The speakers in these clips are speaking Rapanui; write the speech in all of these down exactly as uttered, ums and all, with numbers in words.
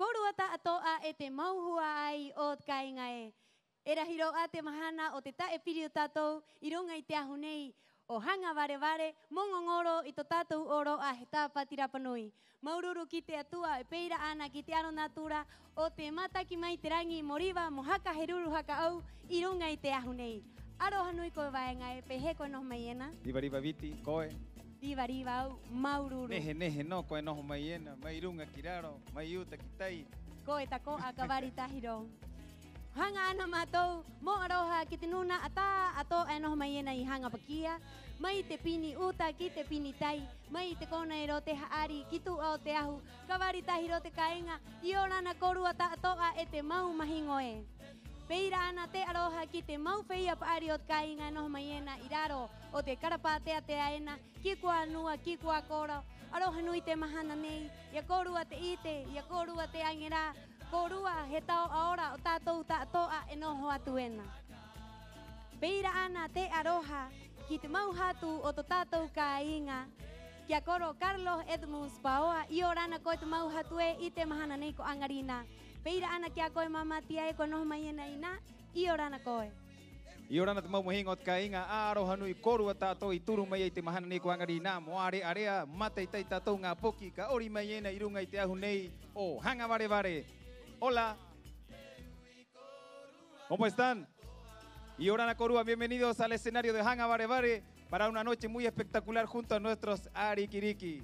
Kōrua ta'ato'a e te mau hua'ai o te kāiŋa ē. E rahi rō 'ā te mahana o te ta'e piri o tātou 'i ruŋa i te ahu nei o Haŋa Vare-vare mo ŋoŋoro i tō tātou 'ōro'a he Tāpati Rapa Nui. Māuru-uru ki te Atua 'e pē ira 'ana ki te aro nātura o te mātaki mai te raŋi mo riva mo haka heruru haka 'ou 'i ruŋa i te ahu nei. Aroha nui koe Vaeŋa ē, ¿pē hē koe e noho mai ena? Riva-riva Viti, ¿koe? Riva-riva a au, māuru-uru. Nehe-nehe nō koe e noho mai ena, mai ruŋa ki raro, mai uta ki tai. Koe tako'a ka vari tahi rō. Haŋa 'ana a mātou mo 'aroha ki te nūna'a ta'ato'a e noho mai ena 'i Haŋa Pakia, mai te pini uta ki te pini tai, mai te kona era o te ha'ari ki tu'a o te ahu, ka vari tahi rō te kāiŋa. 'Iorana kōrua ta'ato'a e te mau mahiŋo ē. Pē ira 'ana te 'aroha ki te mau feia pa'ari o te kāiŋa e noho mai ena 'i raro o te karapā tea-tea ena, ki kuā nua, ki kuā koro. Aroha nui te mahana nei i a kōrua te 'ite, i a kōrua te aŋa era, kōrua he tao'a ora o tātou ta'ato'a e noho atu ena. Pē ira 'ana te 'aroha ki te mau hatu o tō tātou kāiŋa, ki a koro Carlos Edmunds Paoa. 'Iorana koe te mau hatu ē 'i te mahana nei ko 'aŋa rinā. Pē ira 'ana ki a koe māmātia ē koe e noho mai ena 'ina, 'iorana koe. 'Iorana te mau mahiŋo o te kāiŋa, aroha nui kōrua ta'ato'a i turu mai ai te mahana nei ko 'aŋa rinā mo ārea-ārea, mo mātaitai tātou ŋā poki ka 'ori mai ena 'i ruŋa i te ahu nei o Haŋa Vare-vare. Hola. ¿Cómo están? 'Iorana kōrua, bienvenidos al escenario de Haŋa Vare-vare para una noche muy espectacular junto a nuestros ariki-riki.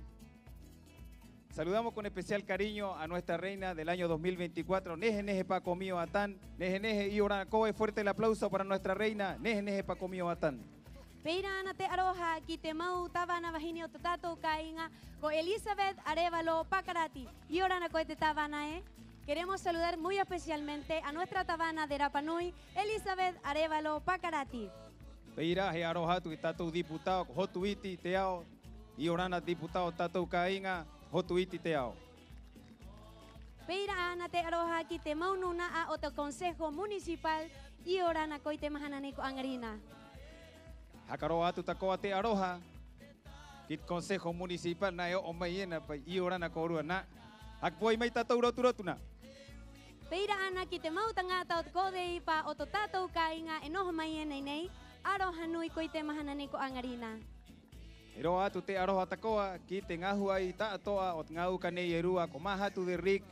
Saludamos con especial cariño a nuestra reina del año dos mil veinticuatro, Nehe-nehe Pakomio Atán. Nehe-nehe, 'iorana koe, fuerte el aplauso para nuestra reina, Nehe-nehe Pakomio Atán. Pē ira 'ana te 'aroha ki te mau tāvana vahine o tō tātou kāiŋa, ko Elizabeth Arévalo Pakarati. 'Iorana koe te tāvana ē. Queremos saludar muy especialmente a nuestra tāvana de Rapa Nui, Elizabeth Arévalo Pakarati. Pē ira he 'aroha atu ki tātou diputao ko Hotu Iti Teao. 'Iorana diputao o tātou kāiŋa, Hotu Iti Teao. Pē ira 'ana te 'aroha ki te mau nūna'a o te Consejo Municipal, 'iorana koe 'i te mahana nei ko 'aŋa rinā. Haka roa atu tako'a te 'aroha ki te Consejo Municipal, nā e o'o mai ena pa'i, 'iorana kōrua nā. Haka pūai mai tātou rotu-rotu nā. Pē ira 'ana ki te mau taŋata o te CODEIPA o tō tātou kāiŋa e noho mai ena 'i nei, aroha nui koe 'i te mahana nei ko 'aŋa rinā. He roa atu te 'aroha tako'a ki te ŋā hua'ai ta'ato'a o te ŋā uka nei e rua ko Māhatu Derrick,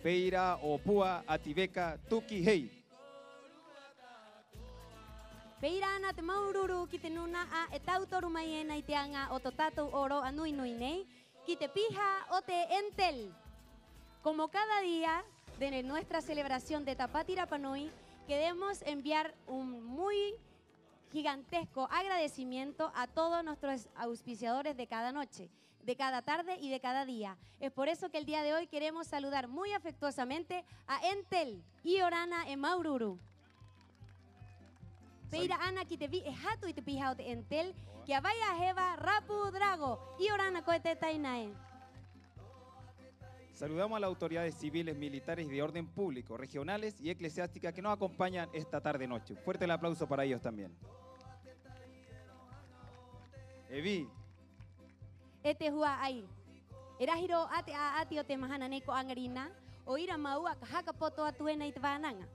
pē ira o Pua Ativeka Tuki Hei. Pē ira 'ana te māuru-uru ki te nūna'a e tauturu mai ena i te aŋa o tō tātou 'ōro'a nui-nui nei, ki te piha o te Entel. Como cada día de nuestra celebración de Tāpati Rapa Nui, queremos enviar un muy gigantesco agradecimiento a todos nuestros auspiciadores de cada noche, de cada tarde y de cada día. Es por eso que el día de hoy queremos saludar muy afectuosamente a Entel. 'Iorana e māuru-uru. Pē ira 'ana ki te vi'e hatu i te piha o te Entel, ki a Vai a Heva Rapu Drago. 'Iorana koe te taina ē. Saludamos a las autoridades civiles, militares y de orden público, regionales y eclesiásticas que nos acompañan esta tarde noche. Un fuerte el aplauso para ellos también. Evi. E te hua'ai, e rahi rō 'ā te 'a'ati o te mahana nei ko 'aŋa rinā, 'o ira māua ka haka poto atu ena i te vānaŋa.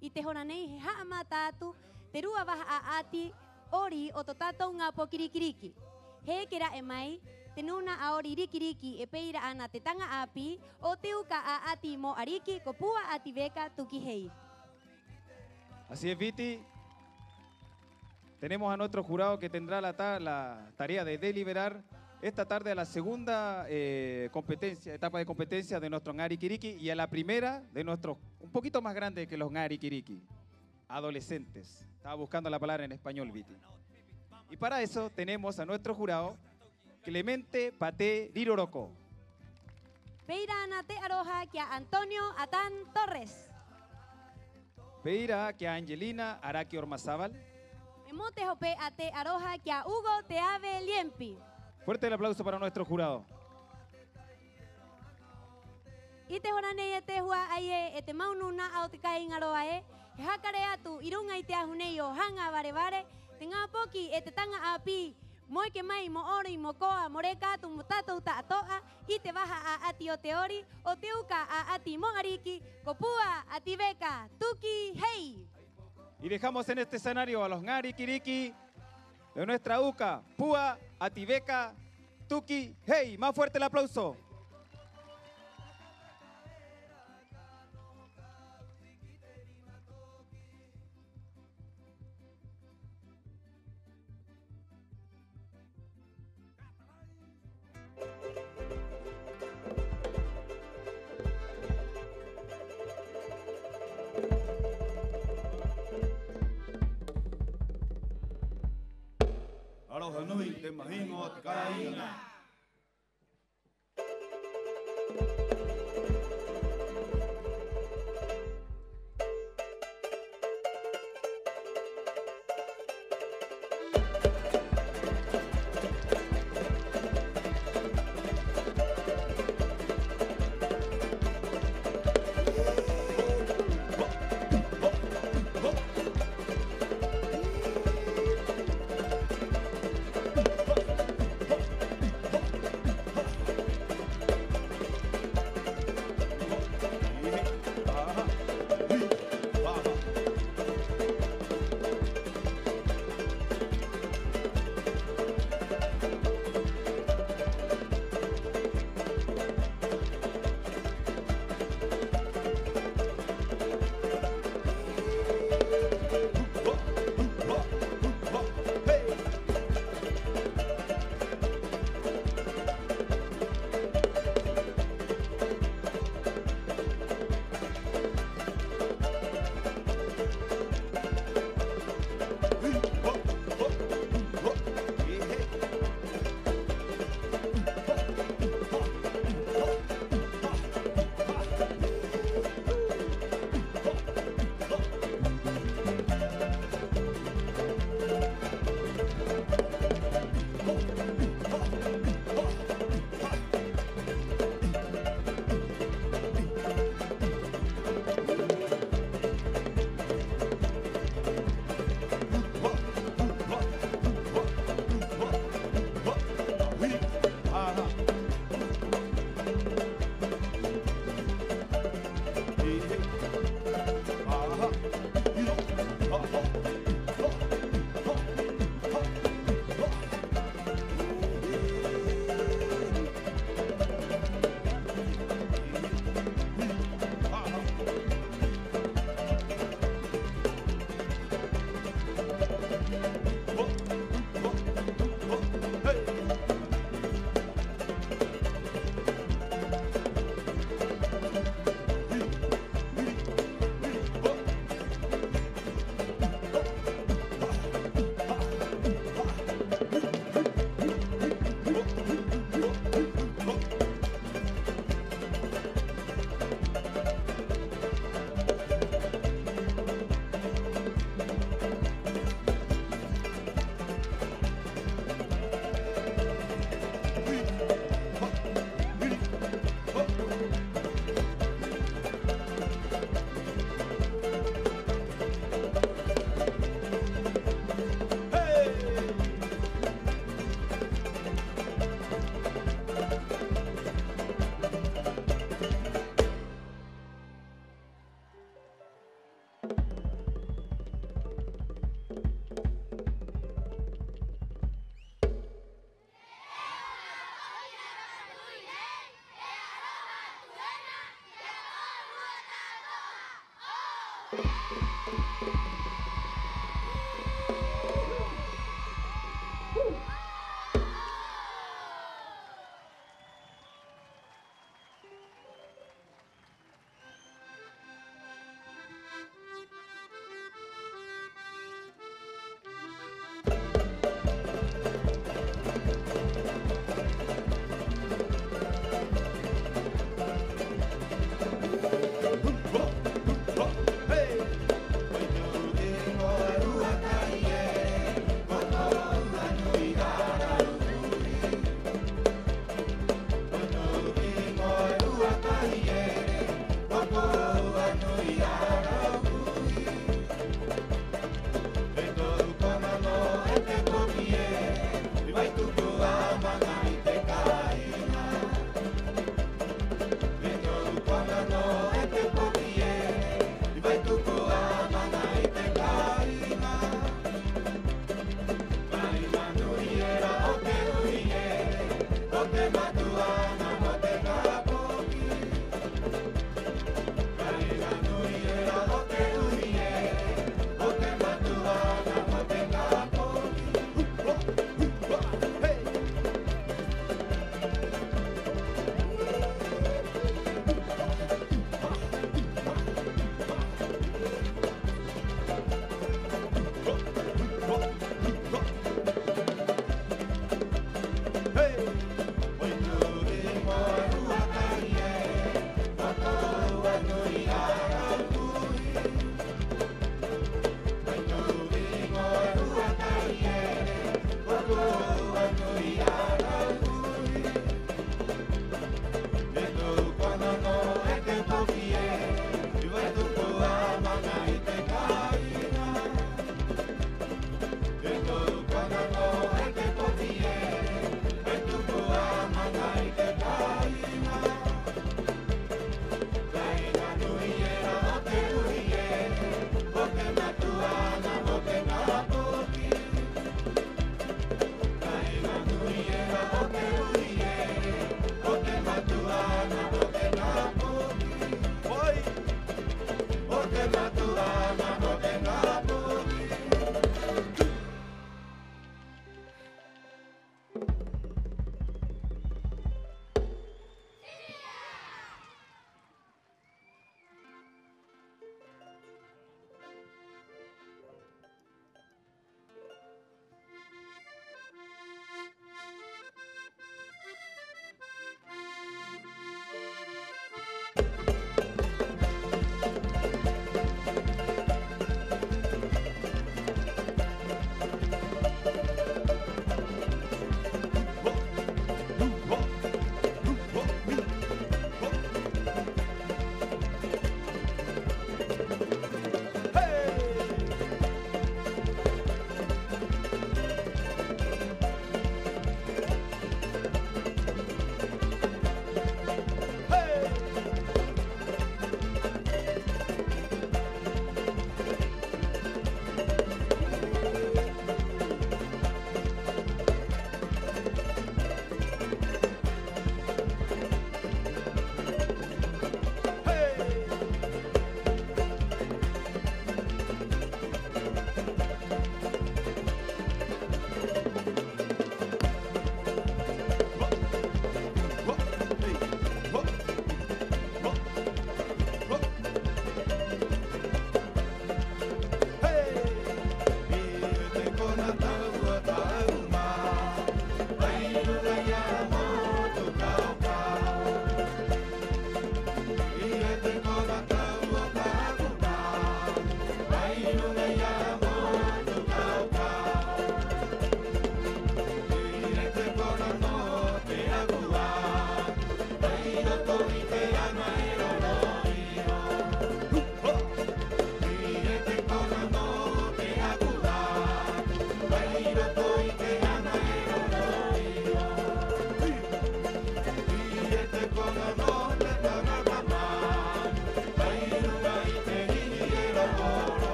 'I te hora nei he ha'amata atu te rua vaha 'a'ati 'ori o tō tātou ŋā poki riki-riki. He eke ra'e mai te nūna'a 'ori riki-riki e pē ira 'ana te taŋa 'āpī o te uka 'a'ati mo 'ariki ko Pua Ativeka Tuki Hei. Así es, Viti. Tenemos a nuestro jurado que tendrá la ta-, la tarea de deliberar esta tarde a la segunda, eh, competencia, etapa de competencia de nuestro ŋā riki-riki y a la primera de nuestros un poquito más grande que los ŋā riki-riki, adolescentes. Estaba buscando la palabra en español, Viti. Y para eso tenemos a nuestro jurado, Clemente Paté Riroroko. Pē ira 'ana te 'aroha ki a Antonio Atán Torres. Pē ira ki a Angelina Araki Ormazábal. 'E mo te hope'a te 'aroha ki a Hugo Teave Liempi. Fuerte el aplauso para nuestro jurado. 'I te hora nei e te hua'ai ē, e te mau nūna'a o te kāiŋa roa ē, he haka rē atu 'i ruŋa i te ahu nei o Haŋa Vare-vare, te ŋā poki 'e te taŋa 'āpī mo eke mai, mo 'oro 'i, mo koa, mo reka atu mo tātou ta'ato'a i te vaha 'a'ati o te 'ori o te uka 'a'ati mo 'ariki, ko Pua 'Ati Veka Tuki Hei. Y dejamos en este escenario a los ŋā riki-riki de nuestra uka, Pua 'Ati Veka Tuki Hei. Más fuerte el aplauso. Aroha nui te mahiŋo o te kāiŋa.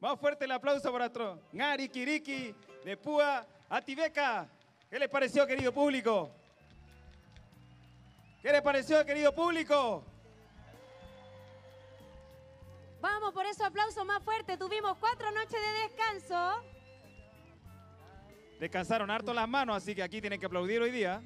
Más fuerte el aplauso para nuestro ŋā riki-riki de Pua Ativeka. ¿Qué les pareció, querido público? ¿Qué les pareció, querido público? Vamos por esos aplausos más fuertes. Tuvimos cuatro noches de descanso. Descansaron harto las manos, así que aquí tienen que aplaudir hoy día.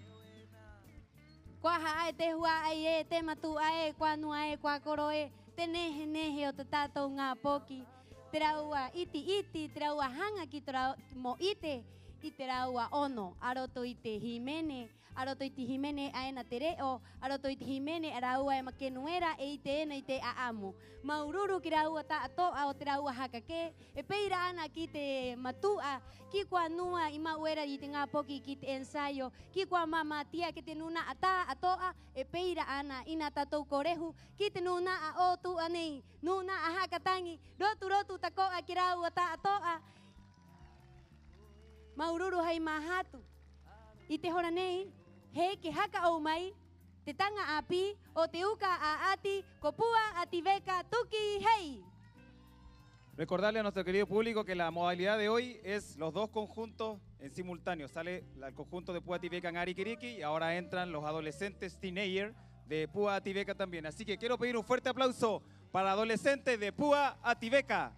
Ko aha 'ā e te hua'ai ē, te matu'a ē, kuā nua ē, kuā koro ē, te nehe-nehe o te tātou ŋā poki, te rāua 'iti-'iti, te rāua haŋa ki te rāua mo 'ite i te rāua 'ono, a roto i te hīmene, a roto i te hīmene 'a ena te re'o, a roto i te hīmene a rāua e makenu era e 'ite ena i te 'a'amu. Māuru-uru ki a rāua ta'ato'a o te rāua haka kē, e pē ira 'ana ki te matu'a, ki kuā nua i ma'u era i te ŋā poki ki te ensayo, ki kuā māmātia, ki te nūna'a ta'ato'a, e pē ira 'ana, 'ina a tātou ko rehu ki te nūna'a o tu'a nei, nūna'a haka taŋi, rotu-rotu tako'a ki a rāua ta'ato'a. Māuru-uru hai māhatu. 'I te hora nei, he eke haka 'ou mai te taŋa 'āpī o te uka 'a'ati, ko Pua Ativeka Tuki Hei. Recordarle a nuestro querido público que la modalidad de hoy es los dos conjuntos en simultáneo. Sale la, el conjunto de Pua Ativeka ŋā riki-riki y ahora entran los adolescentes teenager de Pua Ativeka también. Así que quiero pedir un fuerte aplauso para adolescentes de Pua Ativeka.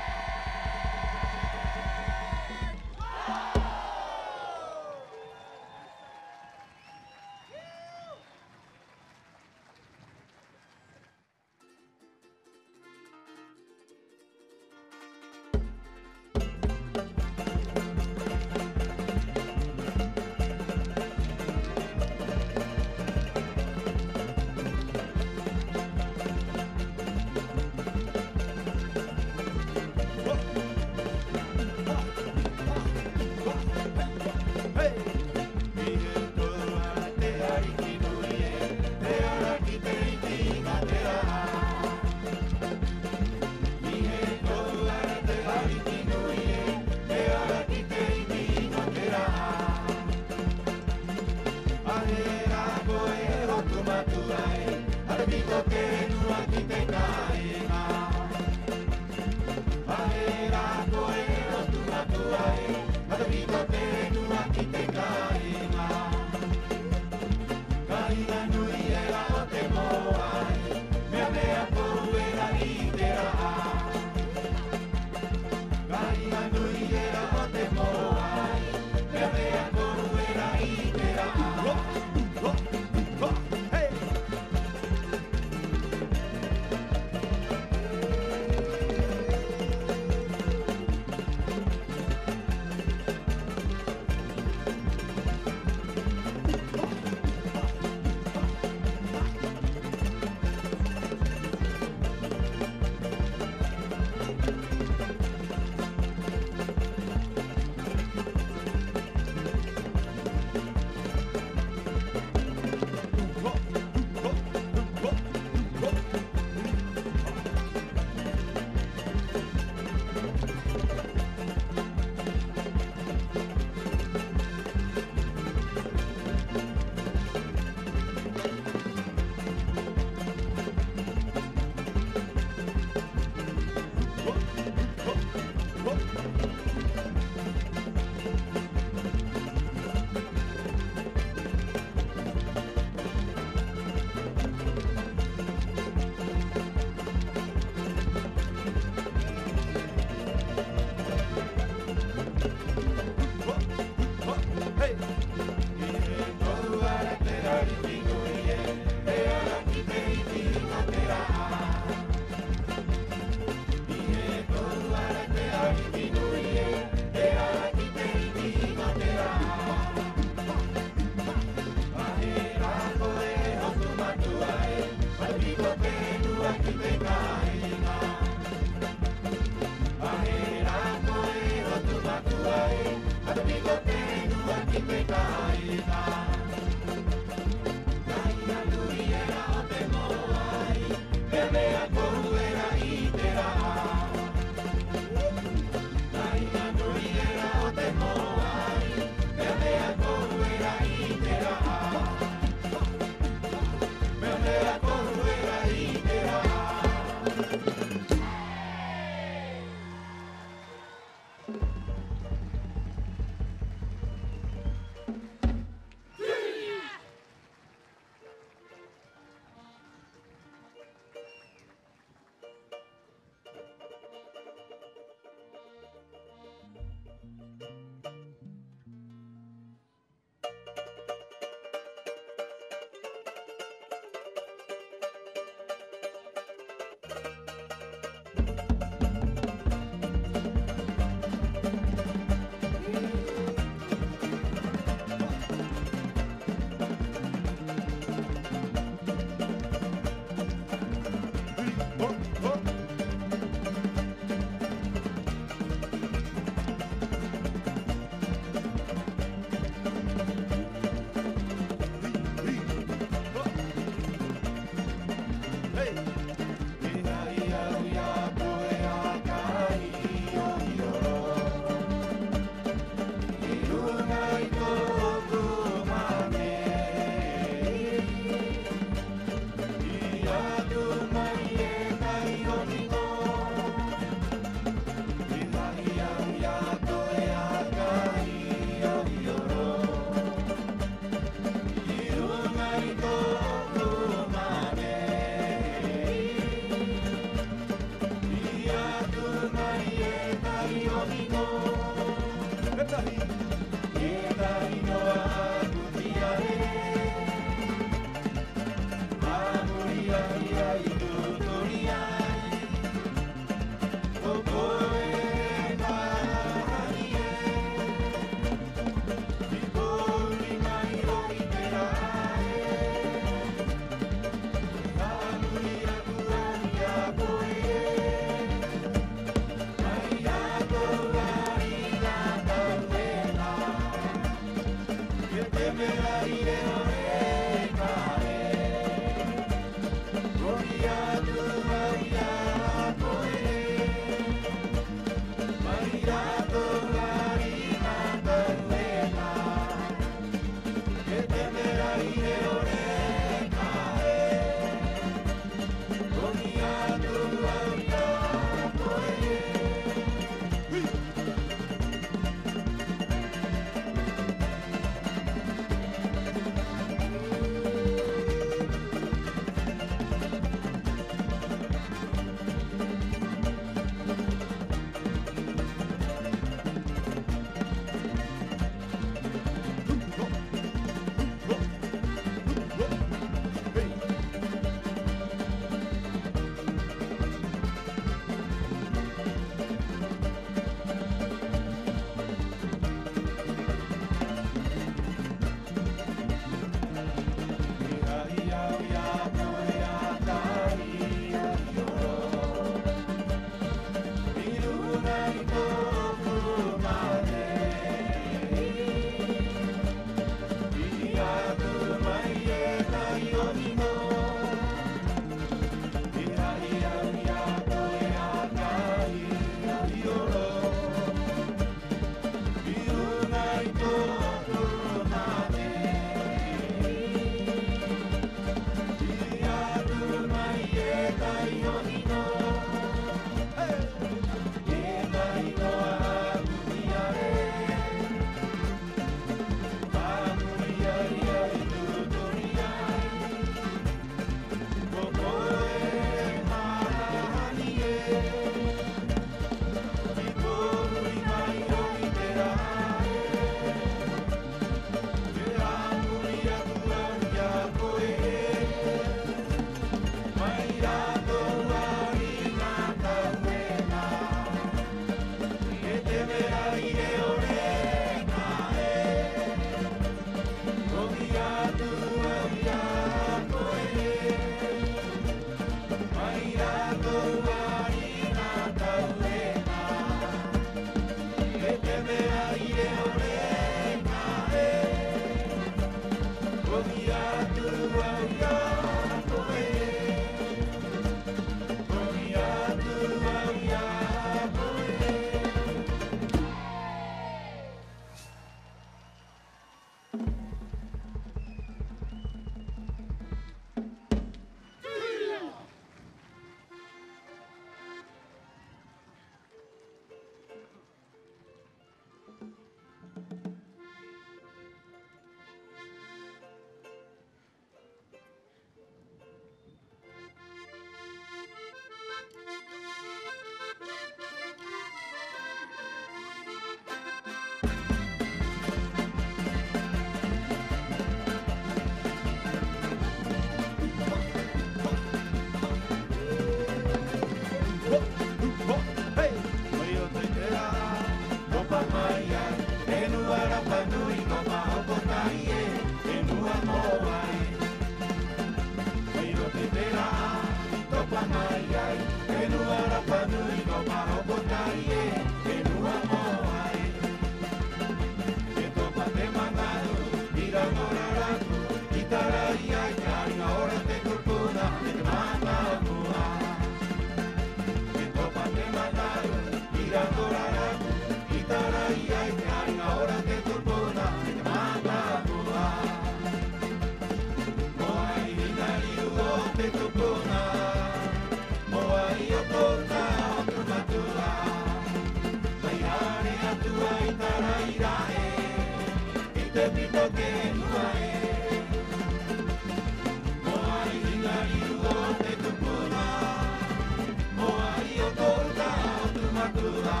Tua,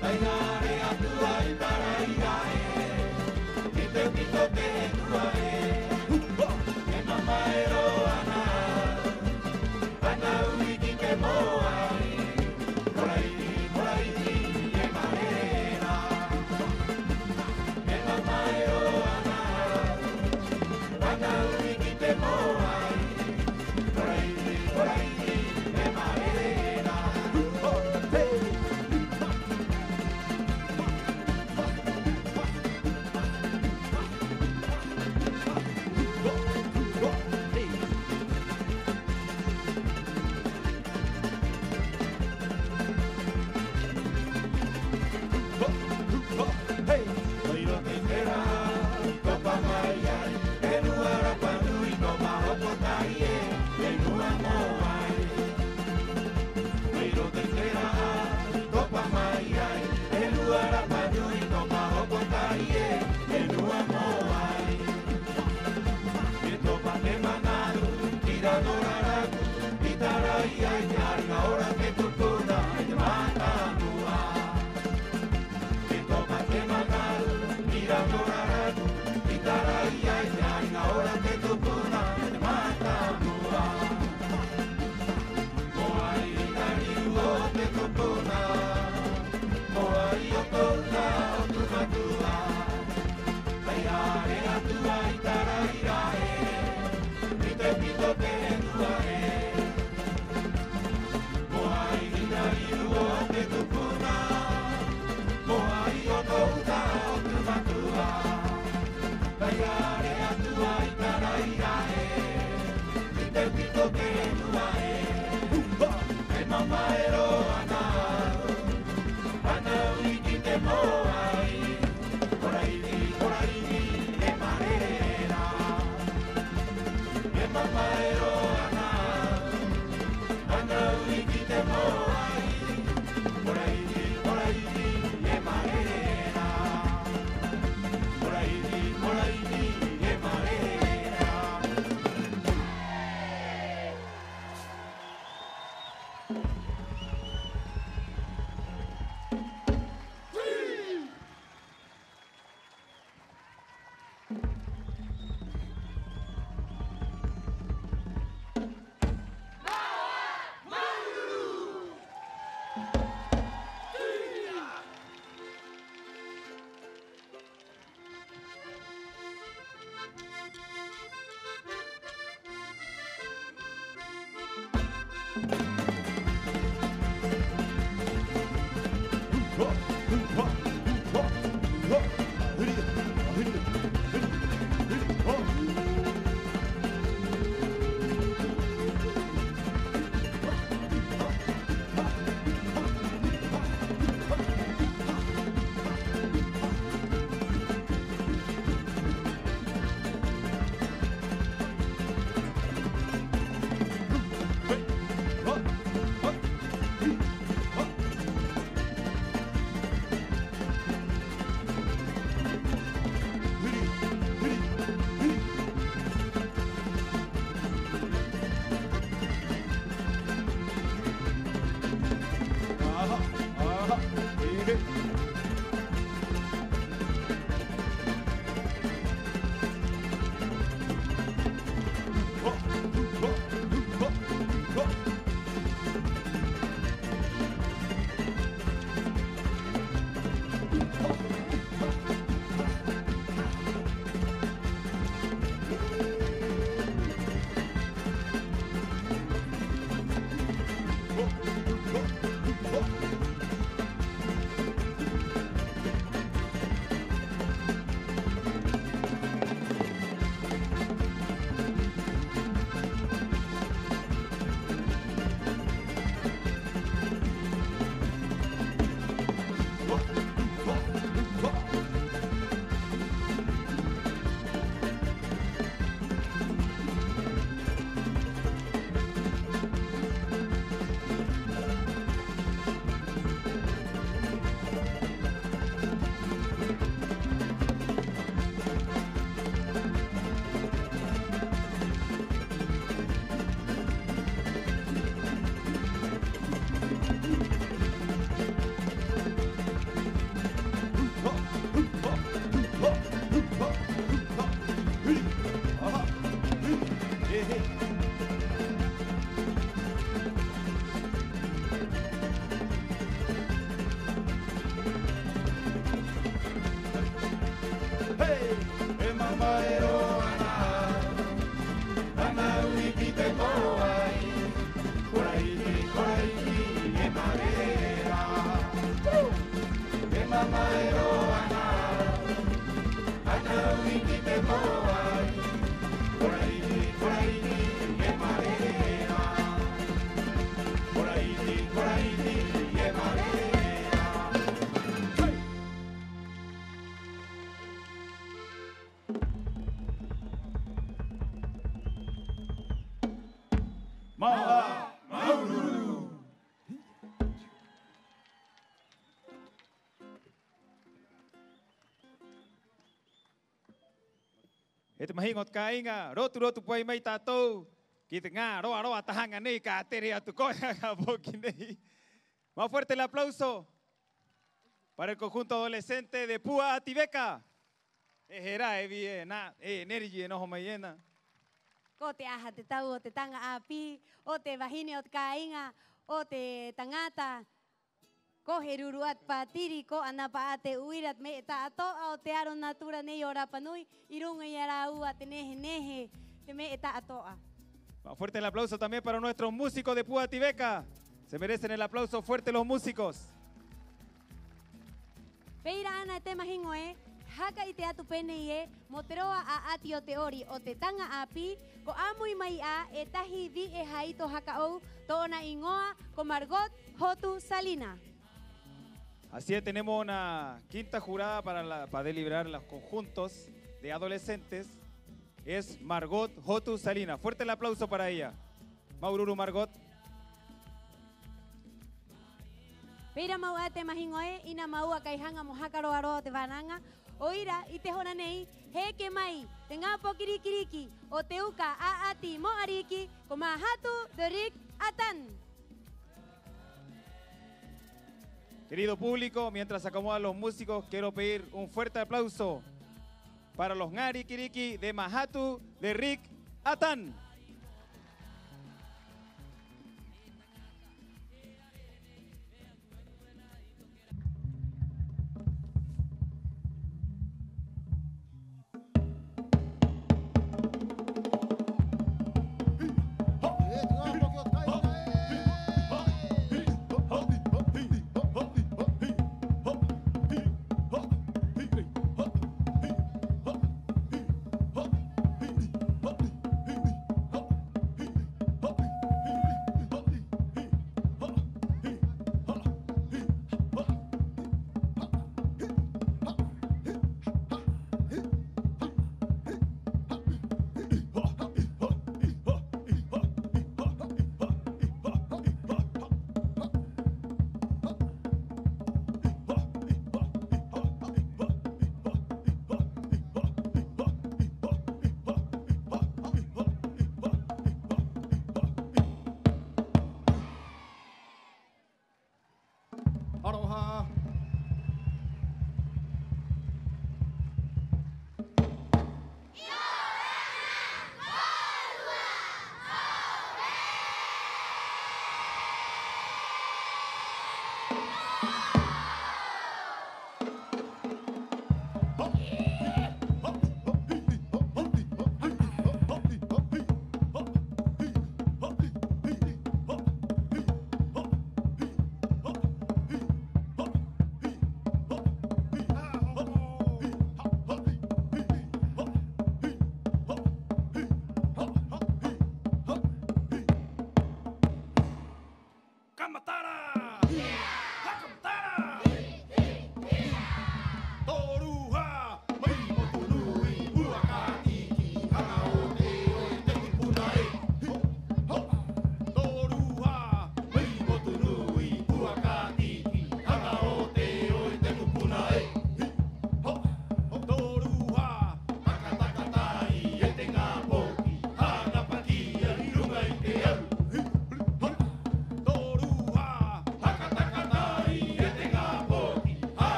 tai hare atu ai tarai ē, i te pito te tua ē. E mamae rō ana, ana u'i ki te mōai. Ko Raiti, ko Raiti, e mare rā. E mamae rō ana, ana u'i ki te mōai. Ko Raiti, ko Raiti, e mare rā. Mai roa ana, ana u'i ki te mōai, ko Raiti, ko Raiti, e mare rā. E mamae roa ana, ana u'i ki te mōai, ko Raiti, ko Raiti, e mare rā. Ko Raiti, ko Raiti, e mare rā. Māuru-uru. 'E te mahiŋo o te kāiŋa, rotu-rotu pūai mai tātou ki te ŋā roa-roa tahaŋa nei ka tere atu koe a ka poki nei. Más fuerte el aplauso para el conjunto adolescente de Pua Ati Veka. E hē rā e vī ena, e energy e noho mai ena. Ko te aha te tau o te taŋa 'āpī, o te vahine, o te kāiŋa, o te taŋata, ko Heruru 'ā te pātiri, ko 'Ana Pa'a te 'uira, te me'e ta'ato'a o te aro natura nei o Rapa Nui, 'i ruŋa i a rāua te nehe-nehe, te me'e ta'ato'a. Más fuerte el aplauso también para nuestros músicos de Pua Ati Veka. Se merecen el aplauso fuerte los músicos. Pē ira 'ana e te mahiŋo ē, haka 'ite atu pē nei ē, mo te roa 'a'ati o te 'ori o te taŋa 'āpī, ko 'a'amu mai 'ā e tahi vi'e haito haka 'ou, tō'ona 'īŋoa ko Margot Hotu Salina. Así es, tenemos una quinta jurada para la, para deliberar los conjuntos de adolescentes. Es Margot Hotu Salina. Fuerte el aplauso para ella. Māuru-uru, Margot. Pē ira mau 'ā te mahiŋo ē, 'ina māua kai haŋa mo haka roa-roa o te vānaŋa. 'O ira, 'i te hora nei, he eke mai te ŋā poki riki-riki o te uka 'a'ati mo 'ariki, ko Mahatu de Rick Atan. Querido público, mientras se acomodan los músicos, quiero pedir un fuerte aplauso para los ŋā riki-riki de Mahatu de Rick Atan. Aroha.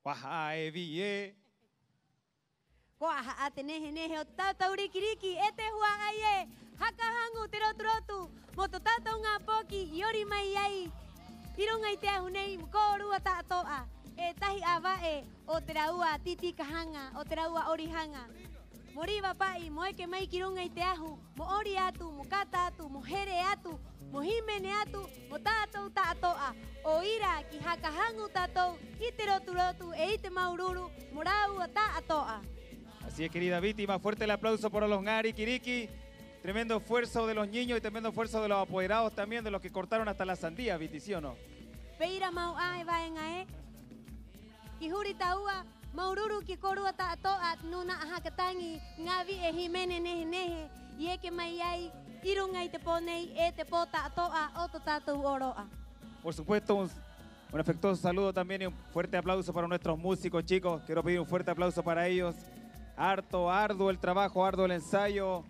Ko aha 'ā e Vī ē? Ko aha 'ā te nehe-nehe o te tātou riki-riki, e te hua'ai ē? Haka haŋu te rotu-rotu mo tō tātou ŋā poki i ori mai ai 'i ruŋa i te ahu nei mo kōrua ta'ato'a, e tahi 'āva'e o te rāua tī-tī ka haŋa, o te rāua 'ori haŋa. Mo riva pa'i, mo eke mai ki ruŋa i te ahu, mo 'ori atu, mo kata atu, mo here atu, mo hīmene atu mo tātou ta'ato'a. 'O ira ki haka haŋu tātou i te rotu-rotu 'e i te māuru-uru mo rāua ta'ato'a. Así es, querida Viti, más fuerte el aplauso para los ŋā riki-riki. Tremendo esfuerzo de los niños y tremendo esfuerzo de los apoderados también, de los que cortaron hasta la sandía, Viti, ¿sí o no? Pē ira mau 'ā e vāeŋa ē. Ki huri tāua, māuru-uru ki a kōrua ta'ato'a te nūna'a haka taŋi ŋā vi'e hīmene nehe-nehe i eke mai ai 'i ruŋa i te pō nei 'e te pō ta'ato'a o tō tātou 'ōro'a. Por supuesto, un, un afectuoso saludo también y un fuerte aplauso para nuestros músicos, chicos. Quiero pedir un fuerte aplauso para ellos. Harto, arduo el trabajo, arduo el ensayo,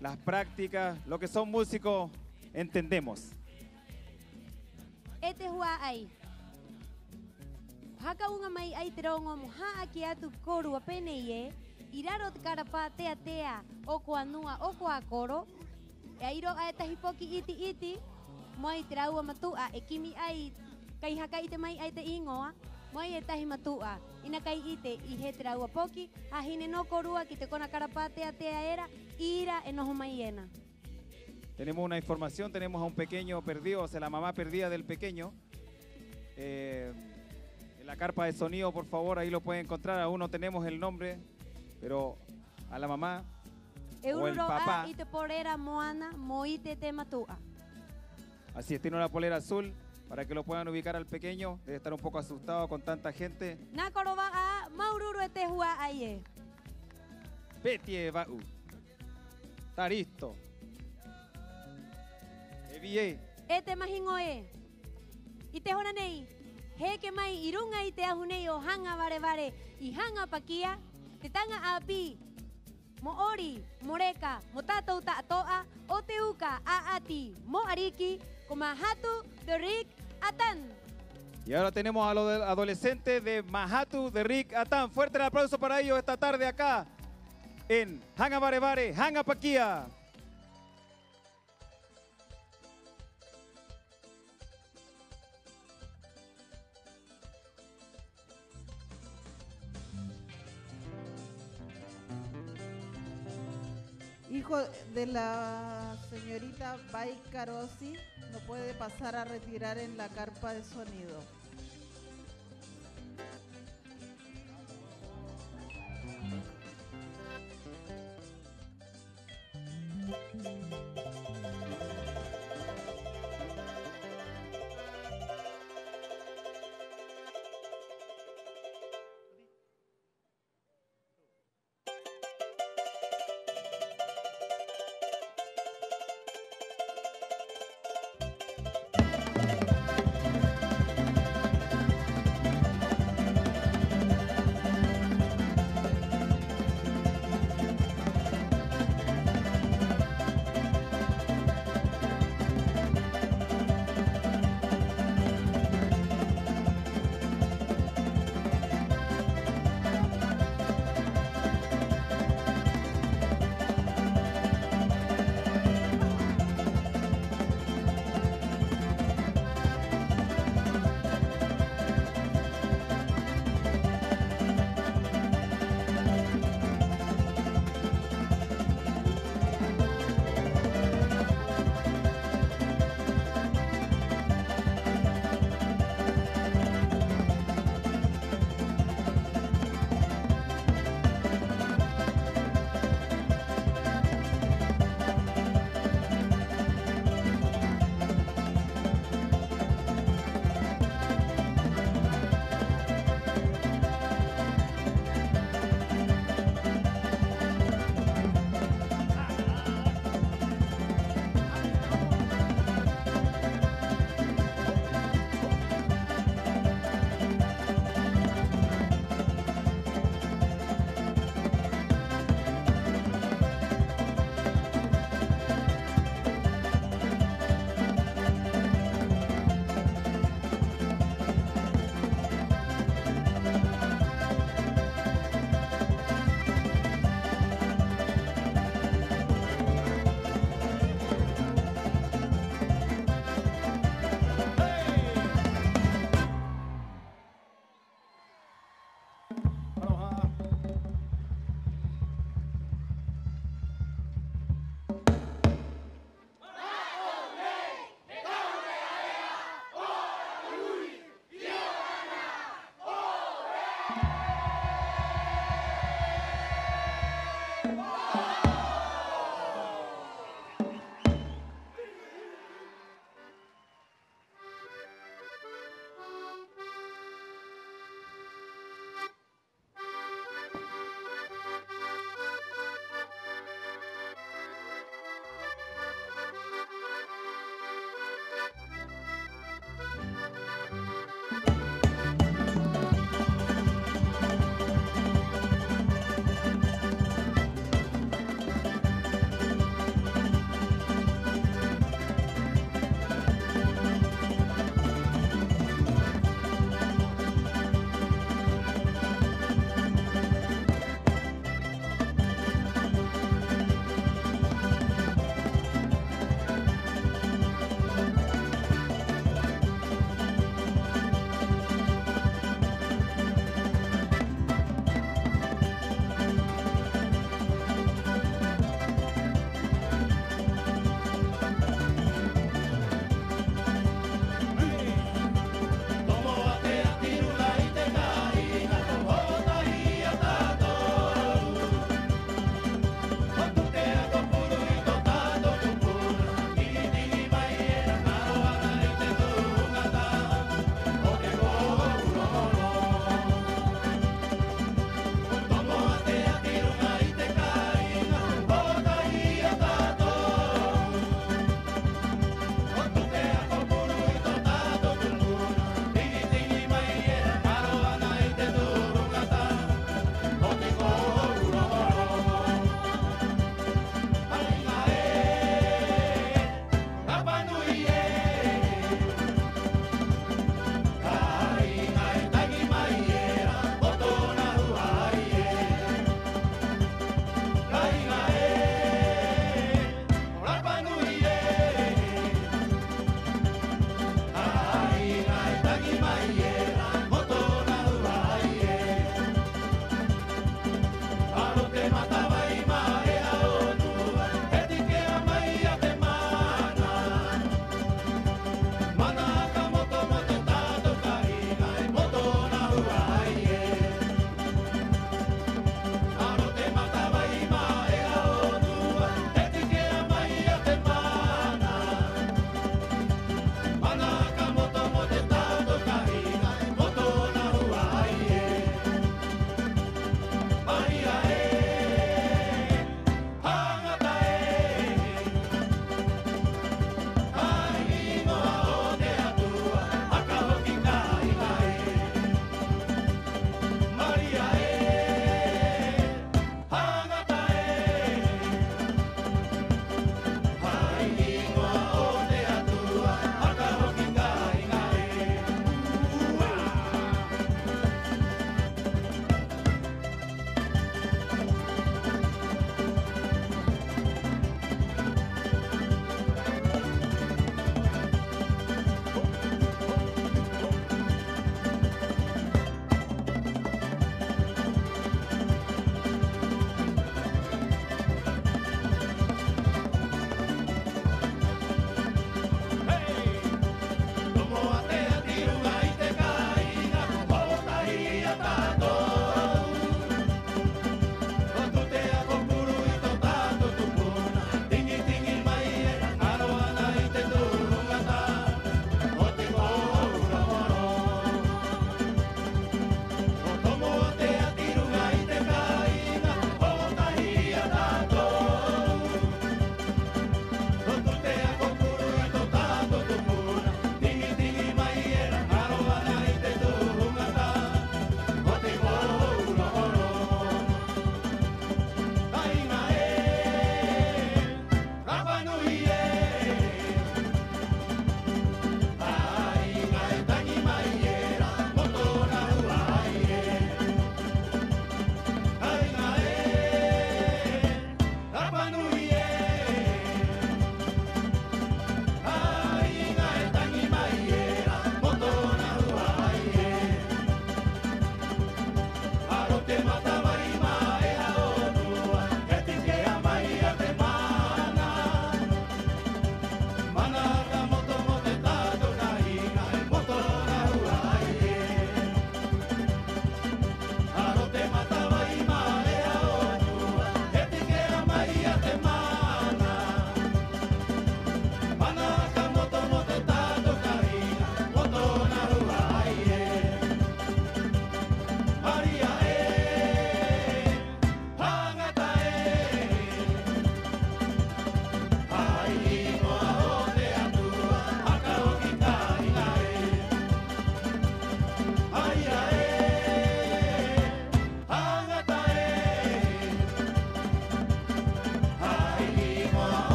las prácticas. Los que son músicos, entendemos. E te hua'ai, ko haka uŋa mai 'ā i te roŋo mo ha'aki atu ki a kōrua pē nei ē: 'i raro te karapā tea-tea o kuā nua, o kuā koro. E ai rō 'ā e tahi poki 'iti-'iti mo ai te rāua matu'a e kimi 'ai, kai haka 'ite mai 'ā i te 'īŋoa, mo ai e tahi matu'a 'ina kai 'ite i hē te rāua poki. Hāhine nō kōrua ki te kona karapā tea-tea era, 'i ira e noho mai ena. Tenemos una información, tenemos a un pequeño perdido, o sea, la mamá perdida del pequeño. Eh, en la carpa de sonido, por favor, ahí lo puede encontrar. Aún no tenemos el nombre, pero a la mamá o el papá. E uru rō 'ā i te polera moana mo 'ite te matu'a. Así es, tiene una polera azul, para que lo puedan ubicar al pequeño. Debe estar un poco asustado con tanta gente. Nā koro va'a, māuru-uru e te hua'ai ē. Peti e va'u. Está listo. E Vī ē. E te mahiŋo ē. 'I te hora nei, he eke mai 'i ruŋa i te ahu nei o Haŋa Vare-vare i Haŋa Pakia, te taŋa 'āpī mo 'ori, mo reka, mo tātou ta'ato'a, o te uka 'a'ati mo 'ariki, ko Mahatu the Rick Atan. Y ahora tenemos a los adolescentes de Mahatu the Rick Atan. Fuerte el aplauso para ellos esta tarde acá en Haŋa Vare-vare, Haŋa Pakia. Hijo de la señorita Bai Carosi, no puede pasar a retirar en la carpa de sonido.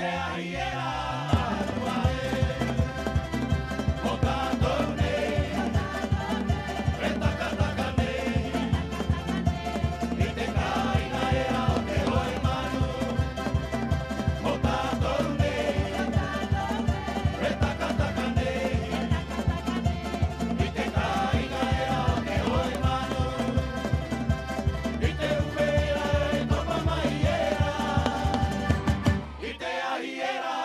ahi era a rua ē, mo tātou nei, e taka-taka nei, i te kāiŋa era o te hoe manu. Mo tātou nei, e taka-taka nei, i te kāiŋa era o te hoe manu, i te upe era e topa mai era, i te ahi era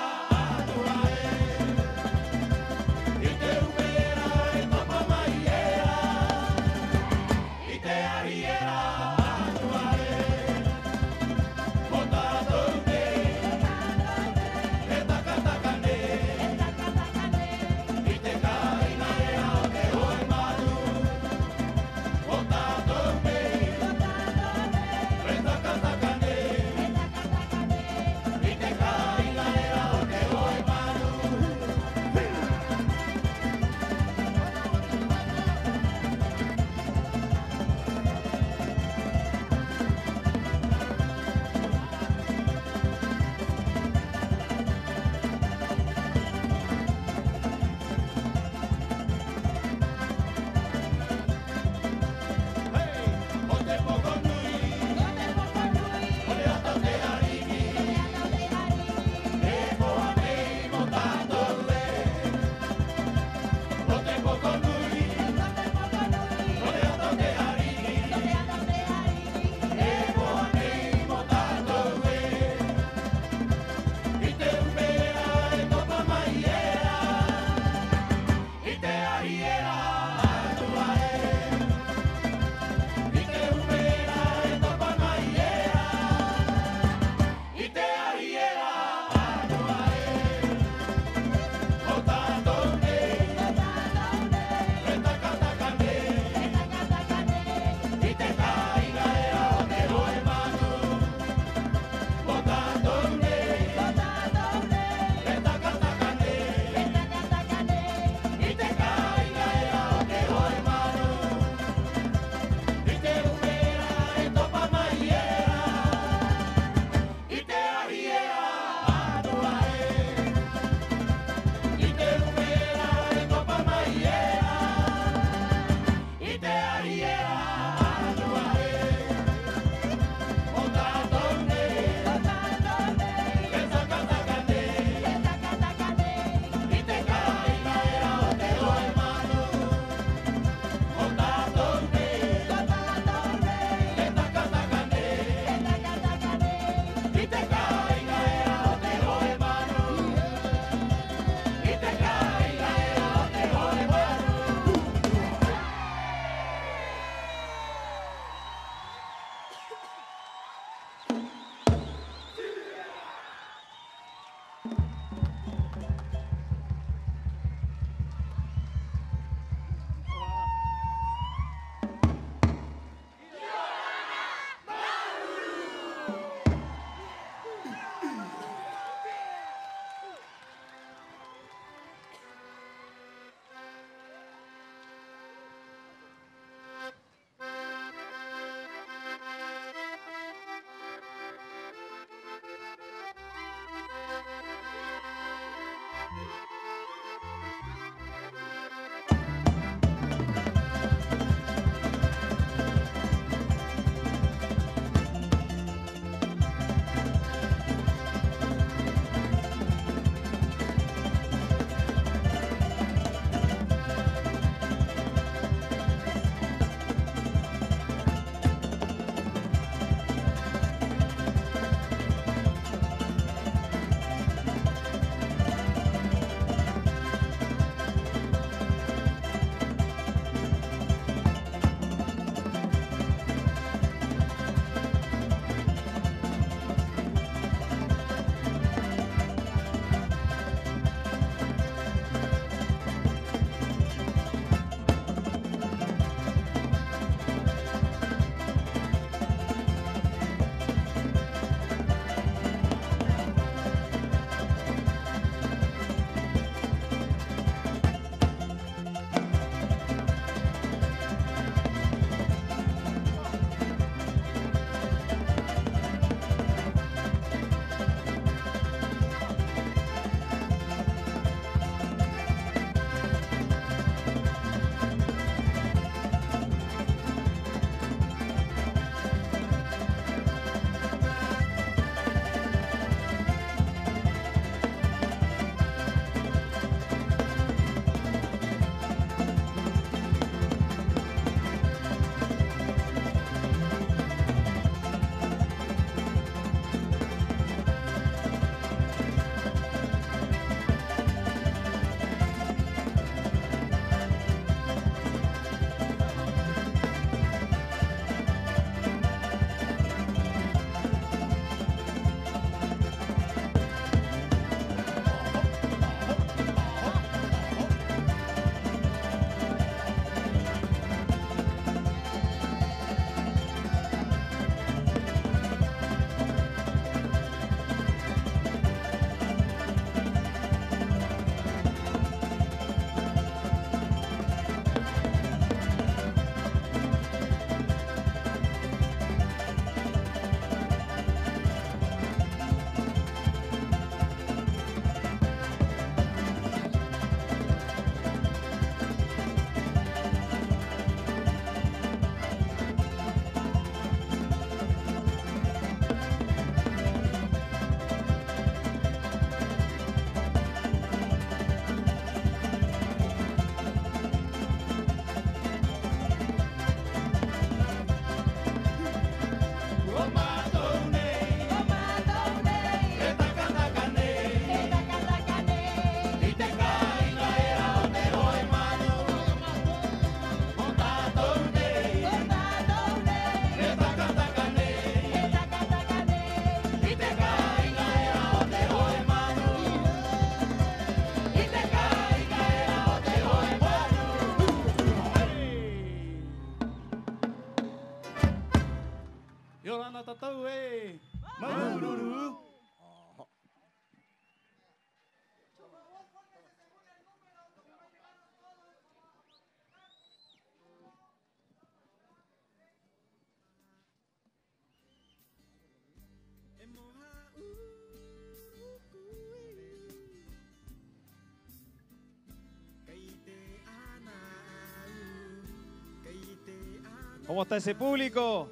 ¿Cómo está ese público?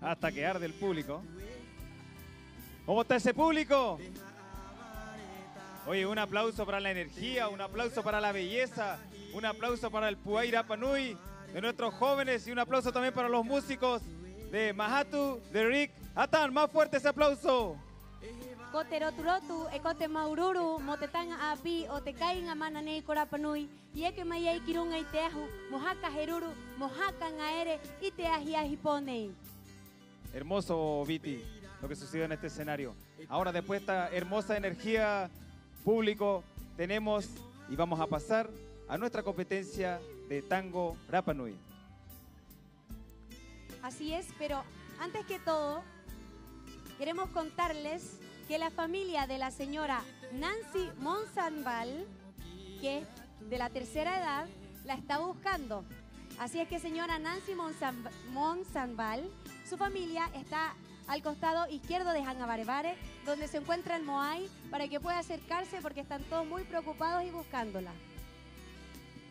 Hasta que arde el público. ¿Cómo está ese público? Oye, un aplauso para la energía, un aplauso para la belleza, un aplauso para el Puai Rapa Nui de nuestros jóvenes y un aplauso también para los músicos de Mahatu, de Rick. Atan, más fuerte ese aplauso. Ko te rotu-rotu 'e ko te māuru-uru mo te taŋa 'āpī o te kāiŋa mana nei ko Rapa Nui i eke mai ai ki ruŋa i te ahu mo haka heruru, mo haka ŋaere i te ahi-ahi pō nei. Hermoso, Viti, lo que sucedió en este escenario. Ahora, después de esta hermosa energía, público, tenemos y vamos a pasar a nuestra competencia de tango Rapa Nui. Así es, pero antes que todo, queremos contarles que la familia de la señora Nancy Monsanval, que es de la tercera edad, la está buscando. Así es que, señora Nancy Monsan-, Monsanval, su familia está al costado izquierdo de Haŋa Vare-vare, donde se encuentra el moai, para que pueda acercarse porque están todos muy preocupados y buscándola.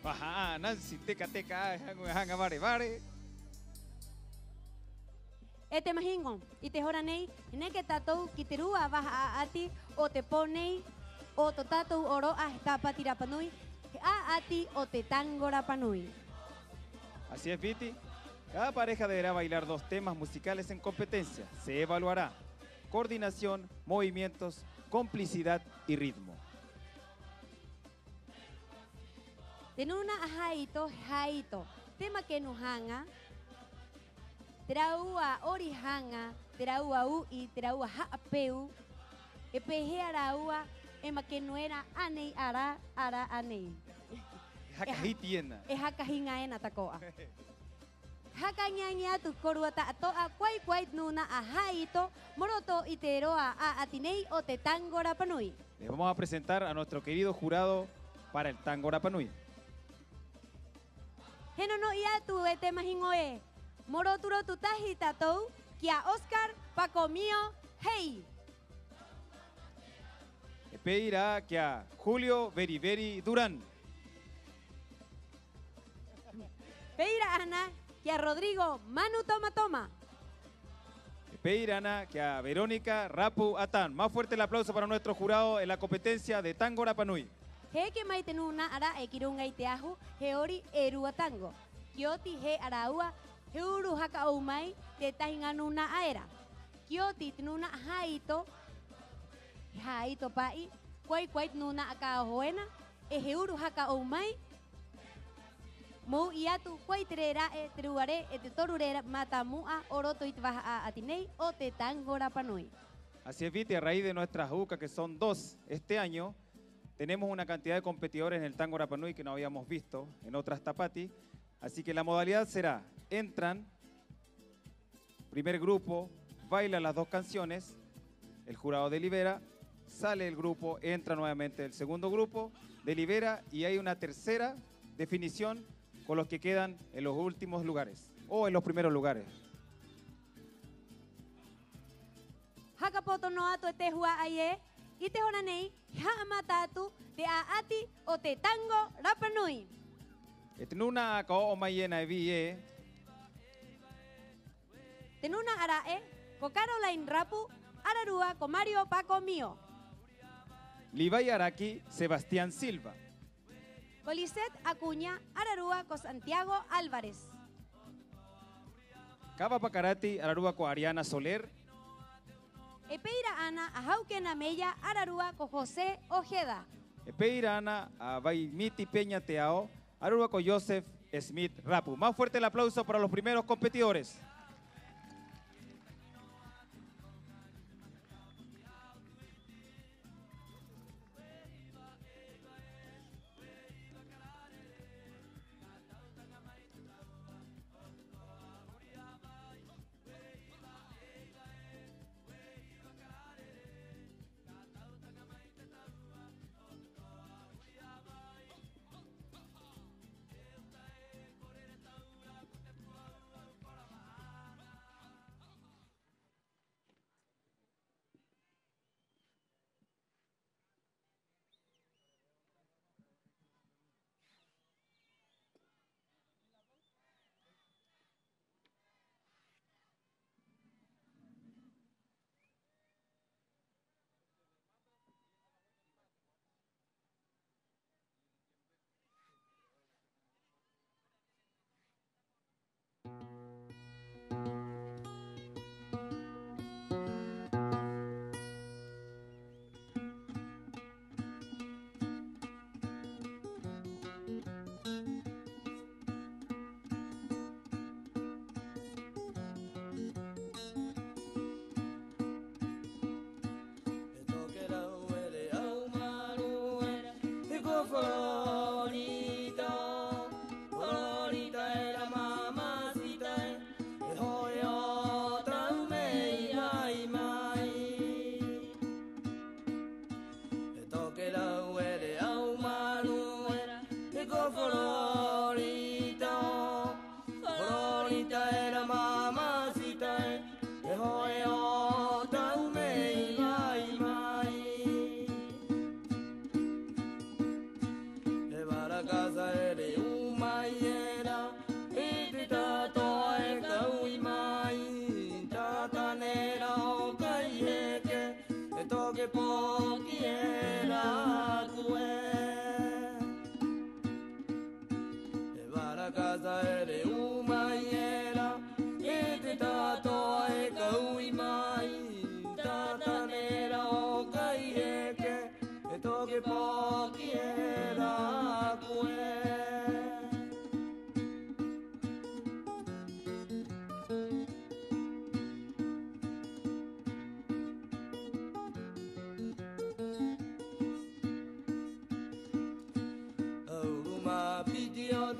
Aha, Nancy, teka-teka, Haŋa, Haŋa Vare-vare. E te mahiŋo, 'i te hora nei, he neke tātou ki te rua vaha 'a'ati o te pō nei, o tō tātou 'ōro'a he Tāpati Rapa Nui, he 'a'ati o te tango Rapa Nui. Así es, Viti. Cada pareja deberá bailar dos temas musicales en competencia. Se evaluará coordinación, movimientos, complicidad y ritmo. Te nūna'a hāito, he hāito te makenu haŋa, te rāua 'ori haŋa, te rāua u'i, te rāua ha'apeu, 'e pē hē a rāua e makenu era 'ānei a rā, a rā 'ānei. E haka hiti ena. E haka hiŋa ena tako'a. Haka aŋi-aŋi atu kōrua ta'ato'a, ¿kuai, kuai te nūna'a hāito mo roto i te roa 'a'ati nei o te tango Rapa Nui? Les vamos a presentar a nuestro querido jurado para el tango Rapa Nui. He no-no'i atu e te mahiŋo ē, mo rotu-rotu tahi tātou ki a Oscar Pakomio Hey. E pē ira ki a Julio Very Very Durán. Pē ira 'ana ki a Rodrigo Manu Toma Toma. E pē ira 'ana ki a Verónica Rapu Atán. Más fuerte el aplauso para nuestro jurado en la competencia de tango Rapa Nui. He eke mai te nūna'a ra'e ki ruŋa i te ahu, he 'ori e rua tango. Ki oti hē a rāua, he uru haka 'ou mai te tētahi ŋā nūna'a era. Ki oti te nūna'a hāito, he hāito pa'i, ¿kuai, kuai te nūna'a ka oho ena, 'e he uru haka 'ou mai mo u'i atu, ¿kuai te rē ra'e, te rua rē 'e te toru rē mātāmu'a o roto i te vaha 'a'ati nei o te tango Rapa Nui? Así es, Viti, a raíz de nuestras uka, que son dos este año, tenemos una cantidad de competidores en el tango Rapa Nui que no habíamos visto en otras Tāpati. Así que la modalidad será, entran, primer grupo, baila las dos canciones, el jurado delibera, sale el grupo, entra nuevamente el segundo grupo, delibera y hay una tercera definición con los que quedan en los últimos lugares o en los primeros lugares. Haka poto nō atu e te hua'ai ē, 'i te hora nei, he ha'amata atu te 'a'ati o te tango Rapa Nui. E te nūna'a ka o'o mai ena e Viti ē. Te nūna'a ra'e, ko Caroline Rapu, ararua ko Mario Pakomio. Livai Araki, Sebastián Silva. Ko Lisette Acuña, ararua ko Santiago Álvarez. Kava Pakarati, ararua ko Ariana Soler. E pē ira 'ana a Haukena Mella, ararua ko José Ojeda. E pē ira 'ana a Vaimiti Peña Teao, ararua ko Joseph Smith Rapu. Más fuerte el aplauso para los primeros competidores.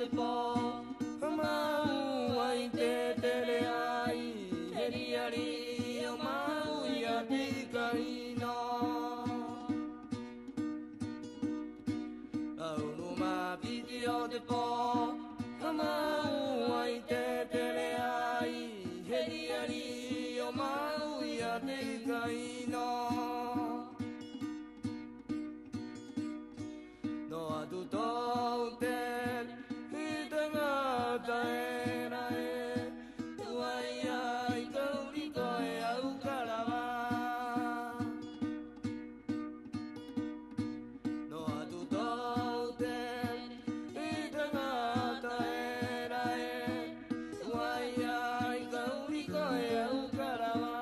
Pō, a māua i te tere ai, he riari o māua i a te ika 'ino. A uru mā piti o te pō, a māua i te tere ai, he riari o māua i a te ika 'ino. Noa atu tō'u tere i te ŋā taera ē, tuai ai ka uri koe au karava. Noa atu tō'u tere i te ŋā taera ē, tuai ai ka uri koe au karava.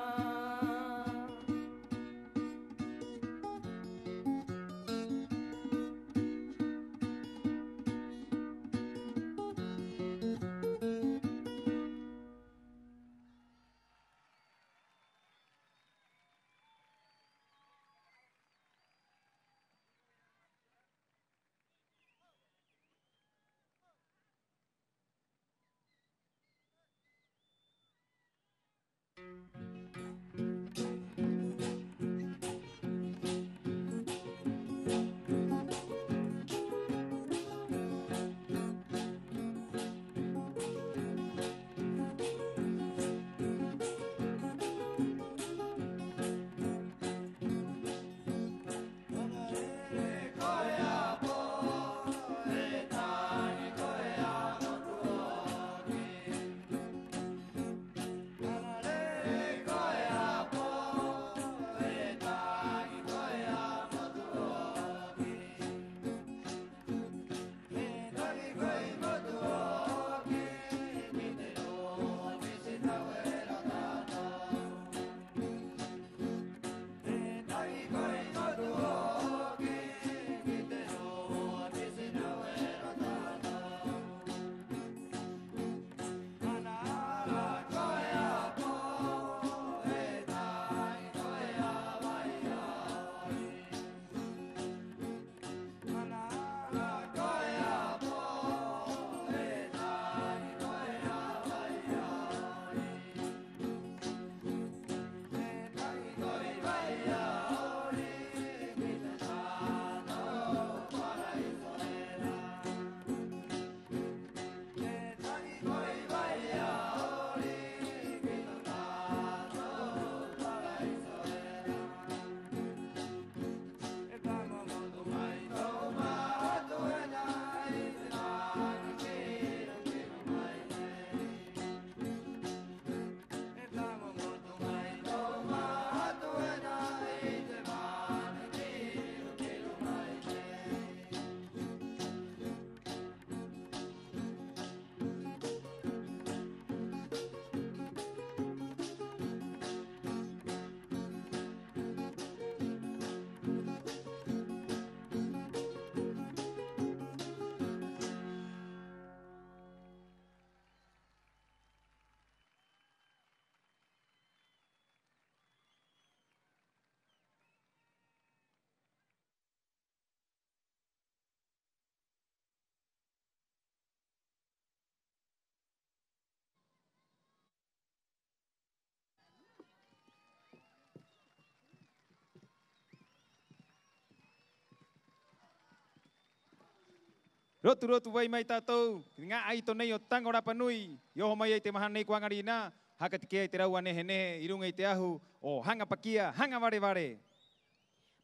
Rotu-rotu vai mai tātou ki te ŋā 'aito nei o Tango Rapa Nui i oho mai ai te mahana nei ko 'aŋa rinā, haka take'a i te rāua nehe-nehe 'i ruŋa i te ahu o Haŋa Pakia, Haŋa Vare-vare.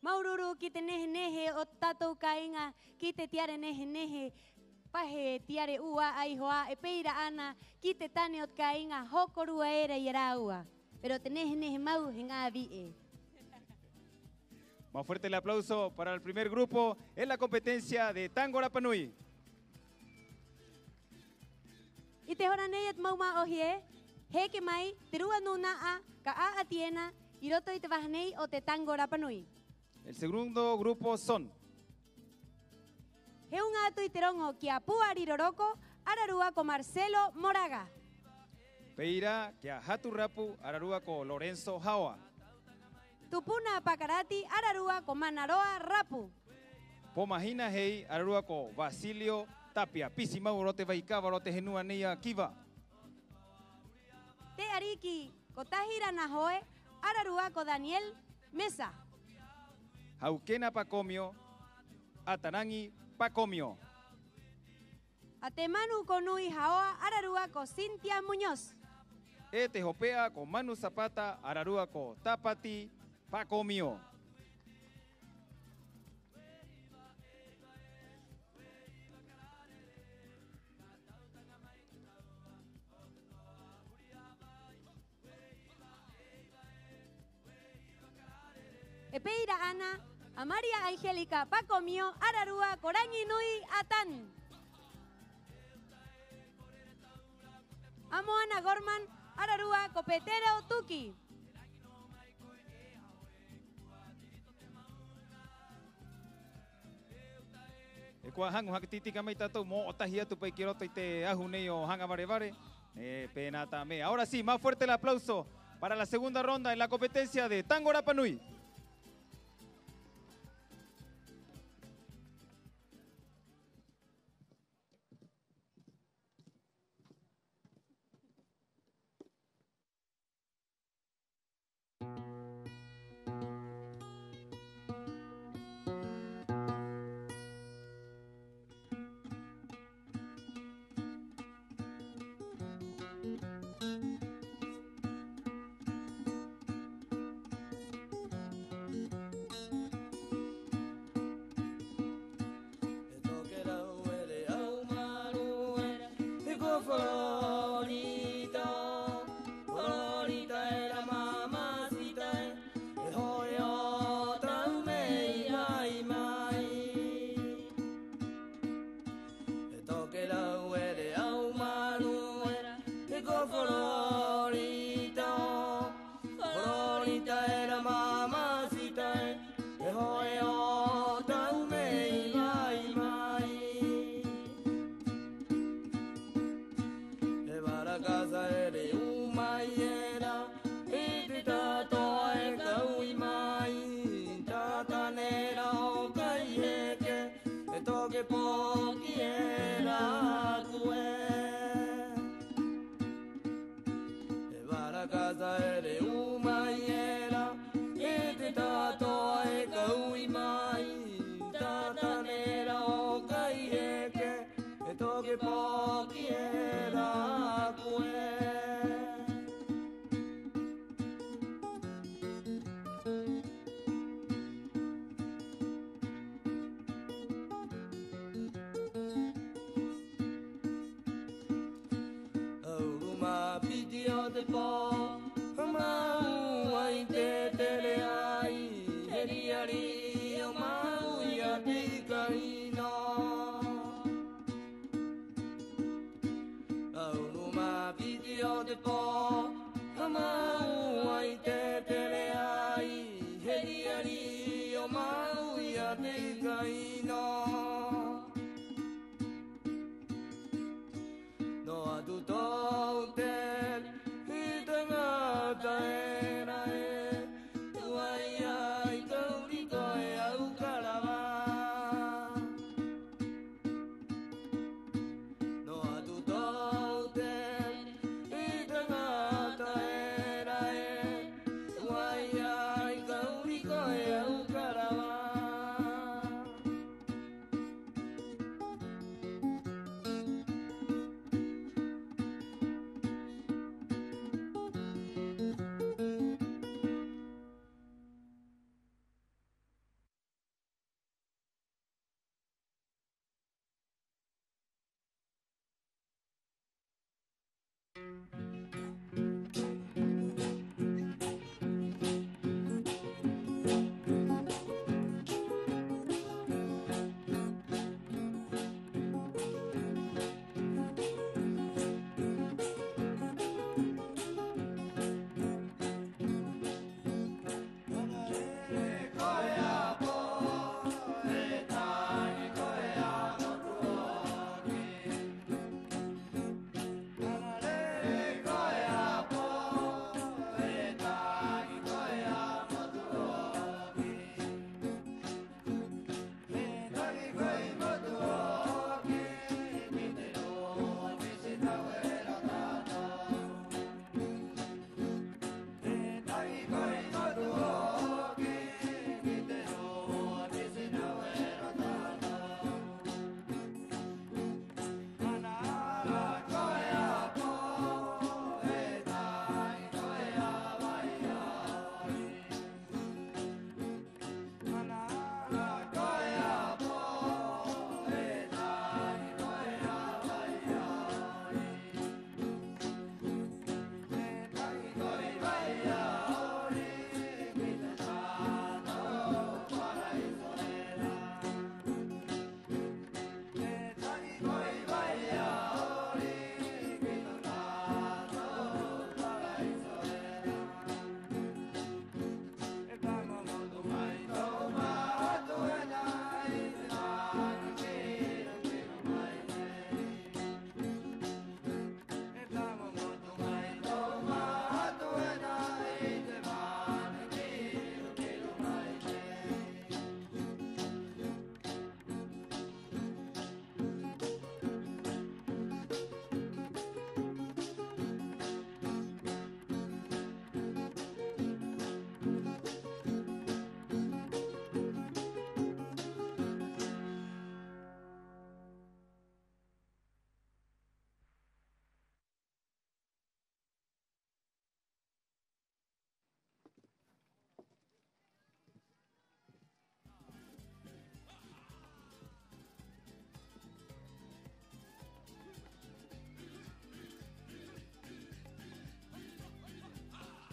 Māuru-uru ki te nehe-nehe o te tātou kāiŋa, ki te tiare nehe-nehe pa he tiare 'ūa'a iho 'ā, 'e pē ira 'ana ki te tane o te kāiŋa, hokorua era i a rāua. Pero te nehe-nehe mau he ŋā vi'e. Más fuerte el aplauso para el primer grupo en la competencia de Tango Rapa Nui. 'I te hora nei, e te mau mā'ohi ē, he eke mai te rua nūna'a ka 'a'ati ena 'i roto i te vaha nei o te Tango Rapa Nui. El segundo grupo son. He uŋa atu i te roŋo ki a Pua Riroroko, ararua ko Marcelo Moraga. Pē ira ki a Hatu Rapu, ararua ko Lorenzo Haoa. Tupuna Pakarati, ararua ko Manaroa Rapu. Pō Mahina Hei, ararua ko Basilio Tapia, pisi mau rō te vaikava, rō te henua nei a Kiva. Te 'ariki ko Tahira Nahoe, ararua ko Daniel Mesa. Haukena Pakomio, 'Ataraŋi Pakomio. A te manu ko Nui Haoa, ararua ko Cynthia Muñoz. 'E te hope'a ko Manu Zapata, ararua ko Tapati Pakomio. E pē ira 'ana a María Angélica Pakomio, ararua ko Raŋi Nui Atan. A Moana Gorman, ararua ko Petero Tuki. E koa haŋu haka tī-tika mai tātou mo o'o tahi atu pa'i ki roto i te ahu nei o Haŋa Vare-vare. E, pēnā tā me'e. Ahora sí, más fuerte el aplauso para la segunda ronda en la competencia de Tango Rapa Nui. E tokerau era e au manu era, he ko Florita, Florita era mamacita e, he ho'e o tātou me'e i ai mai. E tokerau era e au manu era, he ko Florita, Florita era mamacita e, he ho'e o tātou me'e i ai mai. E Barakaza era e u'u mai era i te ta'ato'a e ka u'i mai, Tata Nera o Kaiheke, e toke poki era a koe. E Barakaza era e u'u mai era i te ta'ato'a e ka u'i mai, Tata Nera o Kaiheke, e toke poki era a koe. A uru mā piti o te pō, a māua i te tere ai, he riari-rio māua i a te ika 'ino. A uru mā piti o te pō, a māua i te tere ai, he riari-rio māua i a te ika 'ino. Noa atu tō'u tere i te taŋata era ē, tuai ai ka uri koe a au karava. Noa atu tō'u tere i te taŋata era ē, tuai ai ka uri koe a au karava.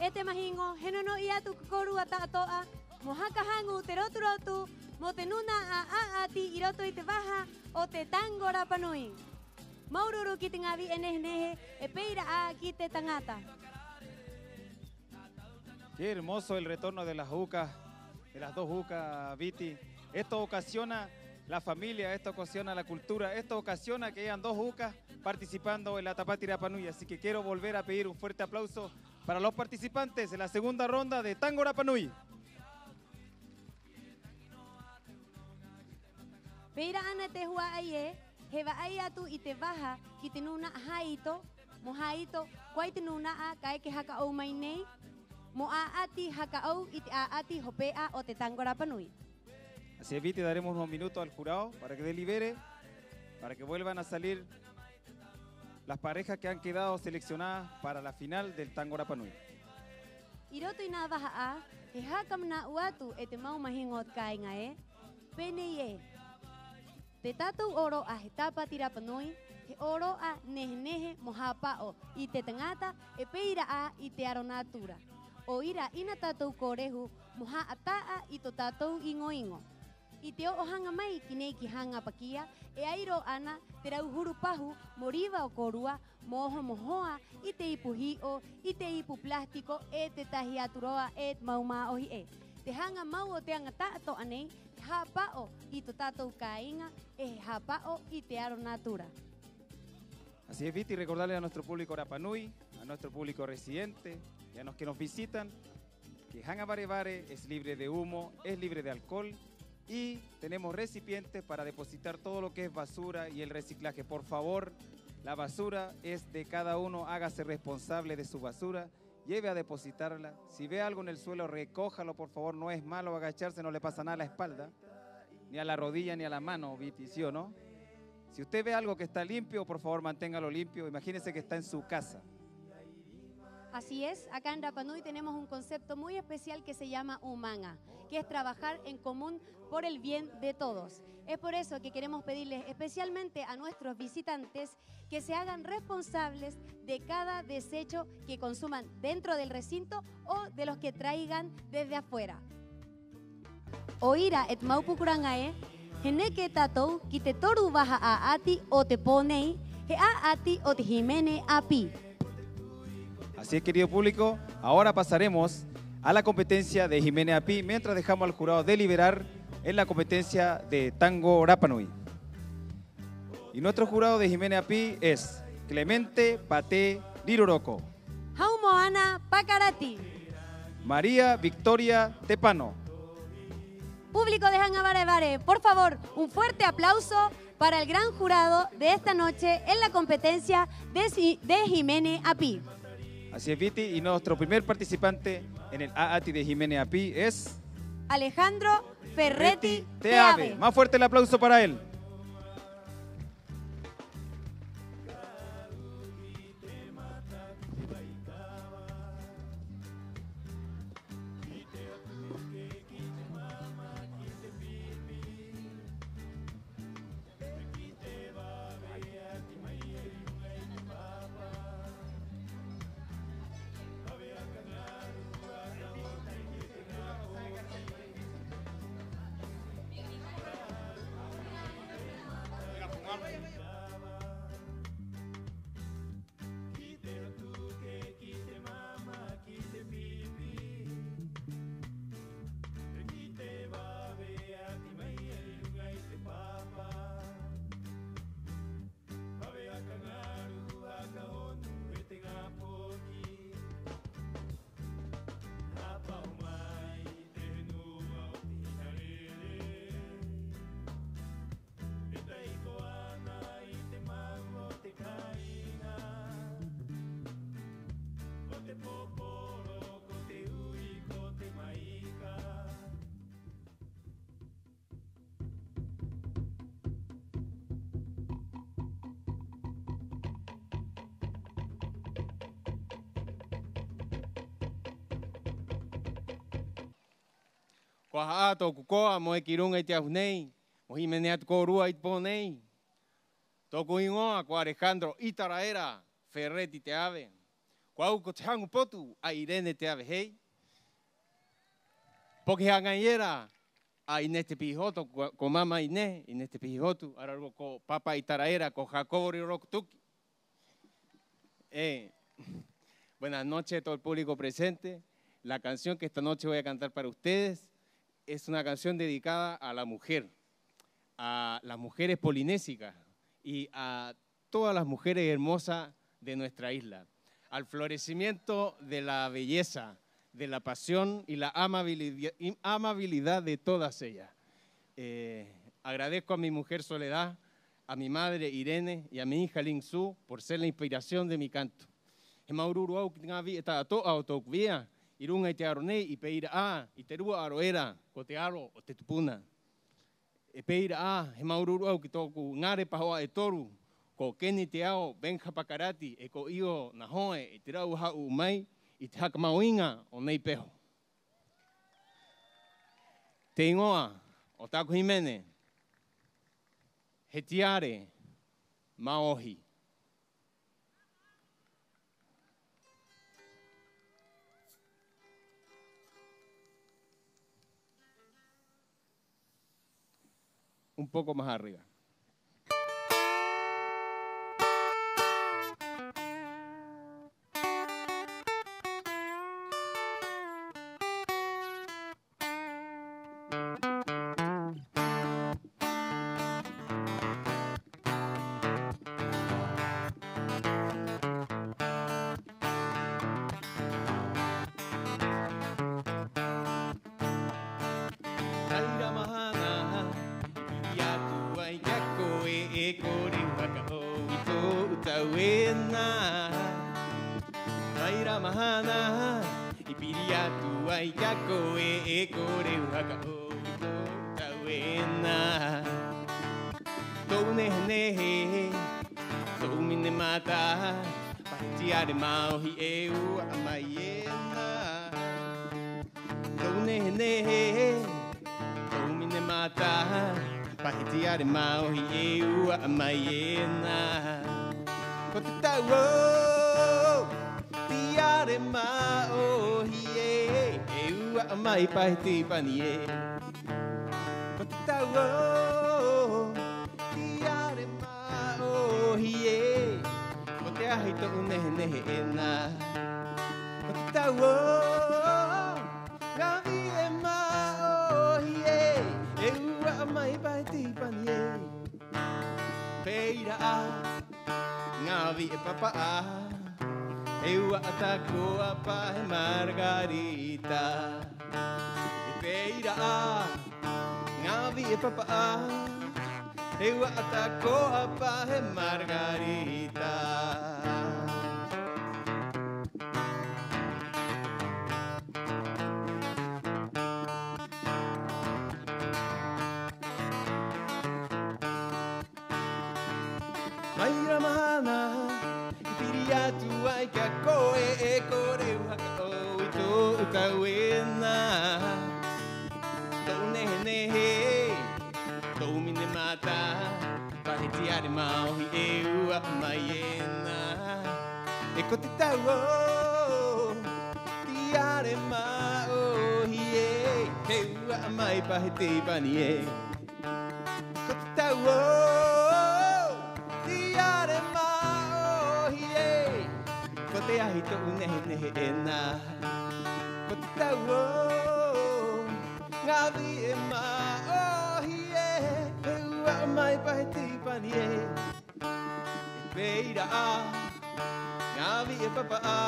E te mahiŋo, he no-no'i atu ko kōrua ta'ato'a mo haka haŋu te rotu-rotu mo te nūna'a 'a'ati 'i roto i te vaha o te Tango Rapa Nui. Māuru-uru ki te ŋā vi'e nehe-nehe, 'e pē ira 'ā ki te taŋata. Qué hermoso el retorno de las hucas, de las dos hucas, Viti. Esto ocasiona la familia, esto ocasiona la cultura, esto ocasiona que hayan dos hucas participando en la Tāpati Rapa Nui. Así que quiero volver a pedir un fuerte aplauso para los participantes de la segunda ronda de Tango Rapa Nui. Pē ira 'ana te hua'ai ē, he va'ai atu i te vaha ki te nūna'a hāito, mo hāito ko ai te nūna'a ka eke haka 'ou mai nei mo 'a'ati haka 'ou i te 'a'ati hope'a o te Tango Rapa Nui. Así es, Viti, daremos unos minutos al jurado para que delibere, para que vuelvan a salir las parejas que han quedado seleccionadas para la final del Tango Rapa Nui. 'I roto i nā vaha 'ā, he haka mana'u atu e te mau mahiŋo o te kāiŋa ē, pē nei ē: te tātou 'ōro'a he Tāpati Rapa Nui, he 'ōro'a nehe-nehe mo hāpa'o i te taŋata 'e pē ira 'ā i te aro nātura. 'O ira 'ina tātou ko rehu mo ha'ata'a i tō tātou iŋo-iŋo. 'I te o'o haŋa mai ki nei ki Haŋa Pakia, e ai rō 'ana te rauhuru pahu mo riva o kōrua, mo oho mo hoa i te ipu hi'o, i te ipu plástico 'e tētahi atu rō 'ā e te mau mā'ohi ē. Te haŋa mau o te aŋa ta'ato'a nei, he hāpa'o i tō tātou kāiŋa 'e he hāpa'o i te aro nātura. Así es, Viti, recordarle a nuestro público Rapa Nui, a nuestro público residente y a los que nos visitan, que Haŋa Vare-vare es libre de humo, es libre de alcohol y tenemos recipientes para depositar todo lo que es basura y el reciclaje. Por favor, la basura es de cada uno, hágase responsable de su basura, lleve a depositarla. Si ve algo en el suelo, recójalo, por favor, no es malo agacharse, no le pasa nada a la espalda, ni a la rodilla, ni a la mano, Viti, ¿sí o no? Si usted ve algo que está limpio, por favor, manténgalo limpio. Imagínese que está en su casa. Así es, acá en Rapa Nui tenemos un concepto muy especial que se llama 'Umaŋa, que es trabajar en común por el bien de todos. Es por eso que queremos pedirles especialmente a nuestros visitantes que se hagan responsables de cada desecho que consuman dentro del recinto o de los que traigan desde afuera. 'O ira e te mau pukuraŋa ē, he neke e tātou ki te toru vaha 'a'ati o te pō nei, he 'a'ati o te hīmene 'āpī. Así es, querido público, ahora pasaremos a la competencia de hīmene 'āpī, mientras dejamos al jurado deliberar en la competencia de Tango Rapa Nui. Y nuestro jurado de hīmene 'āpī es Clemente Pate Riroroko, Haumoana Pakarati, María Victoria Tepano. Público de Haŋa Vare-vare, por favor, un fuerte aplauso para el gran jurado de esta noche en la competencia de si-, de hīmene 'āpī. Así es, Viti, y nuestro primer participante en el 'a'ati de hīmene 'āpī es Alejandro Ferretti Teave. Más fuerte el aplauso para él. Ko aha 'ā tō'oku koa mo eke 'i ruŋa i te ahu nei mo hīmene atu kōrua i te pō nei? Tō'oku 'īŋoa ko Alejandro Itaraera Ferretti Teave. Ko au ko te haŋu potu a Irene Te Ave Hei. Poki haŋai era a Inés Te Pihoto, ko, ko mama Inés, Inés Te Pihoto, ararua ko papa Itaraera, ko Jacobo Riro Rokutuki. Eh, buenas noches a todo el público presente. La canción que esta noche voy a cantar para ustedes es una canción dedicada a la mujer, a las mujeres polinésicas y a todas las mujeres hermosas de nuestra isla, al florecimiento de la belleza, de la pasión y la amabilidad, y amabilidad de todas ellas. Eh, agradezco a mi mujer Soledad, a mi madre Irene y a mi hija Lingsu por ser la inspiración de mi canto. He māuru-uru au ki te ŋā vi'e ta'ato'a o tō'oku vida 'i ruŋa i te aro nei, 'i pē ira 'ā i te rua aro era, ko te aro o te tupuna. 'E pē ira 'ā, he māuru-uru au ki tō'oku ŋare paho'a e toru, ko Kenny Te Ao, Benja Pakarati, 'e ko Io Nahoe, i te rāua hā'ū'ū mai i te haka mao iŋa o nei peho. Te 'īŋoa o tā'aku hīmene, He Tiare Māohi. Un poco más arriba. Mai rā mahana i piri atu ai ki a koe, e kore au haka 'ou i tō'u tau ena. Mai rā mahana i piri atu ai ki a koe, e kore au haka 'ou i tō'u tau ena. Tō'u nehe-nehe, tō'u mine mata, pa he tiare māohi e u'a mai ena. Tō'u nehe-nehe, tō'u mine mata, pa he tiare māohi e u'a mai ena. Ko te tau o tiare māohi ē, e u'a mai pa he tīpani ē. Ko te tau o tiare māohi ē, ko te ahi tō'u nehe-nehe ena. Ko te tau o ŋā vi'e māohi ē, e u'a mai pa he tīpani ē. Pē ira 'ā ŋā vi'e papa 'ā, e u'a tako'a pa he margarita. Pē ira 'ā ŋā vi'e papa 'ā, e u'a tako'a pa he margarita. Mai rā mahana i piri atu ai ki a koe, e kore au haka 'ou i tō'u tau ena. Tō'u nehe-nehe, tō'u mine mata, pa he tiare māohi e u'a mai ena. 'E ko te tau o tiare māohi ē, e u'a mai pa he tīpani ē. Ko te tau o tiare māohi ē, ko te ahi tō'u nehe-nehe ena. Ko te tau o ŋā vi'e māohi ē, e u'a mai pa he tīpani ē. Pē ira 'ā ŋā vi'e papa 'ā,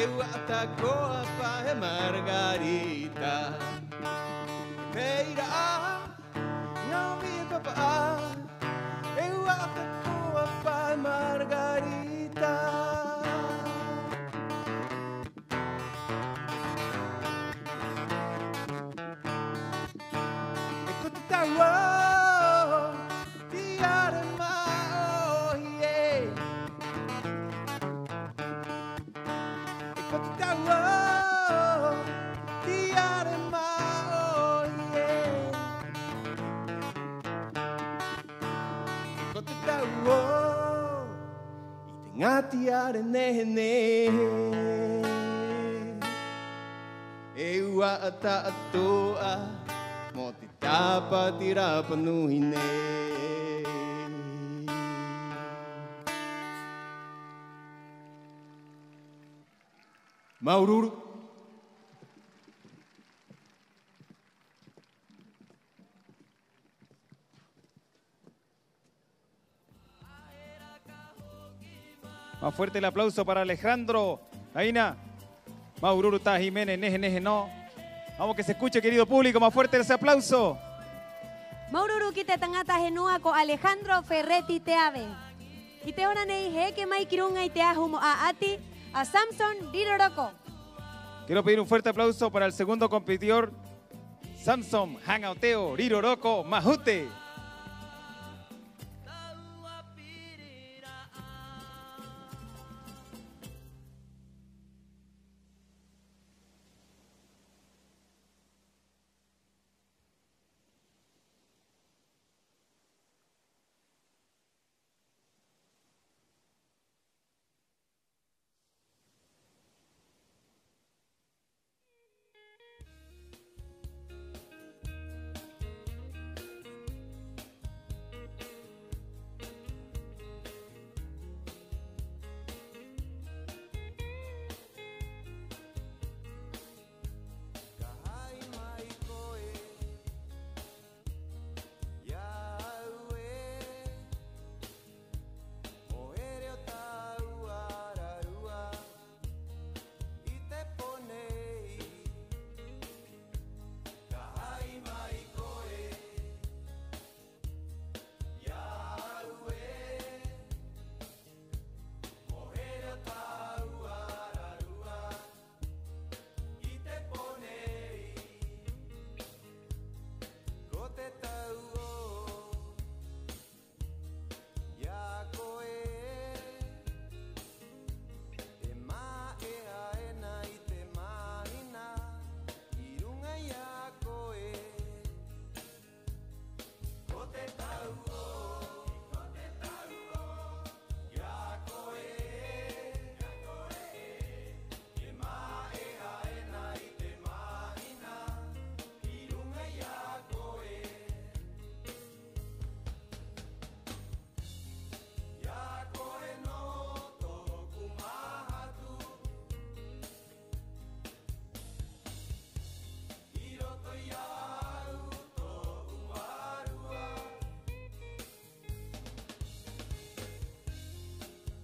e u'a tako'a pa he margarita. Pē ira 'ā ŋā vi'e papa 'ā, e u'a tako'a pa he margarita. E ko te tau o tiare māohi ē. E ko te tau o tiare māohi ē. E ko te tau o i te Ŋā tiare nehe-nehe e u'a ta'ato'a mo te Tāpati Rapa Nui nei. Māuru-uru. Más fuerte el aplauso para Alejandro. Taina. Māuru-uru, tā hīmene nehe-nehe nō. Vamos que se escuche, querido público, más fuerte ese aplauso. Māuru-uru ki te taŋata henua ko Alejandro Ferretti Teave. 'I te hora nei he eke mai ki ruŋa i te ahu mo 'a'ati a Samson Riroroko. Quiero pedir un fuerte aplauso para el segundo competidor, Samson Haŋa o Teo Riroroko Mahute. Ka ha'i mai koe i a au ē, mo here o tāua ararua 'i te pō nei. Ka ha'i mai koe i a au ē, mo here o tāua ararua 'i te pō nei. Ko te tau 'ō i a koe, e mā'eha ena i te māhina 'i ruŋa i a koe. Ko te tau 'ō, ko te tau 'ō i a koe, i a koe, e mā'eha ena i te māhina 'i ruŋa i a koe. I a koe nō tō'oku māhatu, 'i roto i a au tō'u vārua.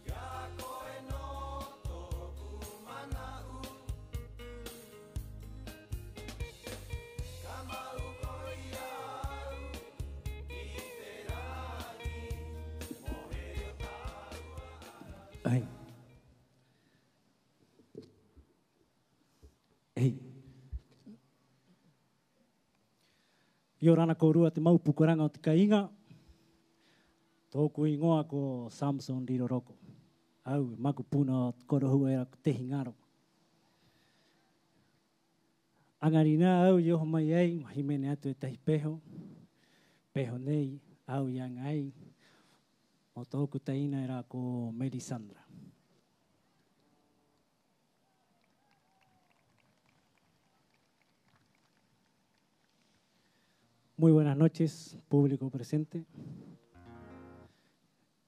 I a koe nō tō'oku mana'u, ka ma'u koe i a au 'i te rānī mo here o tāua. Ai. Ei. 'Iorana kōrua te mau pukuraŋa o te kāiŋa. Tō'oku 'īŋoa ko Samson Riroroko. A au e makupuna o te korohu'a era ko Tehi Ŋaro. 'Aŋa rinā a au i oho mai ai mo hīmene atu e tahi peho, peho nei a au i aŋa ai mo tō'oku taina era ko Melisandra. Muy buenas noches, público presente.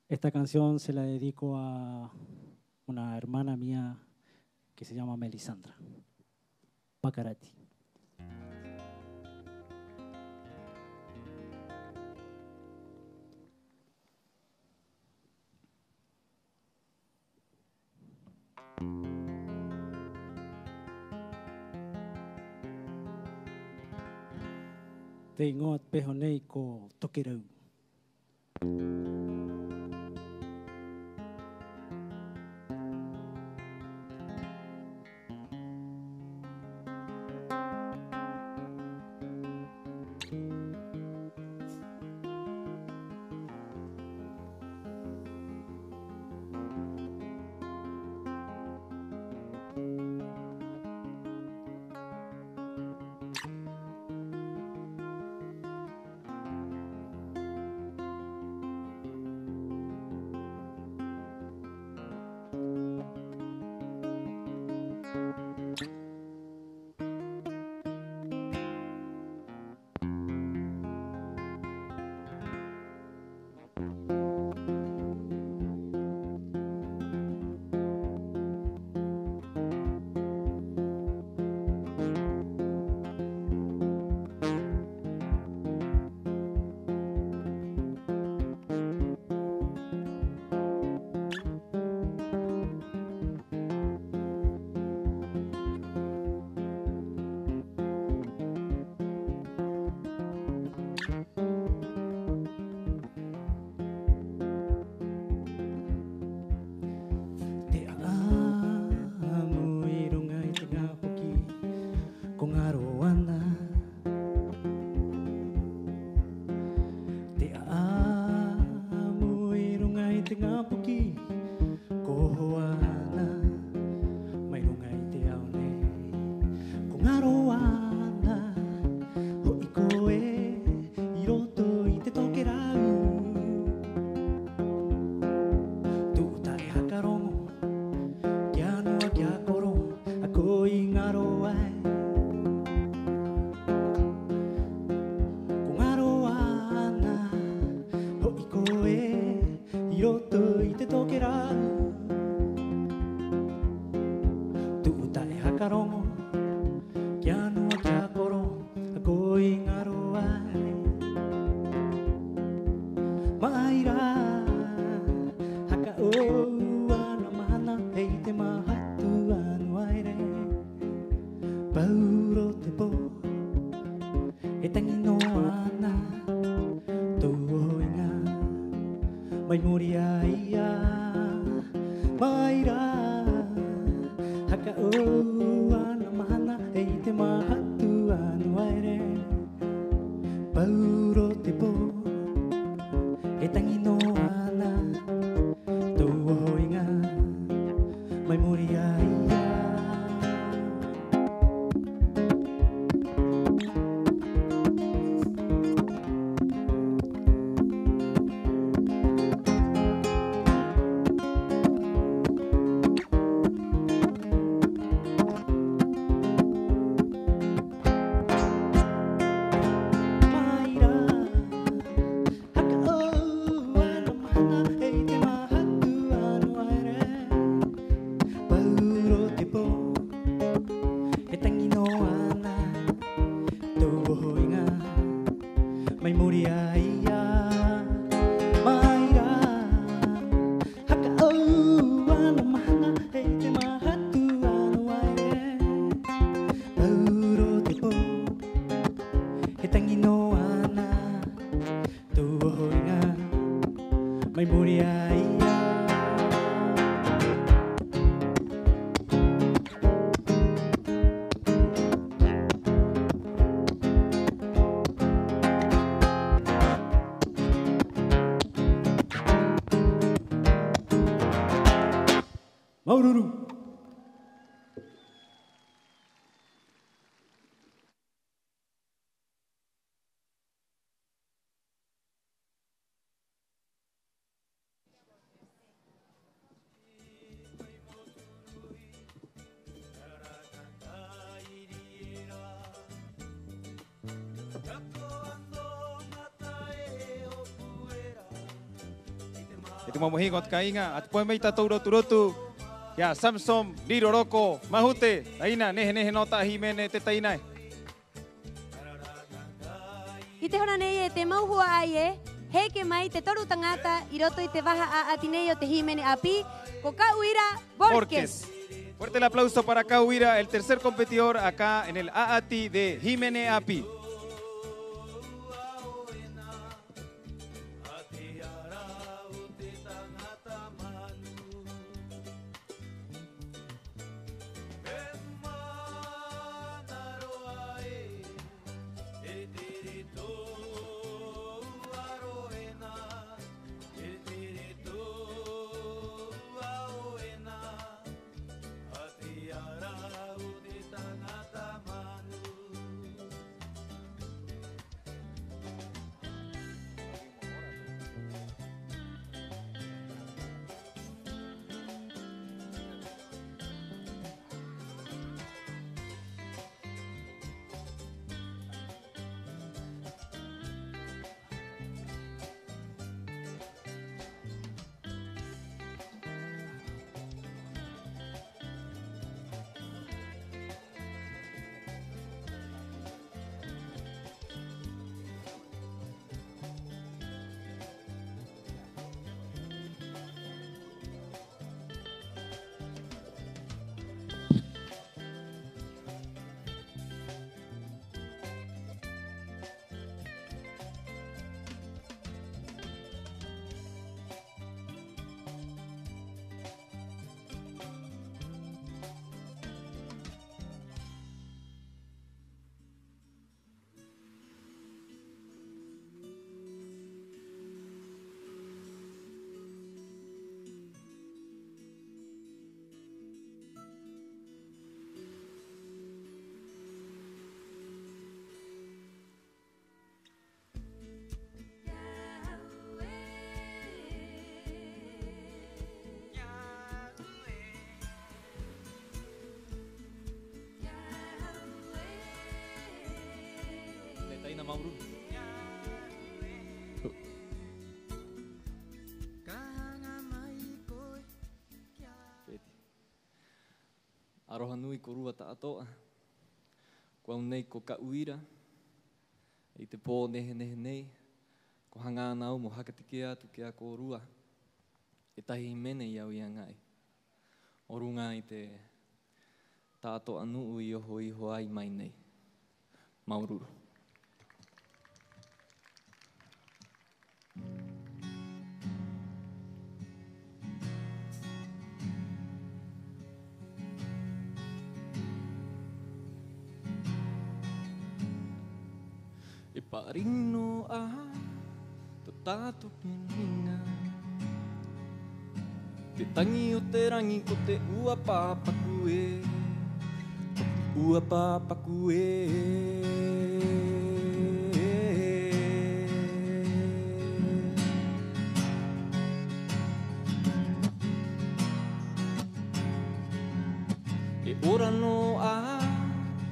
Esta canción se la dedico a una hermana mía que se llama Melisandra. Pakarati. Te 'īŋoa o te peho nei ko Tokerau. E tangi nō 'ana tō'u 'oho iŋa mai muri i a ia, mai rā haka 'ou ana mahana, e 'ite māhatu a Nuere. Paurō te pō, e tangi nō 'ana tō'u 'oho iŋa mai muri i a ia. Mai rā haka 'ou ana mahana, e 'ite māhatu a Nuere. Paurō te pō, e tangi nō 'ana tō'u 'oho iŋa mai muri i a ia. Mai rā haka 'ou ana mahana, e 'ite māhatu a Nuere. Paurō te pō, e tangi nō 'ana tō'u 'oho iŋa mai muri i a ia. Māuru-uru. E te mau mahiŋo o te kāiŋa, a te pohe mai tātou rotu-rotu ki a Samson Riroroko Mahute, taina nehe-nehe nō ta'a hīmene, te taina ē. 'I te hora nei e te mau hua'ai ē, he eke mai te toru taŋata 'i roto i te vaha 'a'ati nei o te hīmene 'āpī, ko Ka'uira Borges. Borges. Fuerte el aplauso para Ka'uira, el tercer competidor acá en el 'a'ati de Hīmene 'Āpī. Te taina māuru-uru. 'Aroha nui kōrua ta'ato'a. Ko au nei ko Ka'uira. 'I te pō nehe-nehe nei, ko haŋa 'ana au mo haka take'a atu ki a kōrua e tahi hīmene i a au i aŋa ai o ruŋa i te ta'ato'a nu'u i oho iho ai mai nei. Māuru-uru. E pa'ari nō 'ā tō tātou meninga. Te taŋi o te raŋi ko te 'ua pāpaku ē, ko te 'ua pāpaku ē. E ora nō 'ā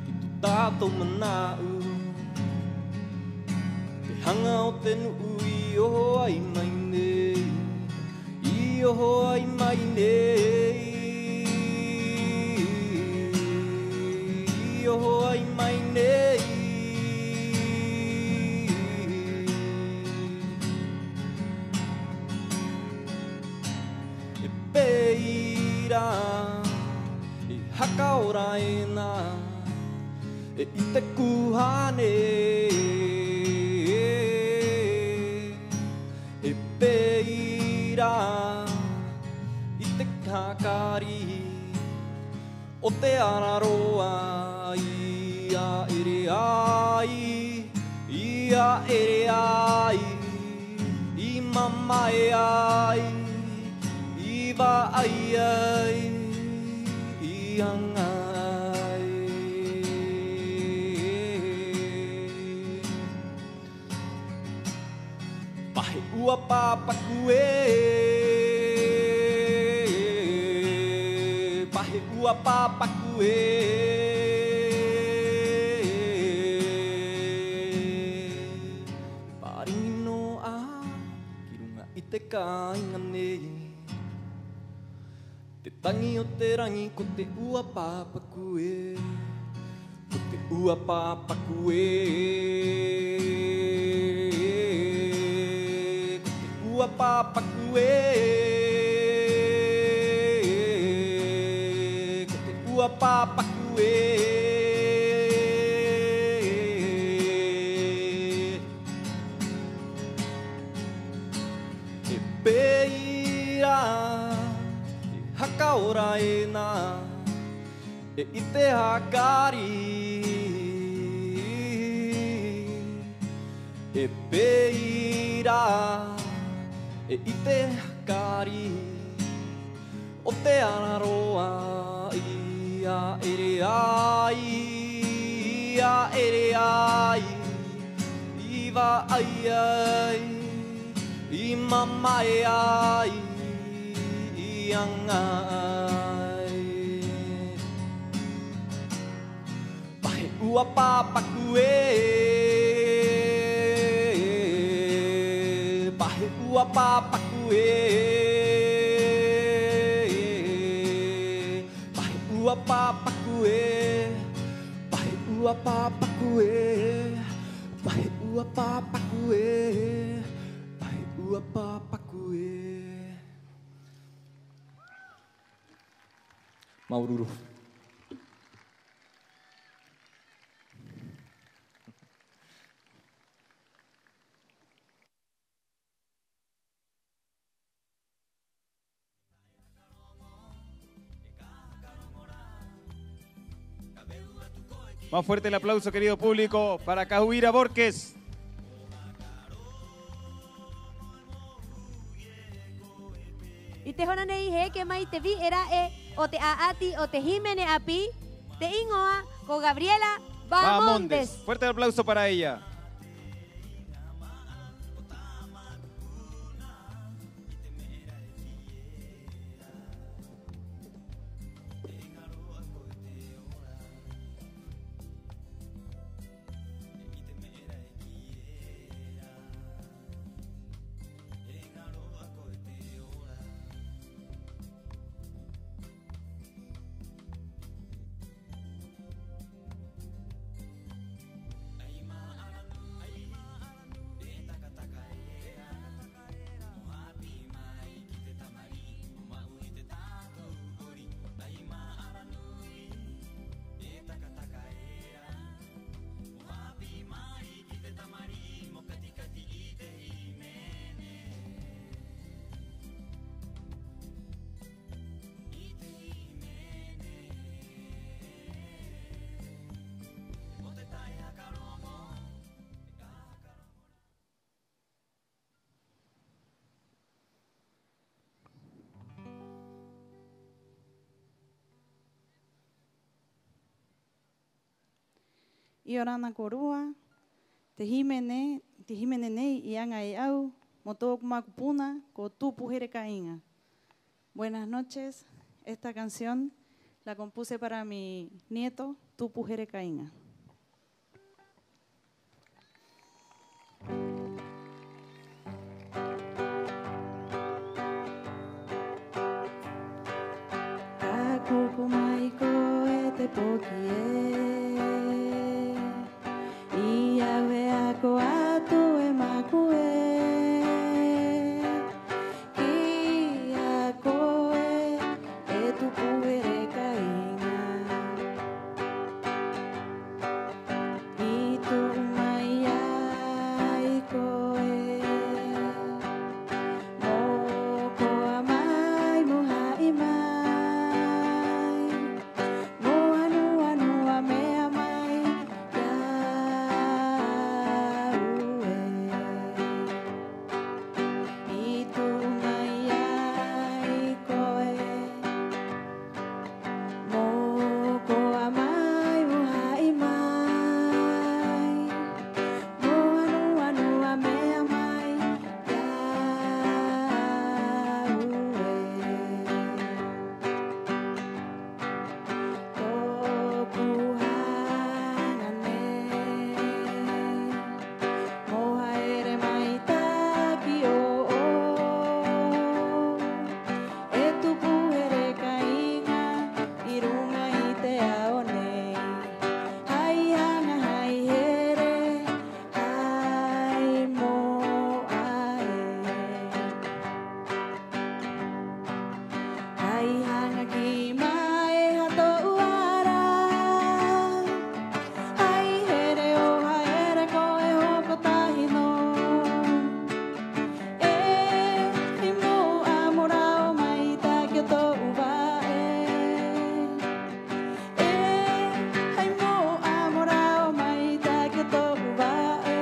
ki tō tātou mana'u te haŋa o te nu'u i oho ai mai nei, i oho ai mai nei, i oho ai mai nei. E pē ira i haka ora ena, e 'ite kuhane. E pē ira i te hakari o te ara roa, i ha'ere ai, i ha'ere ai, i mamae ai, i va'ai ai, i aŋa ai. Pa he 'ua pāpaku ē, pa he 'ua pāpaku ē. Pa'ari nō 'ā ki ruŋa i te kāiŋa nei. Te taŋi o te raŋi ko te 'ua pāpaku ē, ko te 'ua pāpaku ē, ko te 'ua pāpaku ē, ko te 'ua pāpaku ē. E pē ira i haka ora ena, e 'ite hakari. E pē ira, e 'ite hakari o te ara roa, i ha'ere ai, i ha'ere ai, i va'ai ai, i mamae ai, i aŋa ai. Pa he 'ua pāpaku ē, pa he 'ua pāpaku ē, pa he 'ua pāpaku ē, pa he 'ua pāpaku ē, pa he 'ua pāpaku ē, pa he 'ua pāpaku ē. Māuru-uru. Más fuerte el aplauso, querido público, para Kahuira Borges. 'I te hora nei he eke mai te vi'e ra'e o te 'a'ati o te hīmene 'āpī, te 'īŋoa ko Gabriela Bahamondes. Bahamondes. Fuerte el aplauso para ella. 'Iorana kōrua, te hīmene, te hīmene nei i aŋa e au mo tō'oku makupuna ko Tupu Here Kāiŋa. Buenas noches. Esta canción la compuse para mi nieto, Tupu Here Kāiŋa. Ka kuku mai koe, te poki ē, 'i a au e ako atu, e maku ē, ki a koe, e Tupu Here Kāiŋa. I tu'u mai ai koe mo koa mai, mo ha'i mai, mo anu-anu a me'e mai i a au ē. I tu'u mai ai koe mo koa mai, mo ha'i mai, mo anu-anu a me'e mai i a au ē. Tō'oku haŋa nei mo ha'ere mai taki ō'ou, e Tupu Here Kāiŋa, 'i ruŋa i te ao nei. Hai haŋa, hai here, hai mo'a ē. Hai haŋa ki ma'e hato'u ara, hai here 'o ha'ere koe hoko tahi nō. E hai mo'a mo rao mai taki o to'u va'e. E hai mo'a mo rao mai taki o to'u va'e.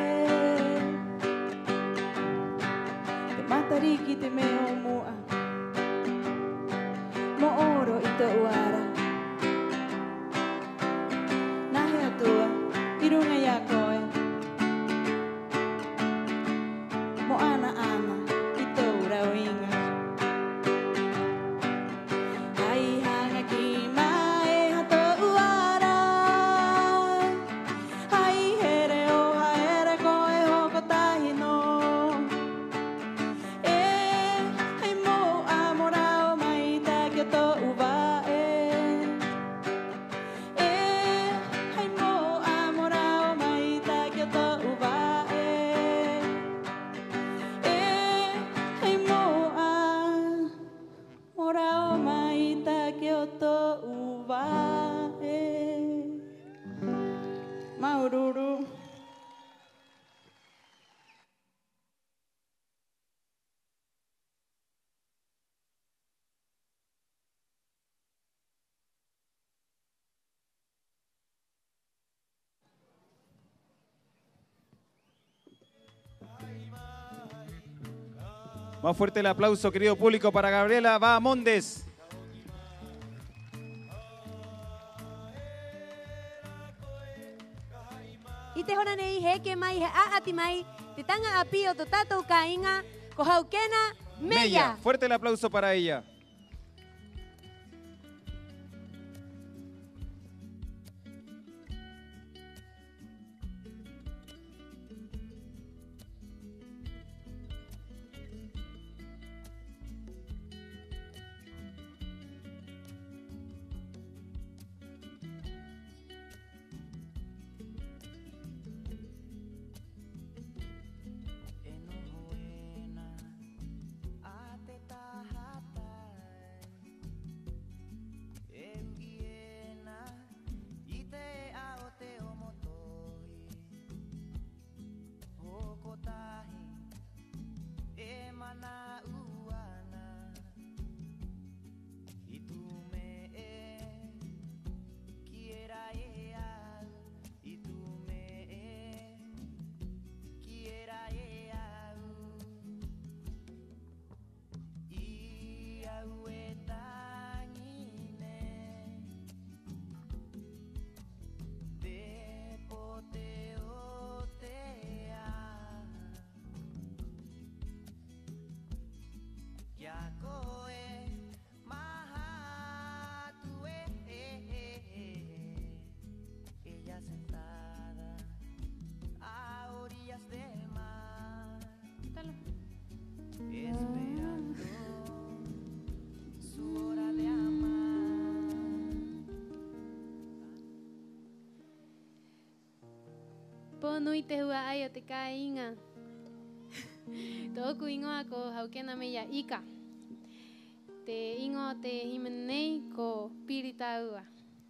Te matariki te me'e o mu'a mo oro i to'u ara. Nā he 'Atua 'i ruŋa i a koe mo 'ana-'ana i to'u rao iŋa. Hai haŋa ki ma'e hato'u ara, hai here 'o ha'ere koe hoko tahi nō. E hai mo'a mo rao mai taki o to'u va'e. E hai mo'a mo rao mai taki o to'u va'e. E hai mo'a mo rao mai taki o to'u va'e. Māuru-uru. Más fuerte el aplauso, querido público, para Gabriela Bahamondes. I te hora nei he eke mai, he 'a'ati mai te taŋa 'āpī o tō tātou kāiŋa, ko Haukena Meia. Meia. Fuerte el aplauso para ella. E noho ena a te taha tai, e u'i ena i te e'a o te 'omo tohi. Hoko tahi e mana'u 'ana, i tū me'e kī era e au, i tū me'e kī era e au. I au e taŋi nei, te po nui te hua'ai o te kāiŋa. Tō'oku 'īŋoa ko Haukena Meia Ika. Te 'īŋoa o te hīmene nei ko Piri Tāua.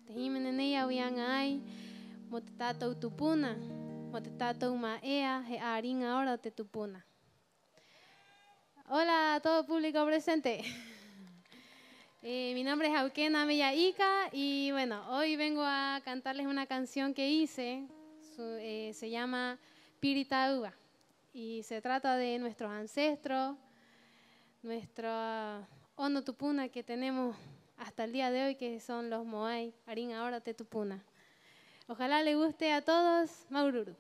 Te hīmene nei au i aŋa ai mo te tātou tupuna, mo te tātou mā'ea he 'āriŋa ora o te tupuna. Hola a todo público presente. Eh, mi nombre es Haukena Meia Ika y bueno, hoy vengo a cantarles una canción que hice. Su, eh, se llama Piri Tāua y se trata de nuestros ancestros, nuestro 'ono tupuna que tenemos hasta el día de hoy, que son los moai, 'āriŋa ora o te tupuna. Ojalá le guste a todos. Māuru-uru.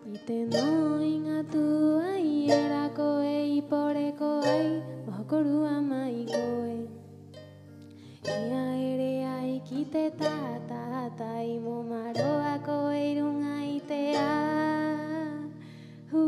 'I te nō iŋa tuai era ko e i poreko ai mo hokorua mai koe. I a ere ai ki te tātata i mo maroa koe 'i ruŋa i te ahu.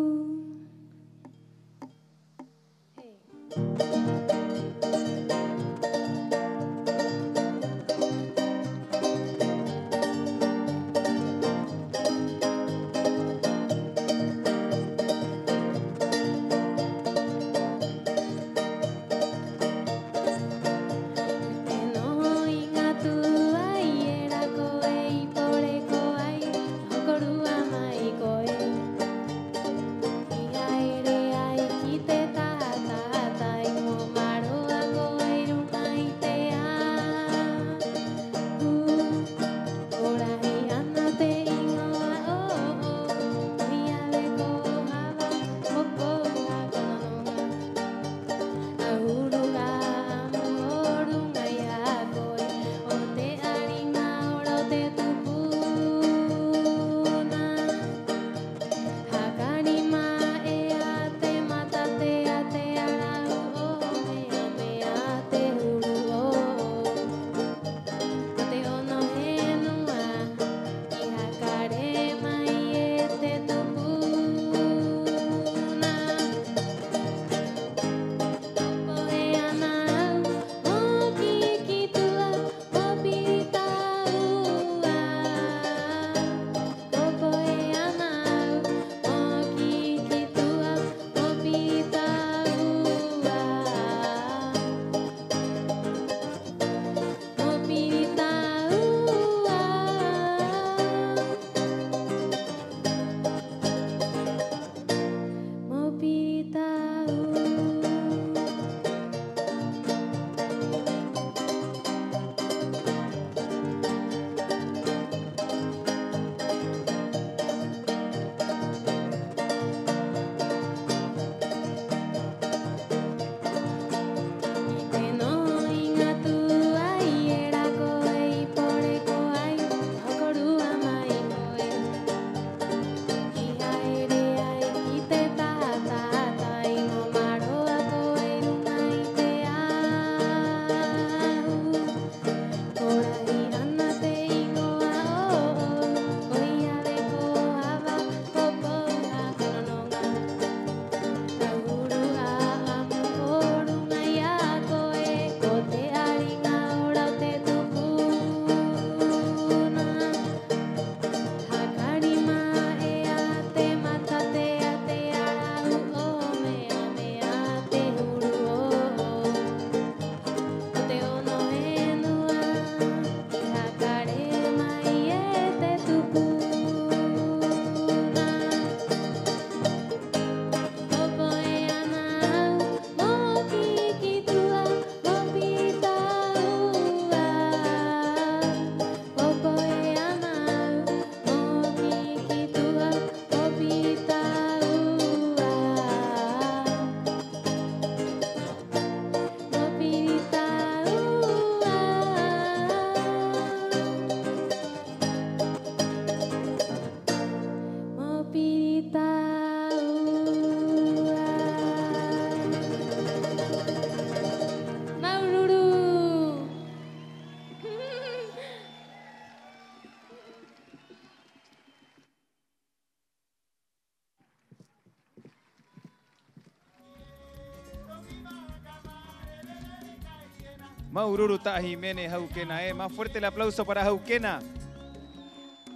Māuru-uru ta'a hīmene Haukena ē. Más fuerte el aplauso para Haukena.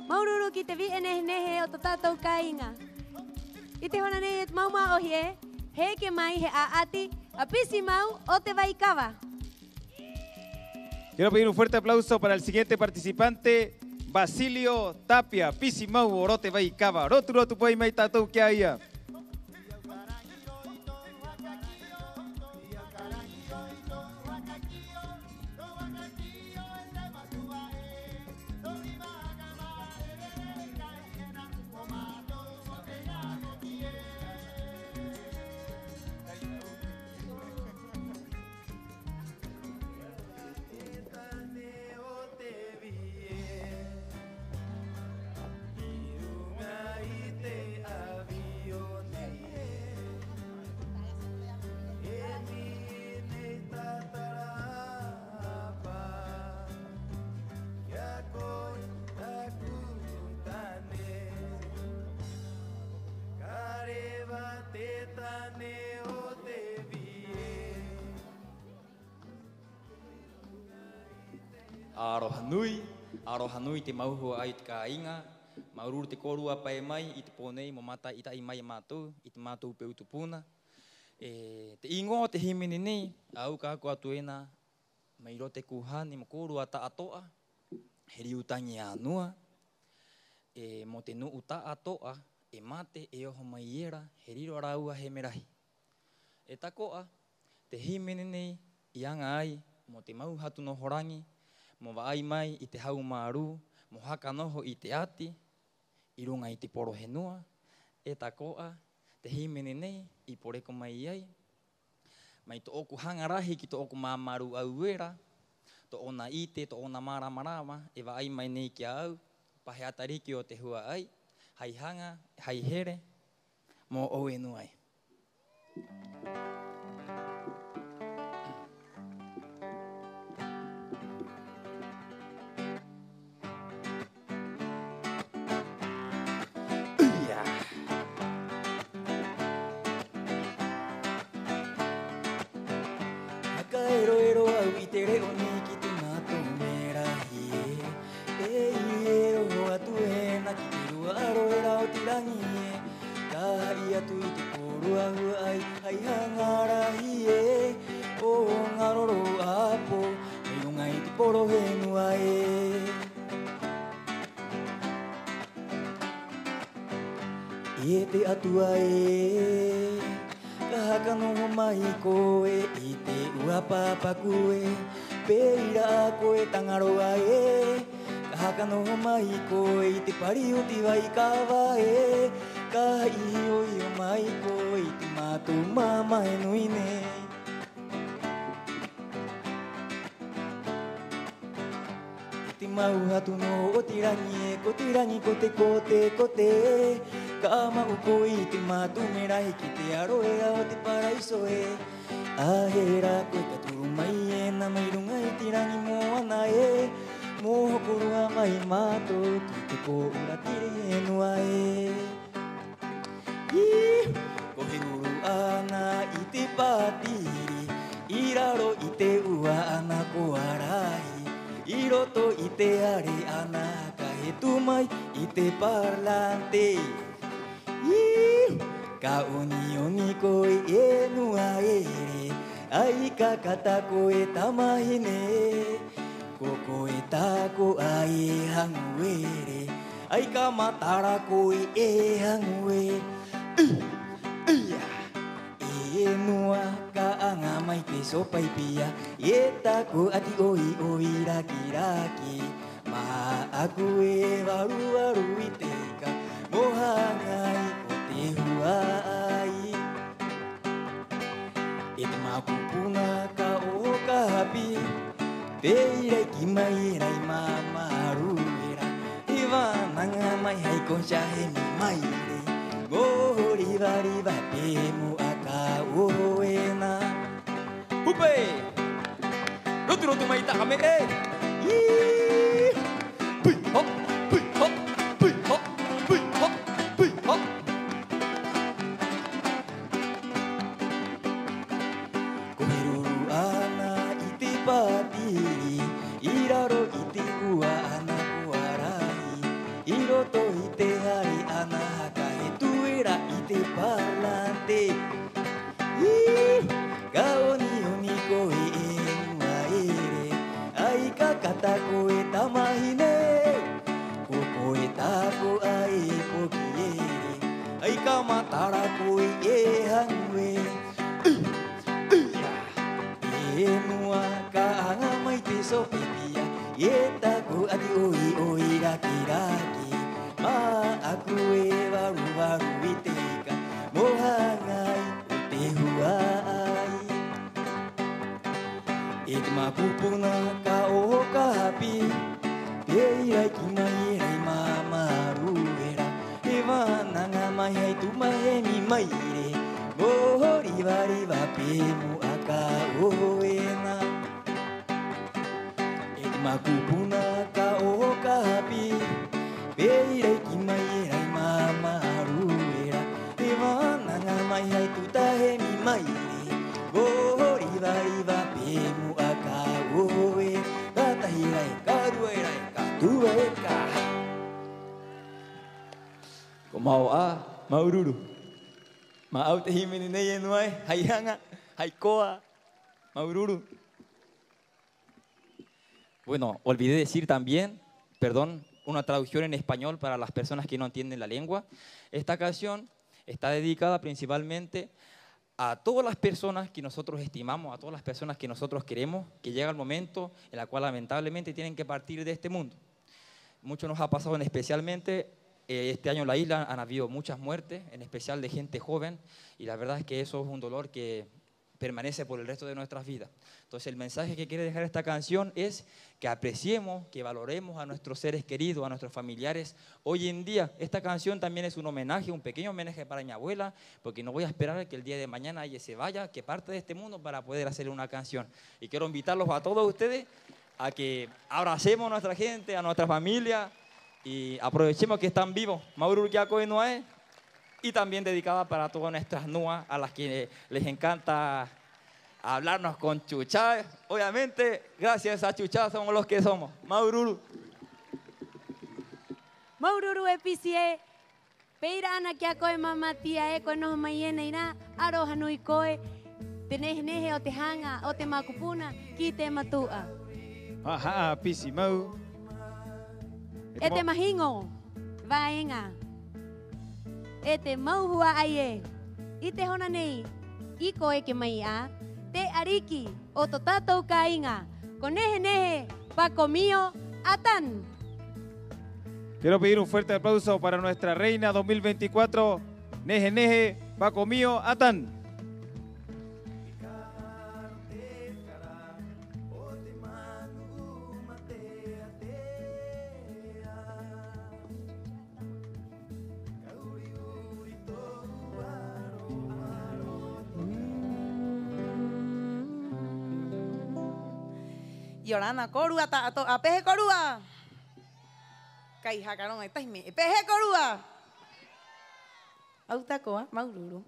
Māuru-uru ki te vi'e nehe-nehe o tō tātou kāiŋa. 'I te hora nei e te mau mā'ohi ē, he eke mai he 'a'ati a Pisi Mau o te Vaikava. Quiero pedir un fuerte aplauso para el siguiente participante, Basilio Tapia, Pisi Mau o Roto Vaikava. Rotu-rotu pa'i mai tātou ki a ia. Aroha nui, aroha nui te mau hua'ai o te kāiŋa. Māuru-uru te kōrua pae mai 'i te pō nei mo māta'i-ta'i mai e mātou i te mātou peu tupuna. 'E te 'īŋoa o te hīmene nei, a au ka ako atu ena mai roto i te kuhane mo kōrua ta'ato'a, he riu taŋi a nua, 'e mo te nu'u ta'ato'a e mate e oho mai era, he riro a rāua he merahi. 'E tako'a, te hīmene nei i aŋa ai mo te mau hatu noho raŋi, mo va'ai mai i te haumārū, mo haka noho i te 'ati, 'i ruŋa i te poro henua. 'E tako'a, te hīmene nei i poreko mai ai, mai tō'oku haŋa rahi ki tō'oku māmā rū'au era, tō'ona 'ite, tō'ona mārama-rama e va'ai mai nei ki a au, pa he 'atariki o te hua'ai, hai haŋa, hai here mo 'ou henua ē. Haka ero-ero a au i te re'o nei ki te matomu merahi ē. E ai e oho atu ena ki te rua 'aro era o te raŋi ē. Ka ha'i atu i te kōrua hua'ai hai haŋa rahi ē, o ŋaro rō 'āpō mai ruŋa i te poro henua ē. E te 'Atua ē, ka haka noho mai koe i te 'uapa paku ē, pē ira a koe Taŋaroa ē, ka haka noho mai koe i te pari o te vaikava ē, ka ha'ihio-hio mai koe i te mātou māmā e nui nei. E te mau hatu noho o te raŋi ē, ko te raŋi ko te kote-kote ē, ka ma'u koe i te matomu merahi ki te 'aro era o te paraiso ē. A hē rā koe ka turu mai ena mai ruŋa i te raŋi moana ē, mo hokorua mai mātou ki te kō'ura kiri henua ē. Ī, ko he ruru 'ana i te pātiri, 'i raro i te 'ua'ana ko arahi, 'i roto i te are 'ana ka hetu mai i te parlante. Ī, ka 'oni-'oni koe e nua ere, 'ai ka kata koe tamahine. Ko koe tako'a e haŋu ere, 'ai ka matara koe e haŋu ere. Ia, ia. E nua, ka aŋa mai te sōpaipi 'ā, e taku 'ati 'oi-'oi raki-raki. Maha'aku e varu-varu i te ika mo haŋa ai o te hua'ai. E te makupuna ka oho ka hāpī, pē ira i kī mai era i māmārū era, he vānaŋa mai hai koncha he mī maire, mo oho riva-riva pē mu'a ka oho ena. Hupe! Rotu-rotu mai ta'a me'e. Ī! Pui ho, pui ho, pui ho, pui ho, pui ho. Ko he ruru 'ana i te pāti Tohi te hari 'ana haka he tū era i te parlante. Ī, ka oni-oni koe e nua ere, 'ai ka kata koe tamahine. Ko koe tako'a e poki ere, 'ai ka matara koe e haŋu ē. Ī, ī, ī. E nua ka aŋa mai te sopitia, e tako'a te 'ohi-'ohi raki-raki, mā'aku e varu-varu i te ika mo haŋa ai o te hua'ai. E te makupuna ka oho ka hāpī, pē ira i kī mai era i māmārū era, he vānaŋa mai hai tū maheni maire, mo oho riva-riva pē mu'a ka oho ena. E te makupuna ka oho ka hāpī, pē ira i kī mai era i māmārū era, he vānaŋa mai hai tū taheni maire, mo oho riva-riva pē mu'a ka oho ē. Ka tahi era ē, ka rua era ē, ka tu'a ē, ka. Ko mao 'ā, māuru-uru. Mā'au te hīmene nei e nua ē, hai haŋa, hai koa, māuru-uru. Bueno, olvidé decir también, perdón, una traducción en español para las personas que no entienden la lengua. Esta canción está dedicada principalmente a todas las personas que nosotros estimamos, a todas las personas que nosotros queremos, que llega el momento en la cual lamentablemente tienen que partir de este mundo. Mucho nos ha pasado, en especialmente, eh, este año en la isla han habido muchas muertes, en especial de gente joven, y la verdad es que eso es un dolor que permanece por el resto de nuestras vidas. Entonces, el mensaje que quiere dejar esta canción es que apreciemos, que valoremos a nuestros seres queridos, a nuestros familiares. Hoy en día, esta canción también es un homenaje, un pequeño homenaje para mi abuela, porque no voy a esperar que el día de mañana ella se vaya, que parte de este mundo para poder hacerle una canción. Y quiero invitarlos a todos ustedes a que abracemos a nuestra gente, a nuestra familia, y aprovechemos que están vivos. Māuru-uru ki a koe nua ē. Y también dedicada para todas nuestras nuas, a las que les encanta hablarnos con chuchá. Obviamente, gracias a chuchá somos los que somos. Māuru-uru. Māuru-uru e Pisi ē. Pē ira 'ana ki a koe māmā, tía ē, ko noho mai ena i rā, 'aroha nui koe. Te nehe-nehe o te haŋa o te makupuna ki te matu'a. Aha, Pisi mau. E te mahiŋo vāeŋa, e te mau hua'ai ē, 'i te hora nei i ko eke mai 'ā te 'ariki o to tātou kāiŋa, ko Nehe-nehe Pakomio Atán. Quiero pedir un fuerte aplauso para nuestra reina dos mil veinticuatro, Nehe-nehe Pakomio Atán. Iorana kōrua ta'ato'a, ¿pē hē kōrua? Kai haka roŋo e tahi me'e, ¿pē hē kōrua? Au tako'a, māuru-uru.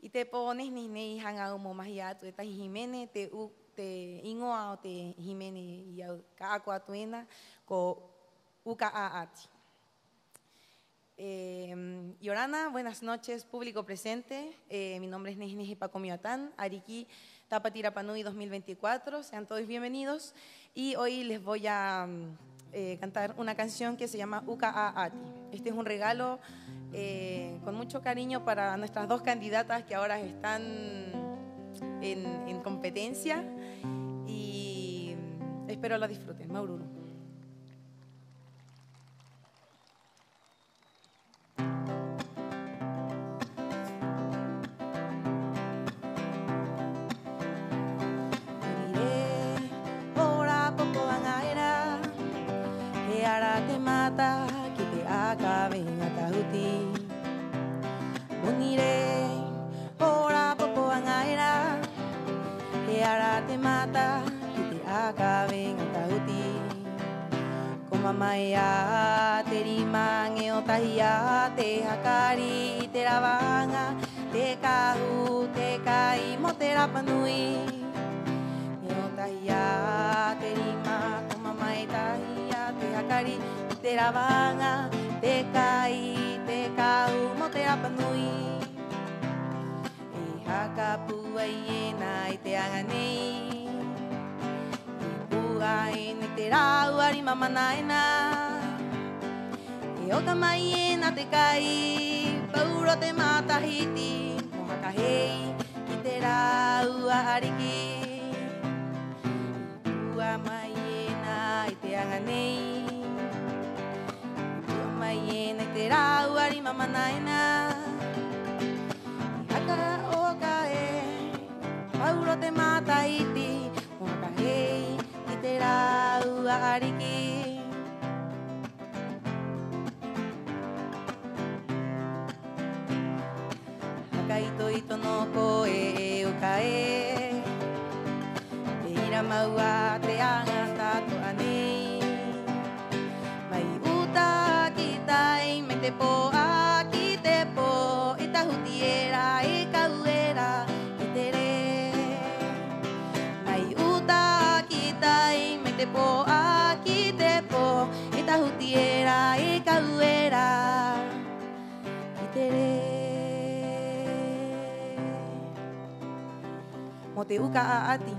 'I te pō nehe-nehe nei haŋa au mo mahia atu e tahi hīmene, te u-, te 'īŋoa o te hīmene i a au ka ako atu ena ko Uka 'A'ati. Eh, Iorana, buenas noches, público presente. Eh, mi nombre es Nehe-nehe Pakomio Atán, 'ariki Tāpati Rapa Nui dos mil veinticuatro. Sean todos bienvenidos. Y hoy les voy a, mm, eh, cantar una canción que se llama Uka 'A'ati. Este es un regalo, eh, con mucho cariño para nuestras dos candidatas que ahora están en, en competencia. Y, mm, espero lo disfruten. Māuru-uru. Moni rē, hora popoaŋa era, he ara te mata ki te 'aka veŋa tahuti. Moni rē, hora popoaŋa era, he ara te mata ki te 'aka veŋa tahuti. Ko mamae 'ā te rima, ŋeo tahi 'ā te hakari i te rava'a aŋa, te kahu, te kai mo te rapa nui. Ŋeo tahi 'ā te rima, ko mamae tahi 'ā te hakari i te Te rāvana, te kai, te kau mo te rapa nui. E haka pūai ena i te aŋa nei. E pu'a ena i te rāua rima mana ena. E oka mai ena te kai, paurō te matahiti, mo haka hei ki te rāua ariki. E pu'a mai ena i te aŋa nei. E pu'a mai ena i te rāua rima mana ena. E haka oka e paurō te matahiti, mo haka hei ki te rāua ariki. Haka ito-ito nō koe e uka ē, te ira mau a te aŋa ta'ato'a nei. Mai uta ki tai, mai te pō 'ā ki te pō, e tahuti era, e kau era, ki te rē. Mai uta ki tai, mai te pō 'ā ki te pō, e tahuti era, e kau era, ki te rē. Mo te uka 'a'ati,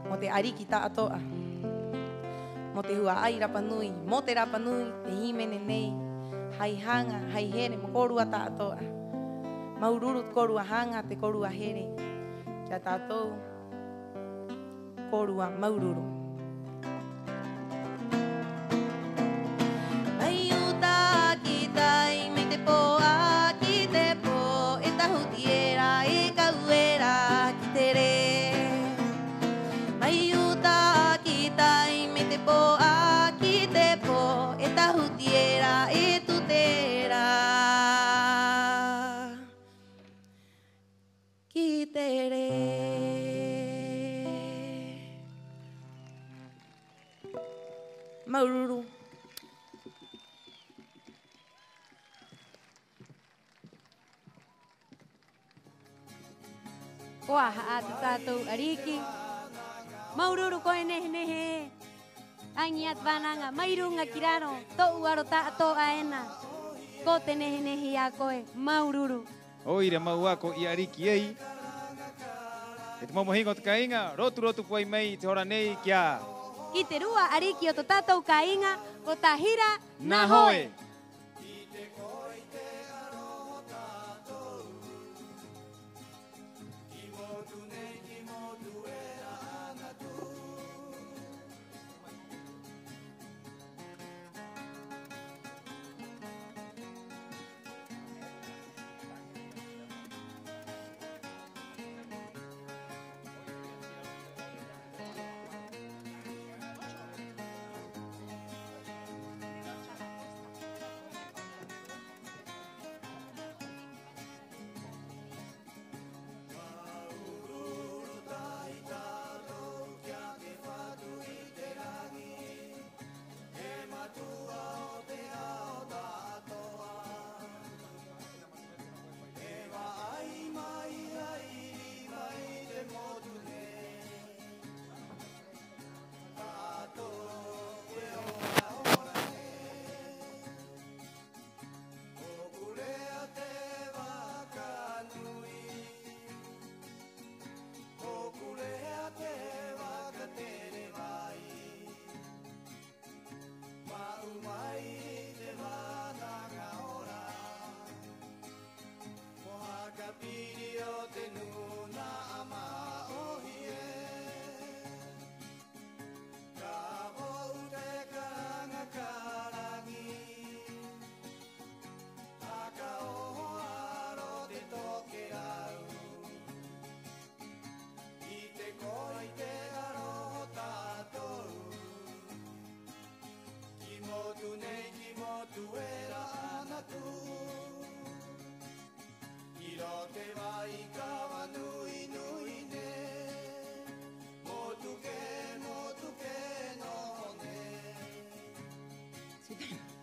mo te ariki ta'ato'a, mo te hua'ai rapa nui, mo te rapa nui, te hīmene nei, hai haŋa, hai here mo kōrua ta'ato'a. Māuru-uru te kōrua haŋa, te kōrua here ki a tātou. Kōrua māuru-uru. Mai uta ki tai, mai te pō 'ā ki te pō, e tahuti era, e kau era, ki te rē. Mai uta ki tai, mai te pō 'ā ki te pō, e tahuti era, e tute era, ki te rē. Māuru-uru. Ko aha 'ā te tātou ariki? Māuru-uru koe nehe-nehe ē. Aŋi atu vānaŋa mai ruŋa ki raro, to'u aro ta'ato'a ena. Ko te nehe-nehe i a koe, māuru-uru. 'O ira mau 'ā ko ia ariki ei. E te momo hiŋa o te kāiŋa, rotu-rotu ko ai mai te hora nei ki a... Ki te rua ariki o to tātou kāiŋa, ko Tahira Nahoe. Ma'u mai te vānaŋa ora, mo haka piri o te nūna'a mā'ohi ē. Ka vo'u te karanga ka raŋi, haka oho a roto te tokerau. 'I te koa i te aro o tātou, ki motu nei, ki motu era ana tu'u. 'I roto te vai kava nui-nui nei, motu kē, motu kē noho nei.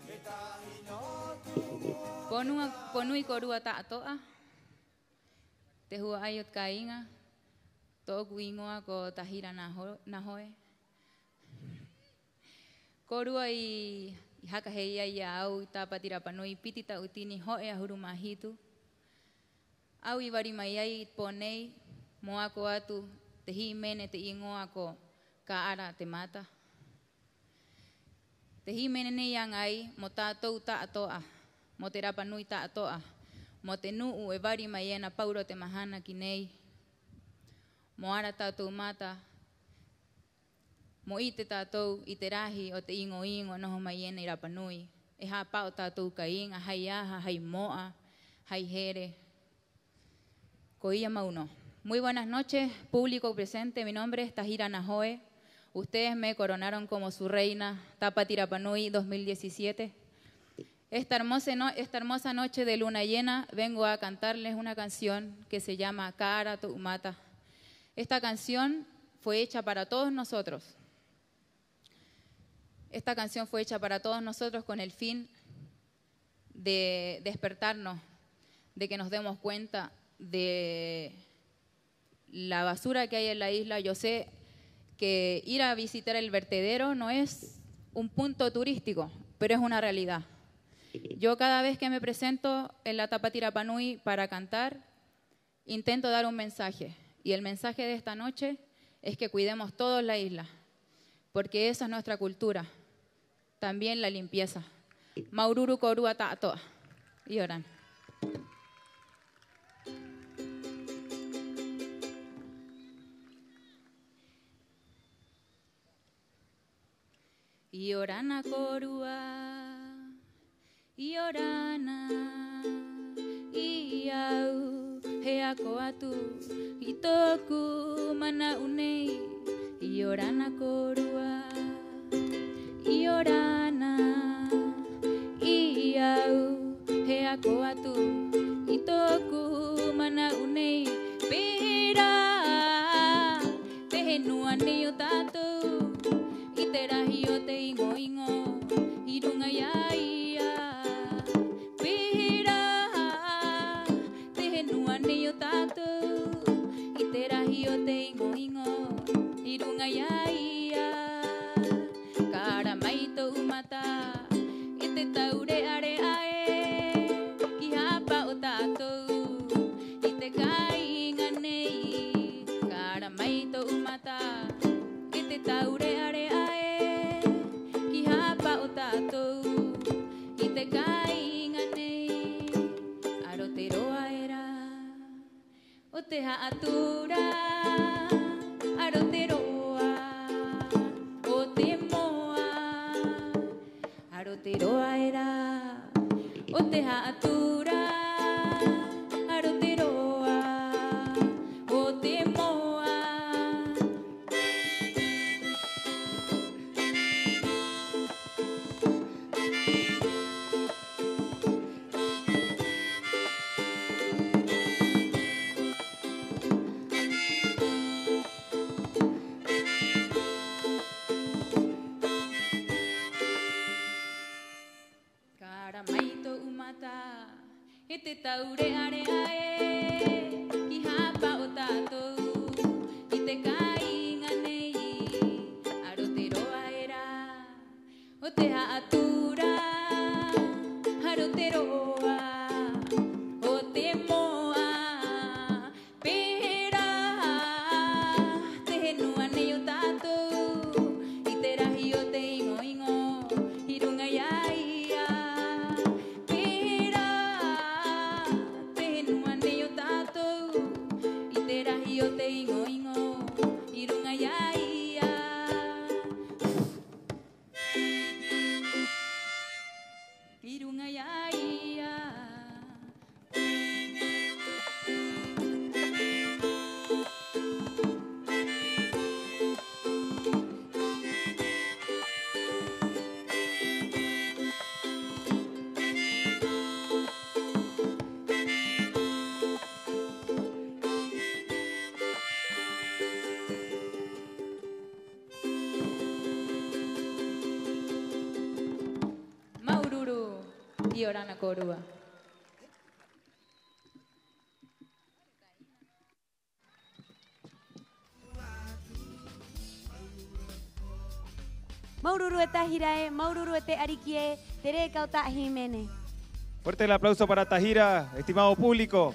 He tahi nō tu'u moana. Ponua, ponui kōrua ta'ato'a. Te hua'ai o te kāiŋa, tō'oku 'īŋoa ko Tahira Naho-, Nahoe. Kōrua i, i haka hē ai i a au i Tāpati Rapa Nui piti ta'utini ho'e 'ahuru mā hitu, a au i vari mai ai i te pō nei mo ako atu te hīmene, te 'īŋoa ko Ka ara te mata. Te hīmene nei i aŋa ai mo tātou ta'ato'a, mo te Rapa Nui ta'ato'a, mo te nu'u e vari mai ena paurō te mahana ki nei, mo ara tātou mata, mo 'ite tātou i te rahi o te iŋo-iŋo e noho mai ena 'i Rapa Nui, 'e hāpa'o tātou kai iŋa, hai aha, hai mo'a, hai here. Koia mau nō. Muy buenas noches, público presente. Mi nombre es Tahira Nahoe. Ustedes me coronaron como su reina Tāpati Rapa Nui dos mil diecisiete. Esta hermosa no-, esta hermosa noche de luna llena vengo a cantarles una canción que se llama Ka ara to'u mata. Esta canción fue hecha para todos nosotros. Esta canción fue hecha para todos nosotros con el fin de despertarnos, de que nos demos cuenta de la basura que hay en la isla. Yo sé que ir a visitar el vertedero no es un punto turístico, pero es una realidad. Yo cada vez que me presento en la Tāpati Rapa Nui para cantar, intento dar un mensaje, y el mensaje de esta noche es que cuidemos todos la isla, porque esa es nuestra cultura, también la limpieza. Māuru-uru kōrua ta'ato'a. 'Iorana. 'Iorana kōrua, 'iorana i a au, he ako atu i tō'oku mana'u nei. 'Iorana kōrua, 'iorana i a au, he ako atu i tō'oku mana'u nei. ¿Pē hē rā te henua nei o tātou 'i te rahi o te iŋo-iŋo 'i ruŋa i a ia? ¿Pē hē rā te henua nei o tātou 'i te rahi o te iŋo-iŋo 'i ruŋa i a ia? Ka ara mai to'u mata i te taure'a-re'a ē, ki hāpa'o tātou i te kāiŋa nei. Ka ara mai to'u mata i te taure'a-re'a ē, ki hāpa'o tātou i te kāiŋa nei. A roto te roa era o te ha'atura, a roto te roa o te moa. A roto te roa era o te ha'atura, a roto te roa o te moa. Ka ara mai to'u mata i te taure'a-re'a ē, ki hāpa'o tātou i te kāiŋa nei. A roto te roa era o te ha'atura, a roto te roa o te moa. ¿Pē hē rā te henua nei o tātou 'i te rahi o te iŋo-iŋo 'i ruŋa i a ia? ¿Pē hē rā te henua nei o tātou 'i te rahi o te iŋo-iŋo 'i ruŋa i a ia? 'I ruŋa i a ia. Māuru-uru, 'iorana kōrua. Māuru-uru e Tahira ē, māuru-uru e te 'ariki ē, te rē ka ota hīmene. Fuerte el aplauso para Tahira, estimado público.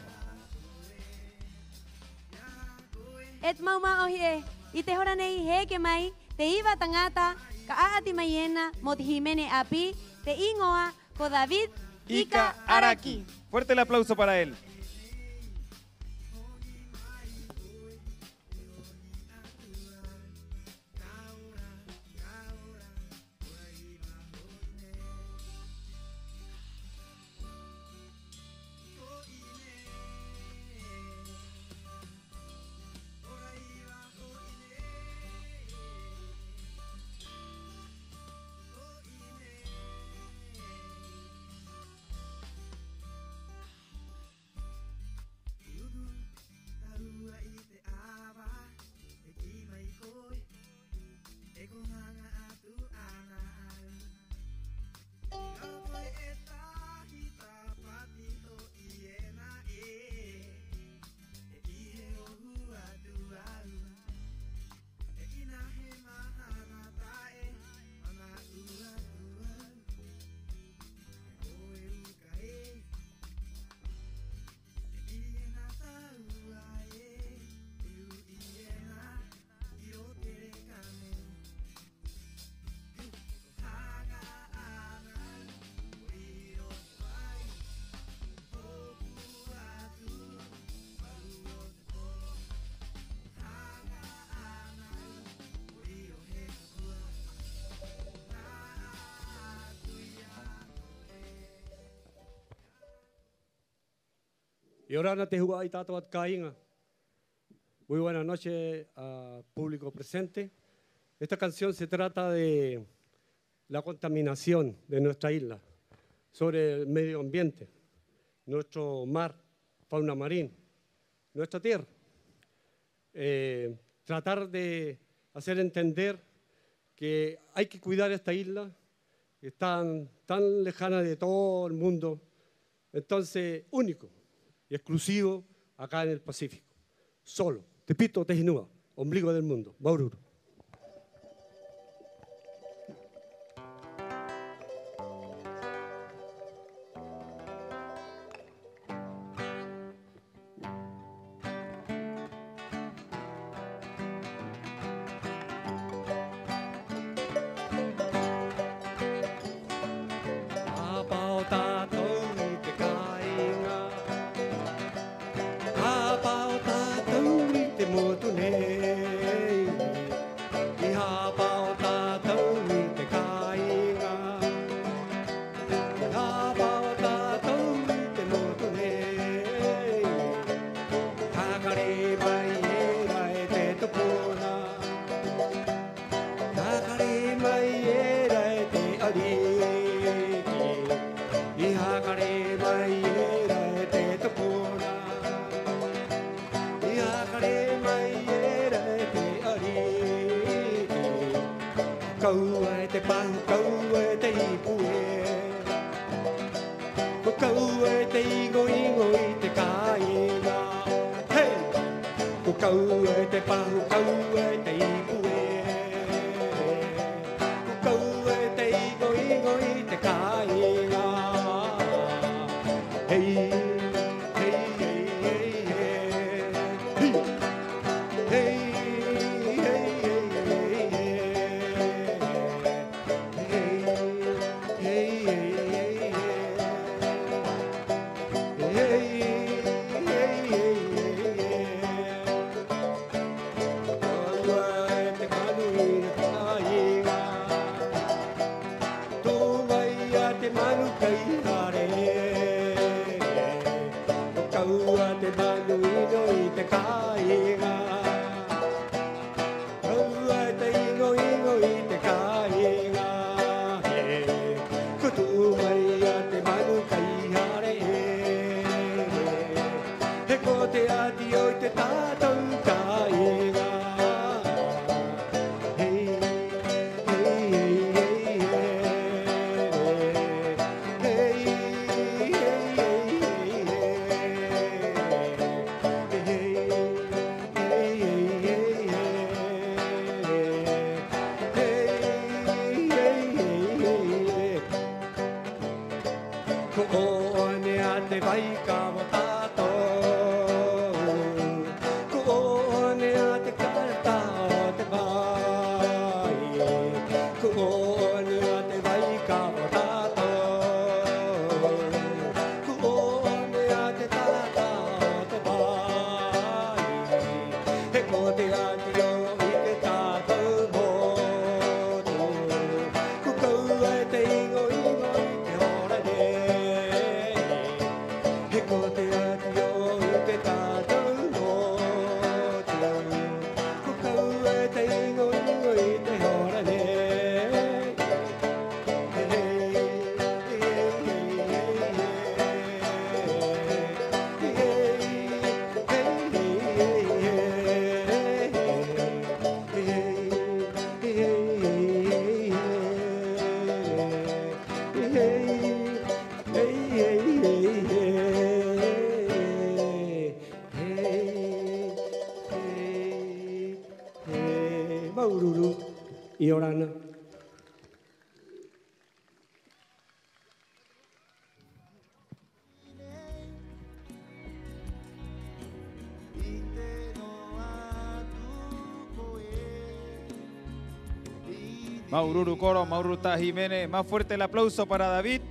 E te mau mā'ohi ē, 'i te hora nei he eke mai te iva taŋata ka 'a'ati mai ena mo te hīmene 'āpī, te 'īŋoa ko David Ika Araki. Fuerte el aplauso para él. Io ora na te hua'ai, tātou atu kāiŋa. Muy buena noche a público presente. Esta canción se trata de la contaminación de nuestra isla, sobre el medio ambiente, nuestro mar, fauna marina, nuestra tierra. Eh, tratar de hacer entender que hay que cuidar esta isla, que está tan lejana de todo el mundo, entonces único y exclusivo acá en el Pacífico. Solo, Te Pito o te Henua, ombligo del mundo. Māuru-uru. Hāpa'o tātou i te kāiŋa, hāpa'o tātou i te motu nei, i hāpa'o tātou i te kāiŋa. Hāpa'o tātou i te motu nei, haka rē mai era e te tupuna, haka rē mai era e te 'ariki, i haka rē mai era e te tupuna. I haka rē mai era e te 'ariki, ko Kaua e te pahu, Kaua e te ipu ē, ko Kaua e te iŋo-iŋo i te kāiŋa. Hey! Ko Kaua e te pahu, Kaua e te ipu ē, ko Kaua e te iŋo-iŋo i te kāiŋa. Hey, hey, hey, hey, hey. Hey, hey, hey, hey, hey. Hey, hey, hey, hey, hey. Hey, hey, hey, hey, hey. Kaua e te manu 'ino i te kāiŋa. Tō mai a te manu kai hare. Ko Kaua te manu 'ino i te kāiŋa. Kaua te iŋo-iŋo i te kāiŋa. Ko tō mai a te manu kai hare. He ko te 'ati 'o te tātou kāiŋa. Hey, hey, hey, hey, hey. Hey, hey, hey, hey, hey. Ko 'ō nei a te vai ka mo tātou. Ko 'ō nei a te karata o te vai. Ko 'ō nei a te vai ka mo tātou. Ko 'ō nei a te tata o te vai. He ko te ati o i te tātou motu. Ko koe e te 'iŋo-'iŋo i te hora nei. He ko te ati o i te tātou motu. Ko koe e te 'iŋo-'iŋo i te hora nei. Māuru-uru. 'Iorana. Māuru-uru koro, māuru-uru tā hīmene. Más fuerte el aplauso para David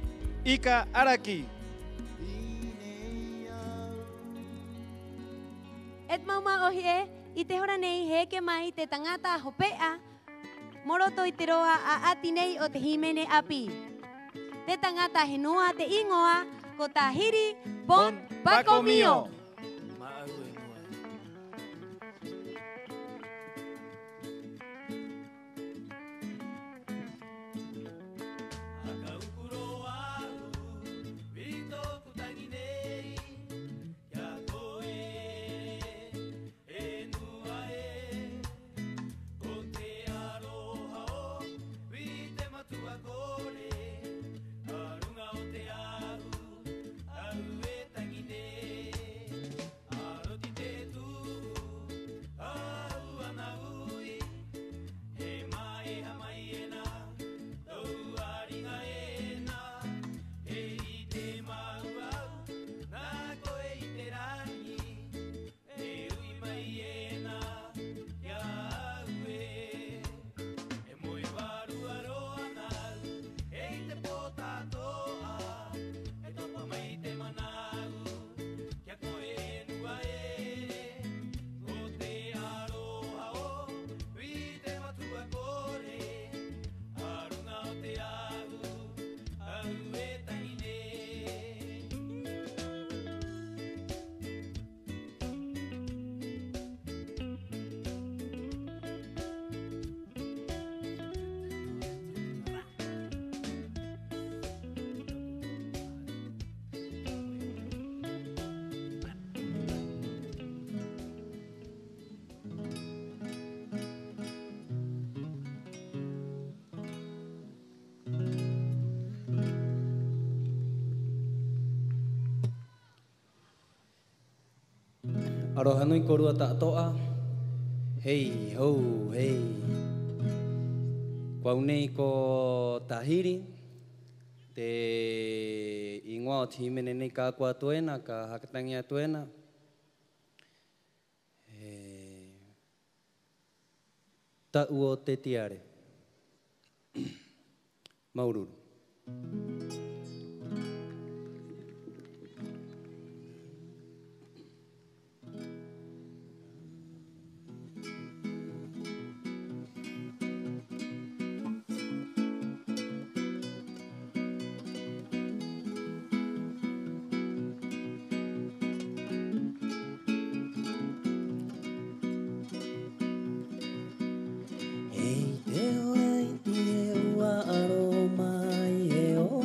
Ika Araki. E te mau mā'ohi ē, 'i te hora nei he eke mai te taŋata hope'a mo roto i te roa 'a'ati nei o te hīmene 'āpī. Te taŋata henua te 'īŋoa ko Tahiri Pon Pakomio. E nua ē, ko te aroha o Vī te matua kore, a ruŋa o te ahu, a uē taŋi nei, a roti te tu'u, a uana ui, he mā'eha mai ena, tou ariŋa ena, he 'ite mau au, nā koe i te raŋi, e u'i mai ena ki a au ē. E moe vārua rō 'ana au, e 'ite pō ta'ato'a, e topa mai te mana'u ki a koe e nua ē. Ko te aroha o Vī te matua kore, a ruŋa o te ahu, a uē taŋi nei. 'Aroha nui kōrua ta'ato'a. Hei hou, hei. Ko au nei ko Tahiri, te 'īŋoa o te hīmene nei ka ako atu ena, ka haka taŋi atu ena. E, Ta'u o te tiare. Māuru-uru. 'E 'i te hora iti e ua'aro mai e o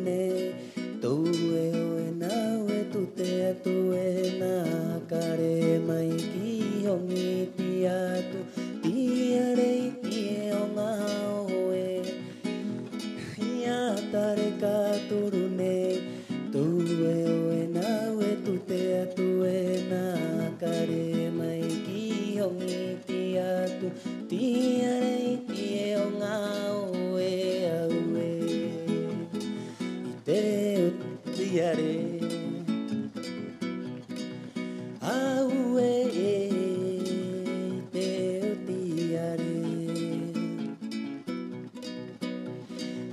nei. Tō ueo e nau e tute atu ena, haka rē mai ki Hoŋi, tī atu, tī a rē, i tī e oŋa oho ē. I a Tare Ka Turu nei, tō ueo e nau e tute atu ena, haka rē mai ki Hoŋi, tī atu, tī a rē, i tī e oŋa oho ē. Auē, i te oti a rē. Auē, i te oti a rē.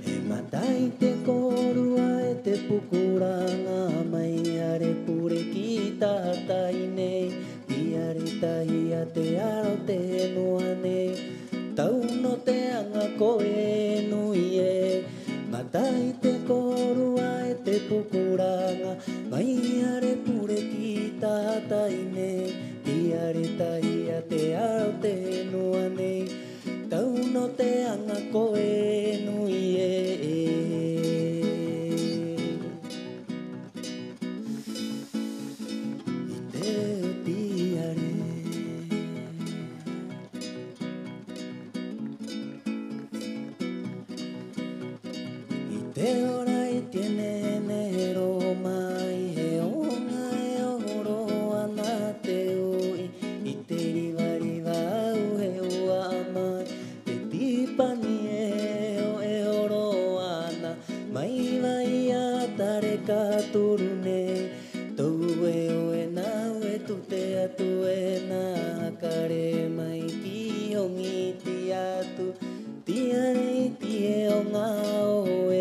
E mata i te kōrua e te pukuraŋa, mai hare pure ki taha tahi nei, tī a rē tahi a te ara o te henua nei, tau nō te aŋa koe e nui ē. Mata i te kōrua e te pukuraŋa, mai hare pure ki taha tahi nei, tī a rē tahi a te ara o te henua nei, tau nō te aŋa koe e nui ē. I te oti a rē. I te hora i te nehe-nehe rō mai, he oŋa e oho rō ana te u'i, i te riva-riva au he ua'a mai, te tīpani e eho-eho rō ana, mai vai a Tare Ka Turu nei, tō ueo e nau e tute atu ena, haka rē mai ki Hoŋi, tī atu, tī a rē, i tī e oŋa oho ē.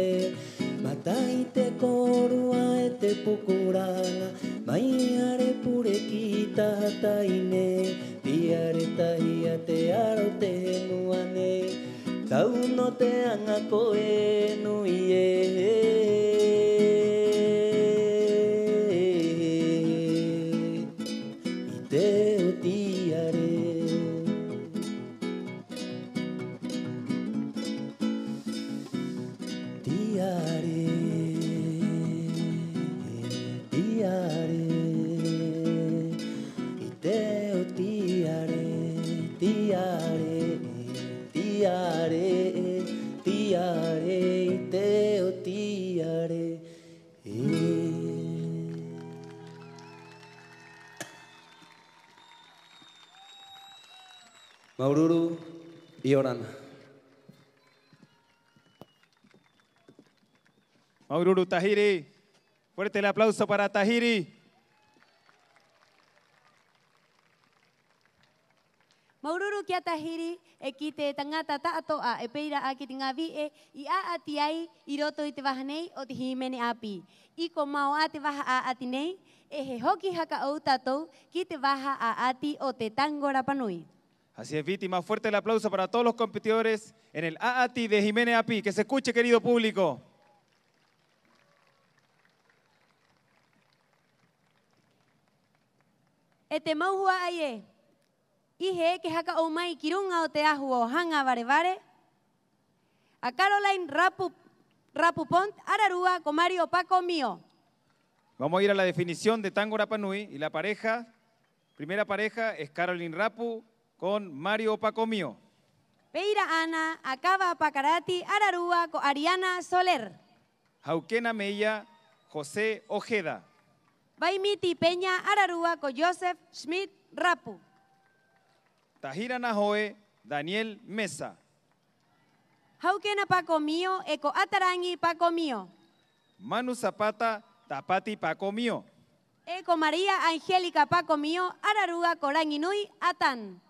Mata i te kōrua e te pukuraŋa, mai hare pure ki taha tahi nei, tī a rē tahi a te ara o te henua nei, tau nō te aŋa koe e nui ē. I te oti a rē. Tī a rē, tī a rē, i te oti a rē, tī a rē, tī a rē, tī a rē, i te oti a rē. Māuru-uru, 'iorana. Māuru-uru Tahiri. Fuerte el aplauso para Tahiri. Māuru-uru ki a Tahiri, 'e ki te taŋata ta'ato'a, 'e pē ira 'ā ki te ŋā vi'e i 'a'ati ai 'i roto i te vaha nei o te hīmene 'āpī. 'Ī ko mao 'ā te vaha 'a'ati nei, 'e he hoki haka 'ou tātou ki te vaha 'a'ati o te Tango Rapa Nui. Así es, Viti, más fuerte el aplauso para todos los competidores en el 'a'ati de hīmene 'āpī. Que se escuche, querido público. 'E te mau hua'ai ē, ¿'i hē e haka 'ou mai ki ruŋa o te ahu o Haŋa Vare-vare? A Caroline Rapu, Rapu Pont ararua ko Mario Pakomio. Vamos a ir a la definición de Tango Rapa Nui y la pareja, primera pareja es Caroline Rapu con Mario Pakomio. Pē ira 'ana a Kava Pakarati ararua ko Ariana Soler. Haukena Meia, José Ojeda. Vaimiti Peña ararua ko Joseph Schmidt Rapu. Tahira Nahoe, Daniel Mesa. Haukena Pakomio 'e ko 'Ataraŋi Pakomio. Manu Zapata, Tapati Pakomio. 'E ko María Angélica Pakomio ararua ko Raŋi Nui Atán.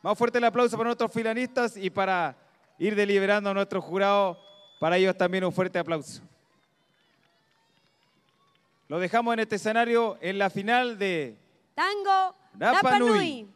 Más fuerte el aplauso para nuestros finalistas y para ir deliberando a nuestro jurado, para ellos también un fuerte aplauso. Lo dejamos en este escenario en la final de Tango Rapa Nui. Rapa Nui.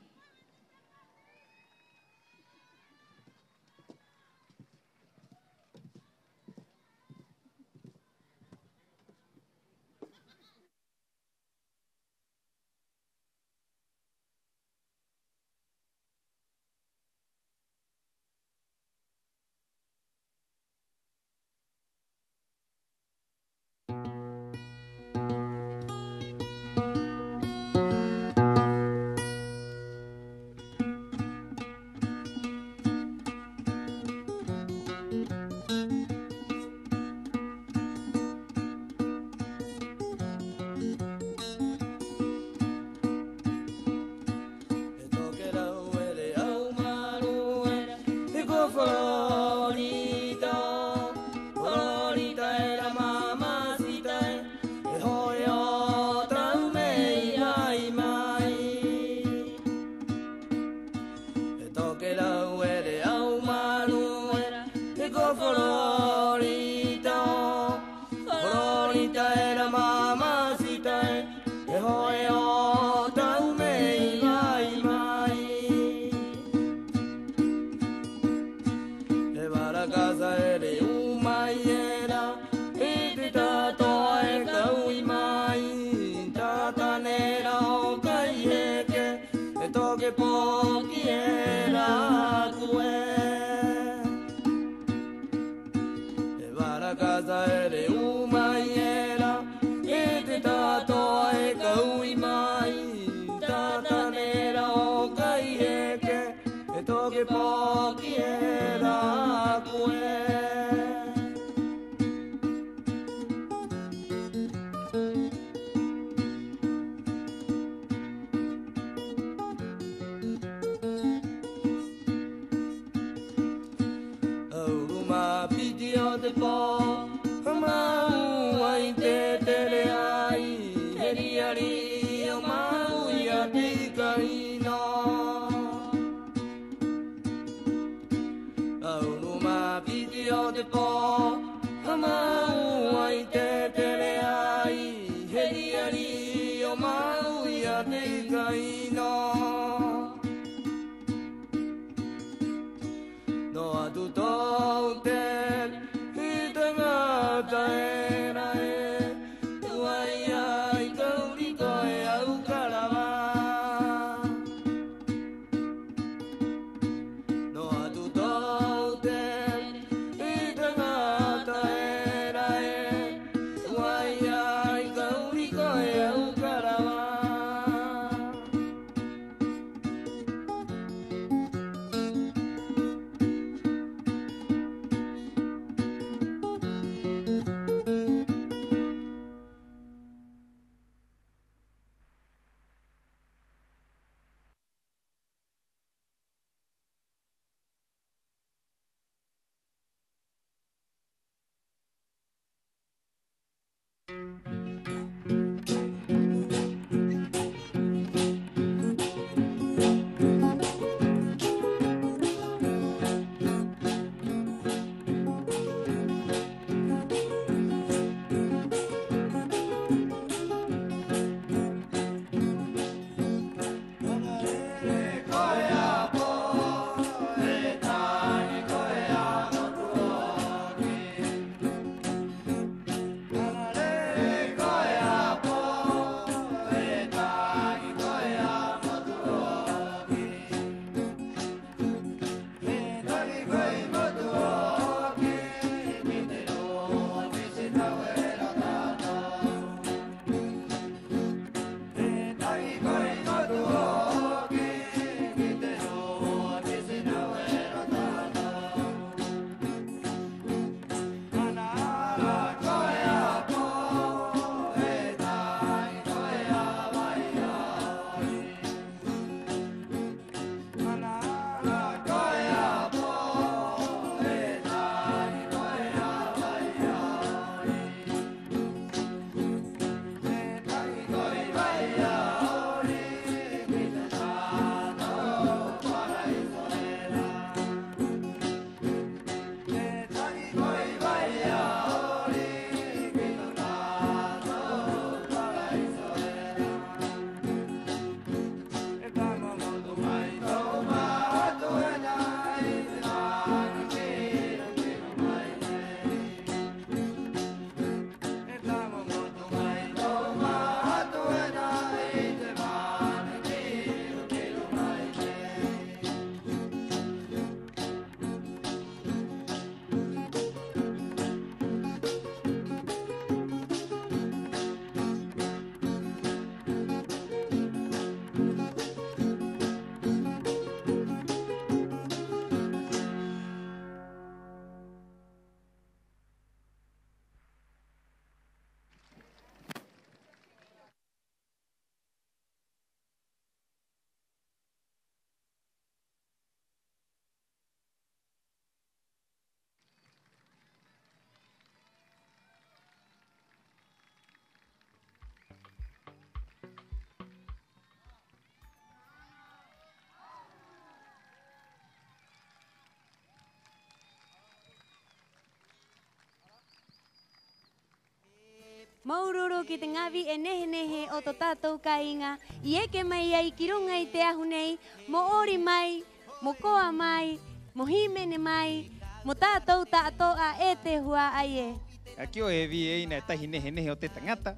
Māuru-uru ki te ŋā vi'e nehe-nehe o tō tātou kāiŋa i eke mai ai ki ruŋa i te ahu nei, mo 'ori mai, mo koa mai, mo hīmene mai, mo tātou ta'ato'a, e te hua'ai ē. Aki 'ō, e vi'e, 'ina e tahi nehe-nehe o te taŋata.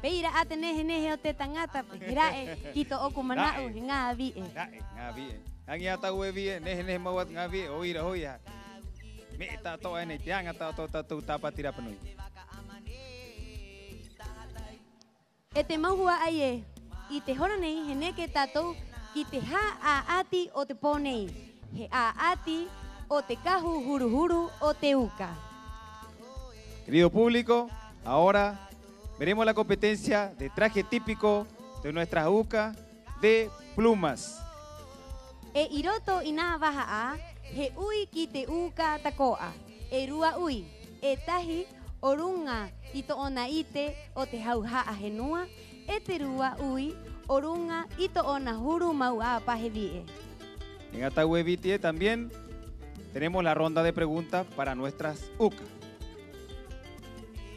Pē ira 'ā te nehe-nehe o te taŋata, he ra'e ki tō'oku mana'u, ra'e, he ŋā vi'e. Ra'e ŋā vi'e. Aŋi 'ā tāua e vi'e, nehe-nehe mau atu ŋā vi'e, 'o ira hoi, 'ā me'e ta'ato'a ena i te aŋa ta'ato'a o tātou Tāpati Rapa Nui. 'E te mau hua'ai ē, 'i te hora nei he neke tātou ki te hā'a'ati o te pō nei, he 'a'ati o te kahu huru-huru o te uka. Querido público, ahora veremos la competencia de traje típico de nuestra uka de plumas. 'E 'i roto i nā vaha 'ā, he 'ui ki te uka tako'a, e rua 'ui, e tahi o ruŋa i tō'ona 'ite o te hauha'a henua, 'e te rua 'ui o ruŋa i tō'ona huru mau 'ā pa he vi'e. En ata ueviti, eh, también tenemos la ronda de preguntas para nuestras uka.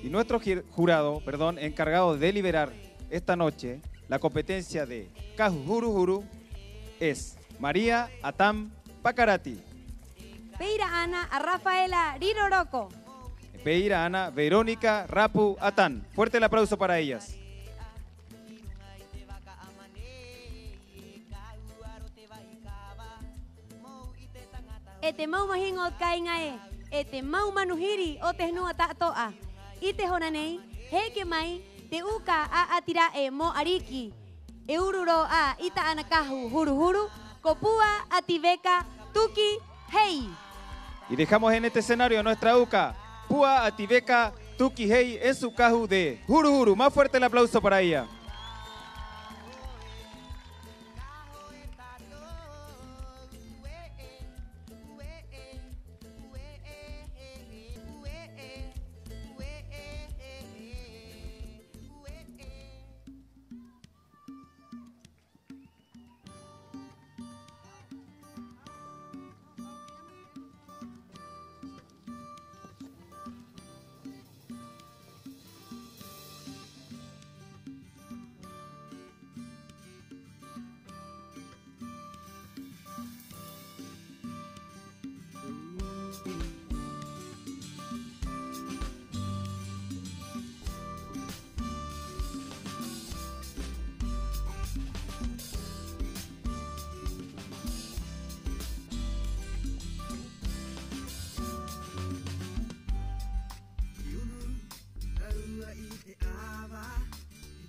Y nuestro jir-, jurado, perdón, encargado de deliberar esta noche la competencia de kahu huru-huru es María Atam Pakarati. Pē ira 'ana a Rafaela Riroroko. Pē ira 'ana Verónica Rapu Atán. Fuerte el aplauso para ellas. 'E te mau mahiŋo o te kāiŋa ē, 'e te mau manu hiri o te henua ta'ato'a, 'i te hora nei he eke mai te uka 'a'ati ra'e mo 'ariki e uru rō 'ā i tā'ana kahu huru-huru, ko Pua 'Ati Veka Tuki Hei. Y dejamos en este escenario a nuestra uka, Pua 'Ati Veka Tuki Hei, en su kahu de huru-huru. Más fuerte el aplauso para ella.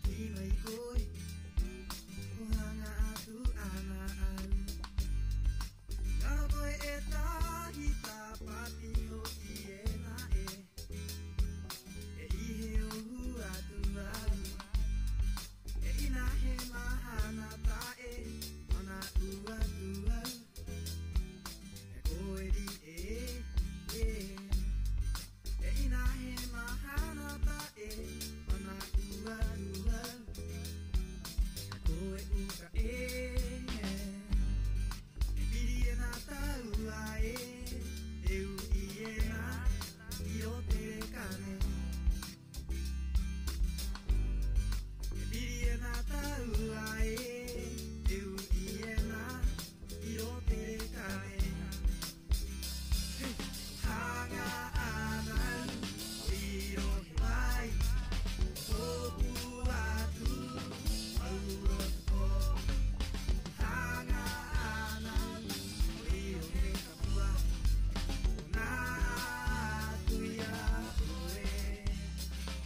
He tino i koe, ko haŋa atu 'ana a au. Ŋaro koe e tahi tāpati hoki ena ē, e 'ī he ohu atu a au. 'E 'ina he mahana ta'e mana'u atu a au. E koe ri'e ē, e. 'E 'ina he mahana ta'e mana'u atu a au. Ka koe uka ē, e piri ena tāua ē, e u'i ena 'i roto i te kane. E piri ena tāua ē, e u'i ena 'i roto i te kane. Haŋa 'ana a au, 'i roto he vai, ko hopu atu a au o roto. Haŋa 'ana a au, 'i roto he kapua, ko nā atu i a koe,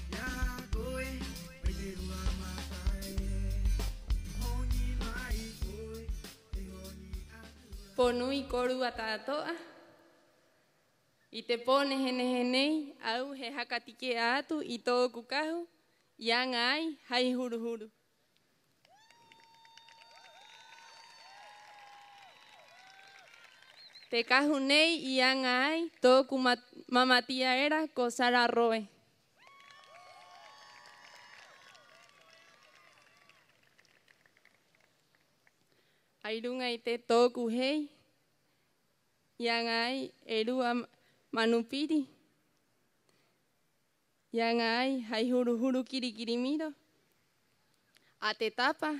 i a koe, mai te rua mata ē, hoŋi mai koe. Pō nui kōrua ta'ato'a. 'I te pō nehe-nehe nei, a au he haka tike'a atu i tō'oku kahu i aŋa ai hai huru-huru. Te kahu nei i aŋa ai tō'oku ma-, māmātia era ko Sara Roe. 'Ai ruŋa i te tō'oku hei i aŋa ai e rua manu piri. i aŋa ai hai huru-huru kiri-kiri miro. A te tapa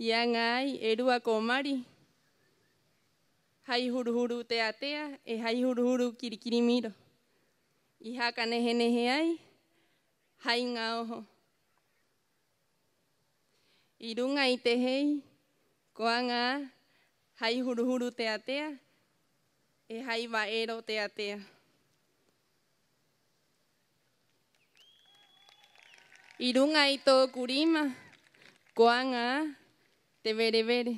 i aŋa ai e rua ko mari hai huru-huru tea-tea 'e hai huru-huru kiri-kiri miro, i haka nehe-nehe ai hai ŋaoho. 'I ruŋa i te hei ko aŋa 'ā hai huru-huru tea-tea 'e hai va'ero tea-tea. 'I ruŋa i tō'oku rima ko aŋa 'ā te vere-vere.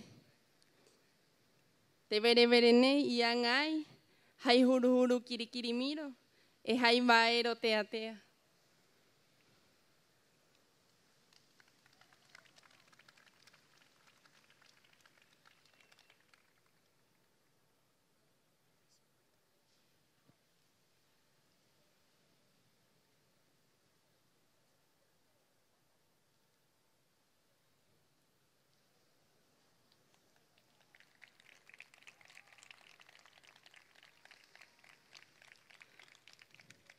Te vere-vere nei i aŋa ai hai huru-huru kiri-kiri miro 'e hai va'ero tea-tea.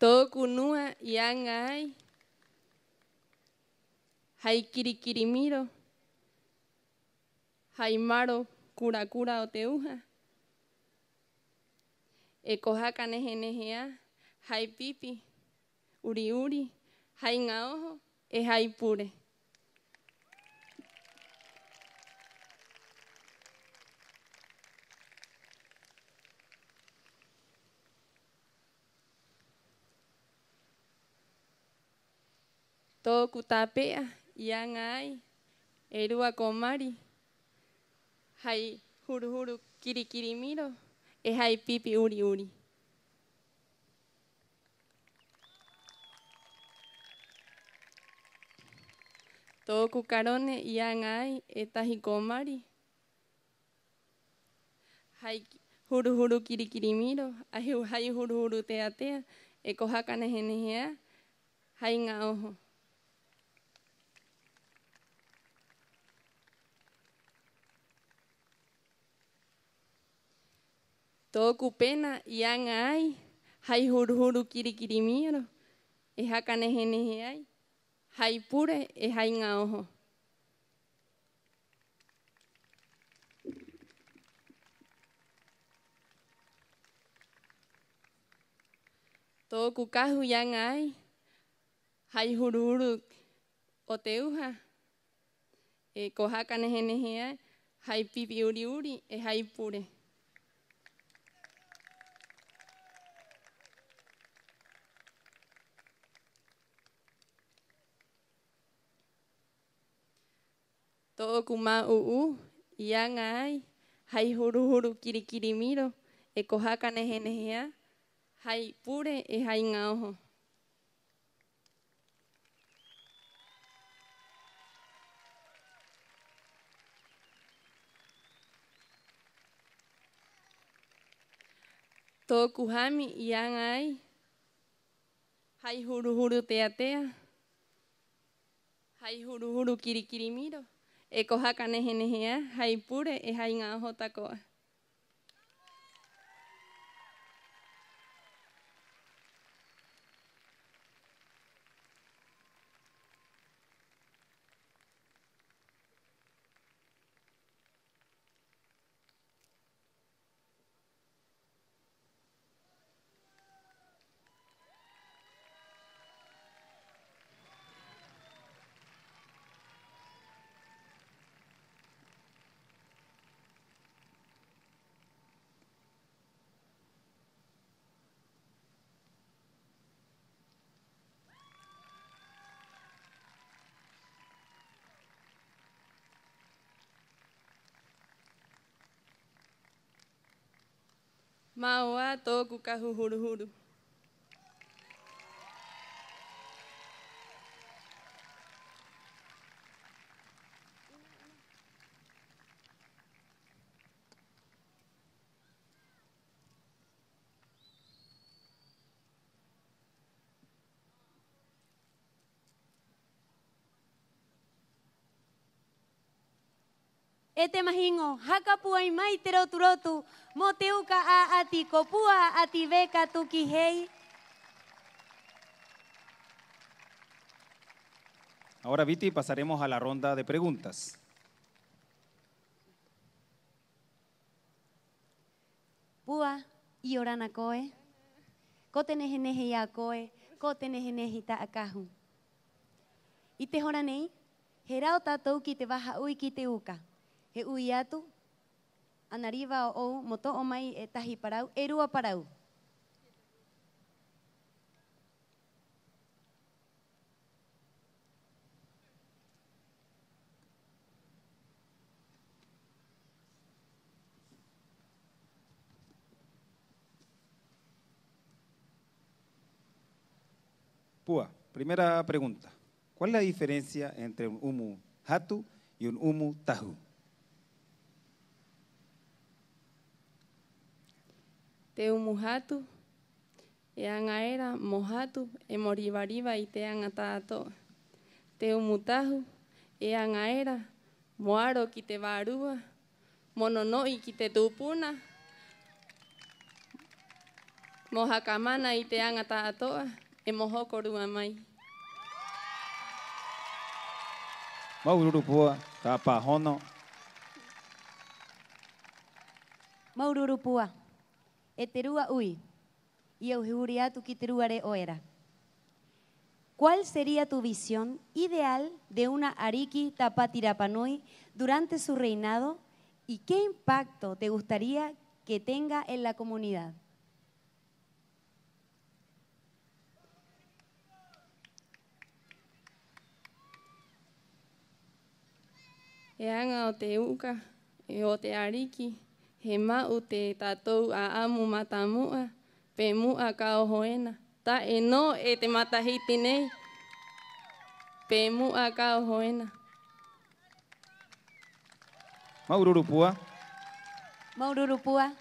Tō'oku nua i aŋa ai hai kiri-kiri miro, hai maro kura-kura o te uha, 'e ko haka nehe-nehe 'ā hai pipi 'uri-'uri, hai ŋaoho 'e hai pure. Tō'oku tāpe'a i aŋa ai e rua ko mari hai huru-huru kiri-kiri miro 'e hai pipi 'uri-'uri. Tō'oku karone i aŋa ai e tahi ko mari hai huru-huru kiri-kiri miro, hai huru-huru tea-tea, 'e ko haka nehe-nehe 'ā hai ŋaoho. Tō'oku pena i aŋa ai hai huru-huru kiri-kiri miro, e haka nehe-nehe ai hai pure 'e hai ŋaoho. Tō'oku kahu i aŋa ai hai huru-huru o te uha, 'e ko haka nehe-nehe ai hai pipi 'uri-'uri 'e hai pure. Tō'oku mā'ū'ū i aŋa ai hai huru-huru kiri-kiri miro, 'e ko haka nehe-nehe 'ā hai pure 'e hai ŋaoho. Tō'oku hami i aŋa ai hai huru-huru tea-tea, hai huru-huru kiri-kiri miro, 'e ko haka nehe-nehe 'ā hai pure 'e hai ŋaoho tako'a. Mao 'ā tō'oku kahu huru-huru. E te mahiŋo, haka pūai mai te rotu-rotu mo te uka 'a'ati ko Pua 'Ati Veka Tuki Hei. Ahora, Viti, pasaremos a la ronda de preguntas. Pua, 'iorana koe. Ko te nehe-nehe i a koe, ko te nehe-nehe i ta'a kahu. 'I te hora nei, he rao tātou ki te vaha 'ui ki te uka. He 'ui atu, ana riva ō'ou mo to'o mai e tahi parau, e rua parau. Pua, primera pregunta. ¿Cuál es la diferencia entre un 'umu hatu y un 'umu tahu? Te 'umu hatu e aŋa era mo hatu 'e mo riva-riva i te aŋa ta'ato'a. Te 'umu tahu e aŋa era mo aro ki te vārua, mo no-no'i ki te tupuna, mo haka mana i te aŋa ta'ato'a 'e mo hoko rua mai. Māuru-uru Pua, ka pāhono. Māuru-uru Pua. E te rua 'ui. I a au he huri atu ki te rua re'o era. ¿Cuál sería tu visión ideal de una 'ariki Tāpati Rapa Nui durante su reinado y qué impacto te gustaría que tenga en la comunidad? E aŋa o te uka 'e o te 'ariki, he ma'u te tātou 'a'amu matamu'a, pe mu'a ka oho ena. Ta'e nō e te matahiti nei, pe mu'a ka oho ena. Māuru-uru Pua. Māuru-uru Pua.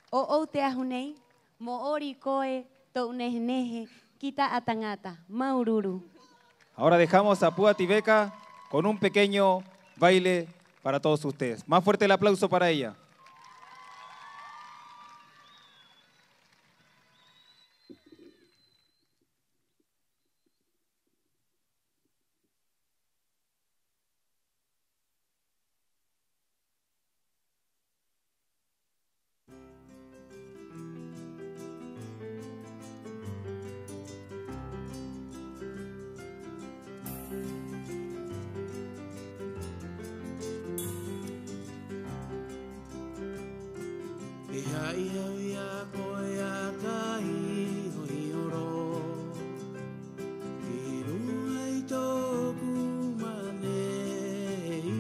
Ō'ou te ahu nei, mo 'ori koe to'u nehe-nehe ki ta'a taŋata. Māuru-uru. Ahora dejamos a Pua Tiveka con un pequeño baile para todos ustedes. Más fuerte el aplauso para ella. E ha'i au i a koe, a ka hi'o-hi'o rō, 'i ruŋa i tō'oku mane'i,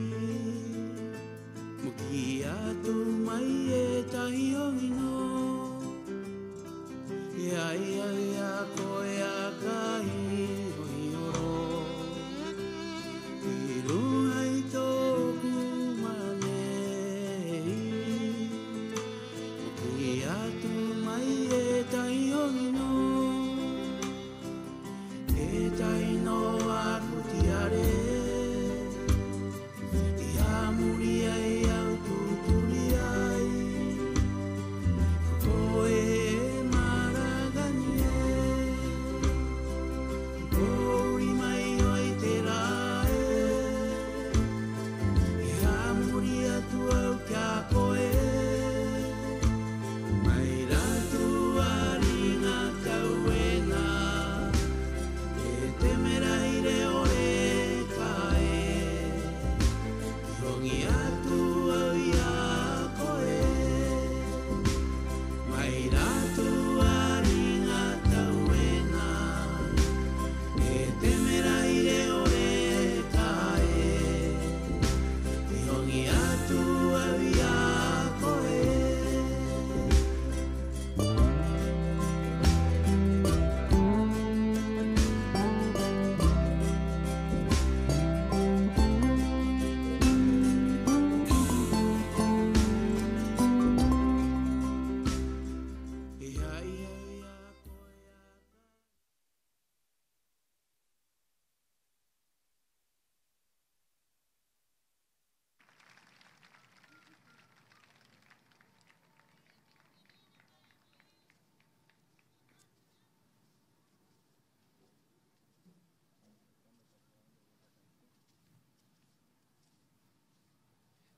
mo kī atu mai e tahi 'ohi nō. E ha'i au i a koe, a ka hi'o-hi'o rō, 'i ruŋa i tō'oku mane'i, mo kī atu mai e tahi 'ohi nō. E tahi nō aku tiare i a muri ai a au tūturi ai, ko koe e Maragani ē.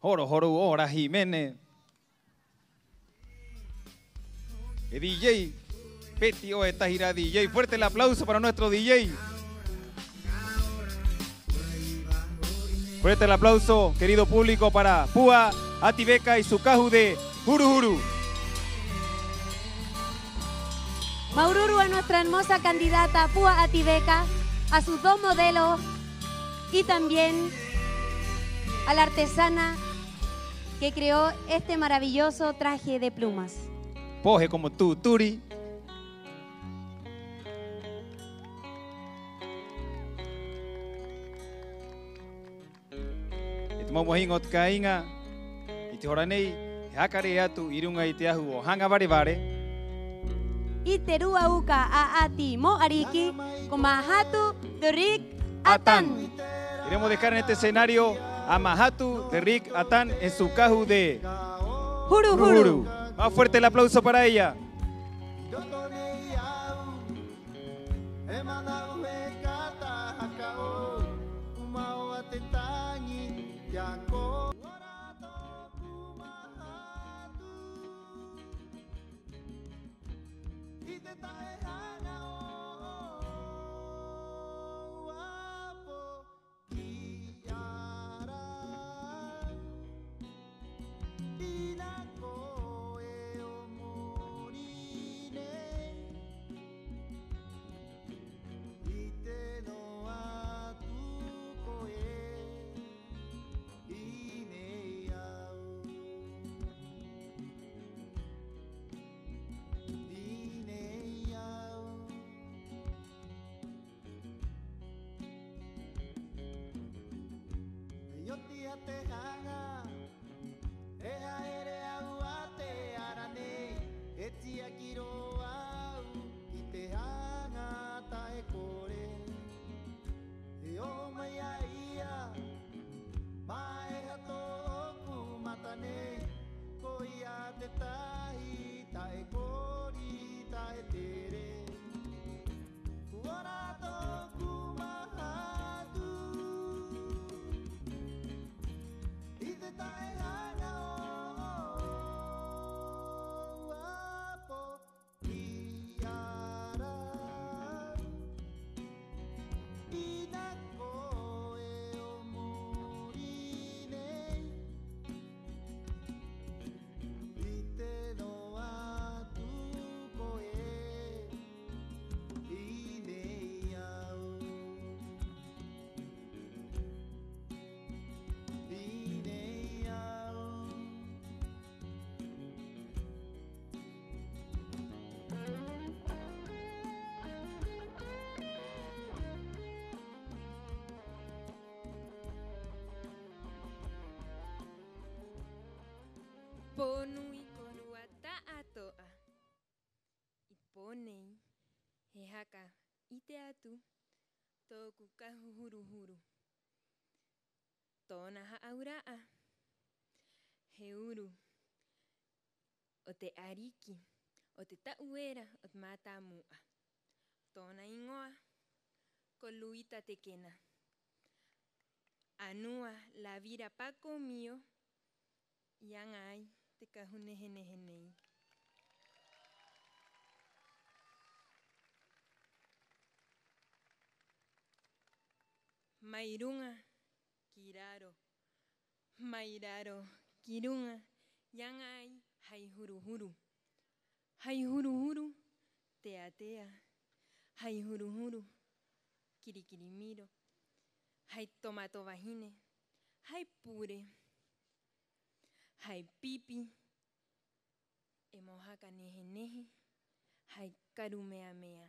Horo-horo ora hīmene. E D J, peti 'o e tahi rā D J. Fuerte el aplauso para nuestro D J. Fuerte el aplauso, querido público, para Pua Ati Veka y su kahu de Huru-huru. Māuru-uru a nuestra hermosa candidata Pua Ati Veka, a sus dos modelos y también a la artesana que creó este maravilloso traje de plumas. Pohe como tūturi. E te mau mohinga o te kāiŋa, 'i te hora nei, he haka rē atu 'i ruŋa i te ahu o Haŋa Vare-vare. 'I te rua uka 'a'ati mo 'ariki, ko Mahatu the Rick Atan. Queremos dejar en este escenario a Mahatu the Rick Atan en su kahu de Huru-huru. Huru-huru. Más fuerte el aplauso para ella. E ha'ere a au a te ara nei, e tiaki rō a au ki te haŋa ta'e kore. E oho mai a ia, mā'eha tō'oku mata nei, koia te tahi ta'e kori, ta'e tere. Ora tō'oku mahatu i te ta'e haŋa o Apo ki a rāua. Ina koe o mōrī nei, i te noa atu koe i nei a au. I nei a au. Pō nui kōrua ta'ato'a. 'I te pō nei, he haka 'ite atu tō'oku kahu huru-huru. Tō'ona hā'aura'a, he uru o te 'ariki o te ta'u era o te mātāmu'a. Tō'ona 'īŋoa ko Luita Tekena. A nua Lavira Pakomio i aŋa ai te kahu nehe-nehe nei. Mai ruŋa ki raro, mai raro ki ruŋa i aŋa ai hai huru-huru. Hai huru-huru tea-tea, hai huru-huru kiri-kiri miro, hai tomato vahine, hai pure, hai pipi, 'e mo haka nehe-nehe hai karu mea-mea.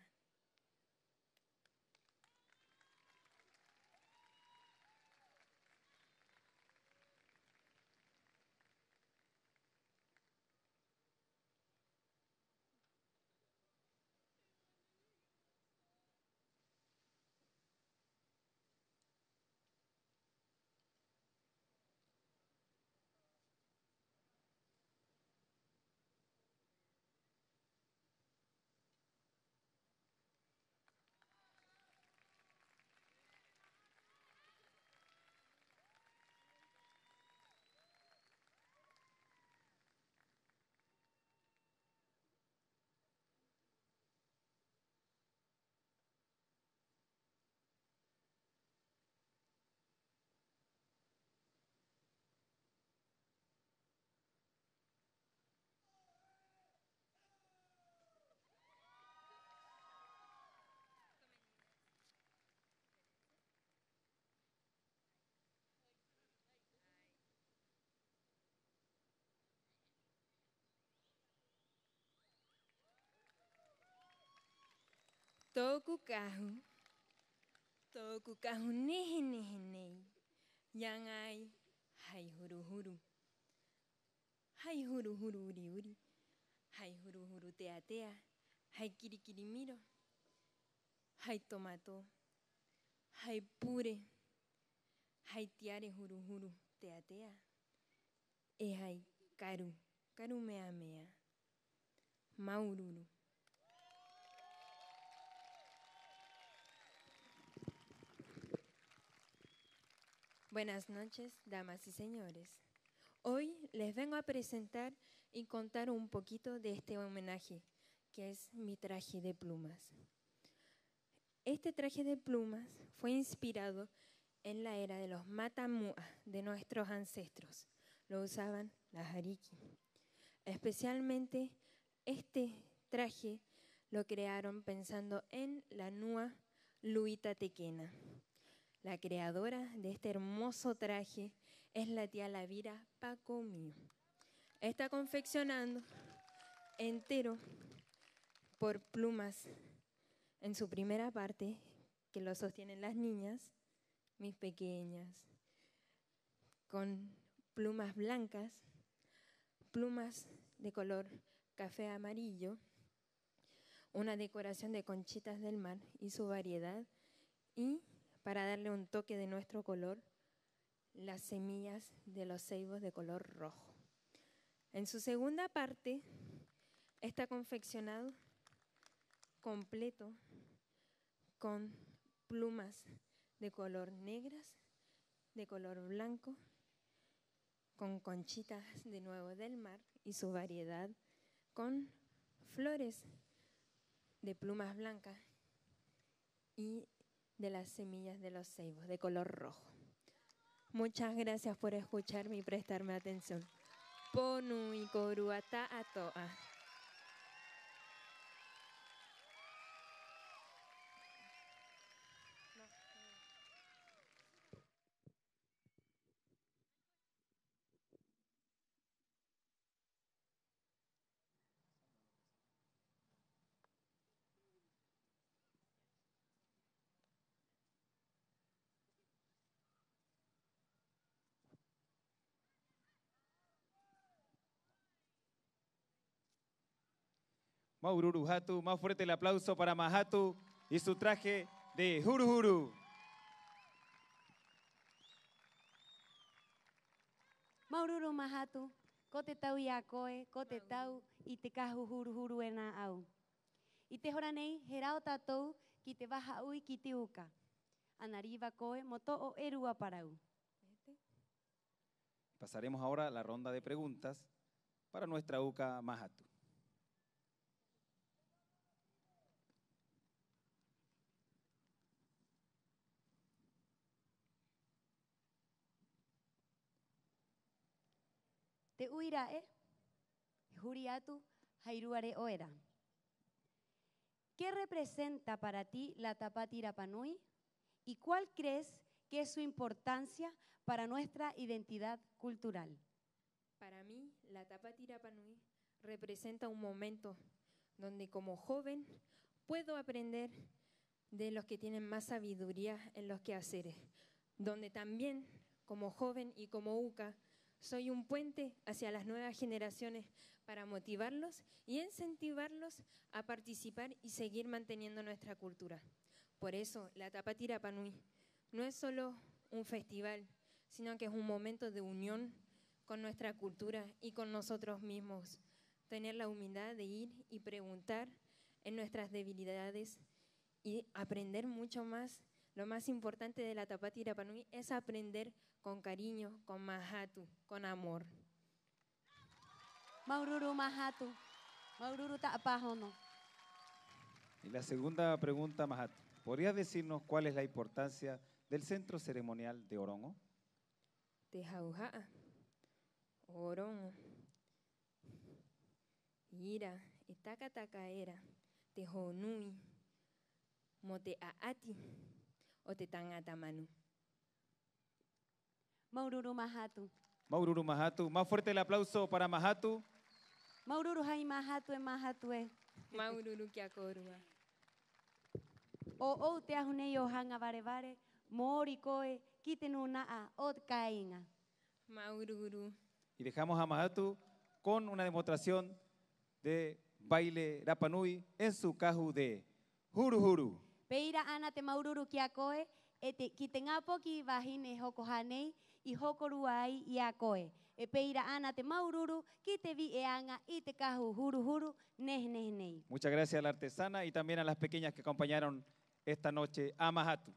Tō'oku kahu, tō'oku kahu nehe-nehe nei, i aŋa ai hai huru-huru. Hai huru-huru uri-uri, hai huru-huru tea-tea, hai kiri-kiri miro, hai tomato, hai pure, hai tiare huru-huru tea-tea, 'e hai karu, karu mea-mea. Māuru-uru. Buenas noches, damas y señores. Hoy les vengo a presentar y contar un poquito de este homenaje, que es mi traje de plumas. Este traje de plumas fue inspirado en la era de los mata mu'a de nuestros ancestros. Lo usaban las ariki. Especialmente este traje lo crearon pensando en la nua Luita Tekena. La creadora de este hermoso traje es la tía Lavira Pakomio. Está confeccionado entero por plumas en su primera parte, que lo sostienen las niñas, mis pequeñas, con plumas blancas, plumas de color café amarillo, una decoración de conchitas del mar y su variedad, y para darle un toque de nuestro color, las semillas de los ceibos de color rojo. En su segunda parte está confeccionado completo con plumas de color negras, de color blanco, con conchitas de nuevo del mar y su variedad, con flores de plumas blancas y de las semillas de los ceibos de color rojo. Muchas gracias por escucharme y prestarme atención. Pō nui kōrua ta'ato'a. Māuru-uru Mahatu, más fuerte el aplauso para Mahatu y su traje de huru-huru. Māuru-uru Mahatu, ko te tau i a koe, ko te tau i te kahu huru-huru e nā'au. 'I te hora nei, he rao tātou ki te vaha 'ui ki te uka. Ana riva koe mo to'o e rua parau. Pasaremos ahora a la ronda de preguntas para nuestra uka Mahatu. Te 'ui ra'e, he huri atu hai rua re'o era. ¿Qué representa para ti la Tāpati Rapa Nui y cuál crees que es su importancia para nuestra identidad cultural? Para mí, la Tāpati Rapa Nui representa un momento donde como joven puedo aprender de los que tienen más sabiduría en los quehaceres, donde también, como joven y como uka, soy un puente hacia las nuevas generaciones para motivarlos y incentivarlos a participar y seguir manteniendo nuestra cultura. Por eso, la Tāpati Rapa Nui no es solo un festival, sino que es un momento de unión con nuestra cultura y con nosotros mismos. Tener la humildad de ir y preguntar en nuestras debilidades y aprender mucho más. Lo más importante de la Tāpati Rapa Nui es aprender con cariño, con mahatu, con amor. Māuru-uru Mahatu. Māuru-uru Ta'apāhono. Y la segunda pregunta, Mahatu. ¿Podrías decirnos cuál es la importancia del centro ceremonial de Oroŋo? Te hauha'a o Oroŋo. Ira e taka-taka era te hōnui mo te 'a'ati o te taŋata manu. Māuru-uru Mahatu. Māuru-uru Mahatu. Más fuerte el aplauso para Mahatu. Māuru-uru hai Mahatu ē, Mahatu ē. Māuru-uru ki a kōrua. Ō'ou te ahu nei o Haŋa Vare-vare, mo ori koe ki te nūna'a o te kāiŋa. Māuru-uru. Y dejamos a Mahatu con una demostración de baile rapa nui en su kahu de huru-huru. Pē ira 'ana te māuru-uru ki a koe, 'e te, ki te ŋā poki vahine hoko hānei i hoko rua ai i a koe. 'E pē ira 'ana te māuru-uru ki te vi'e aŋa i te kahu huru-huru nehe-nehe nei. Muchas gracias a la artesana y también a las pequeñas que acompañaron esta noche a Mahatu.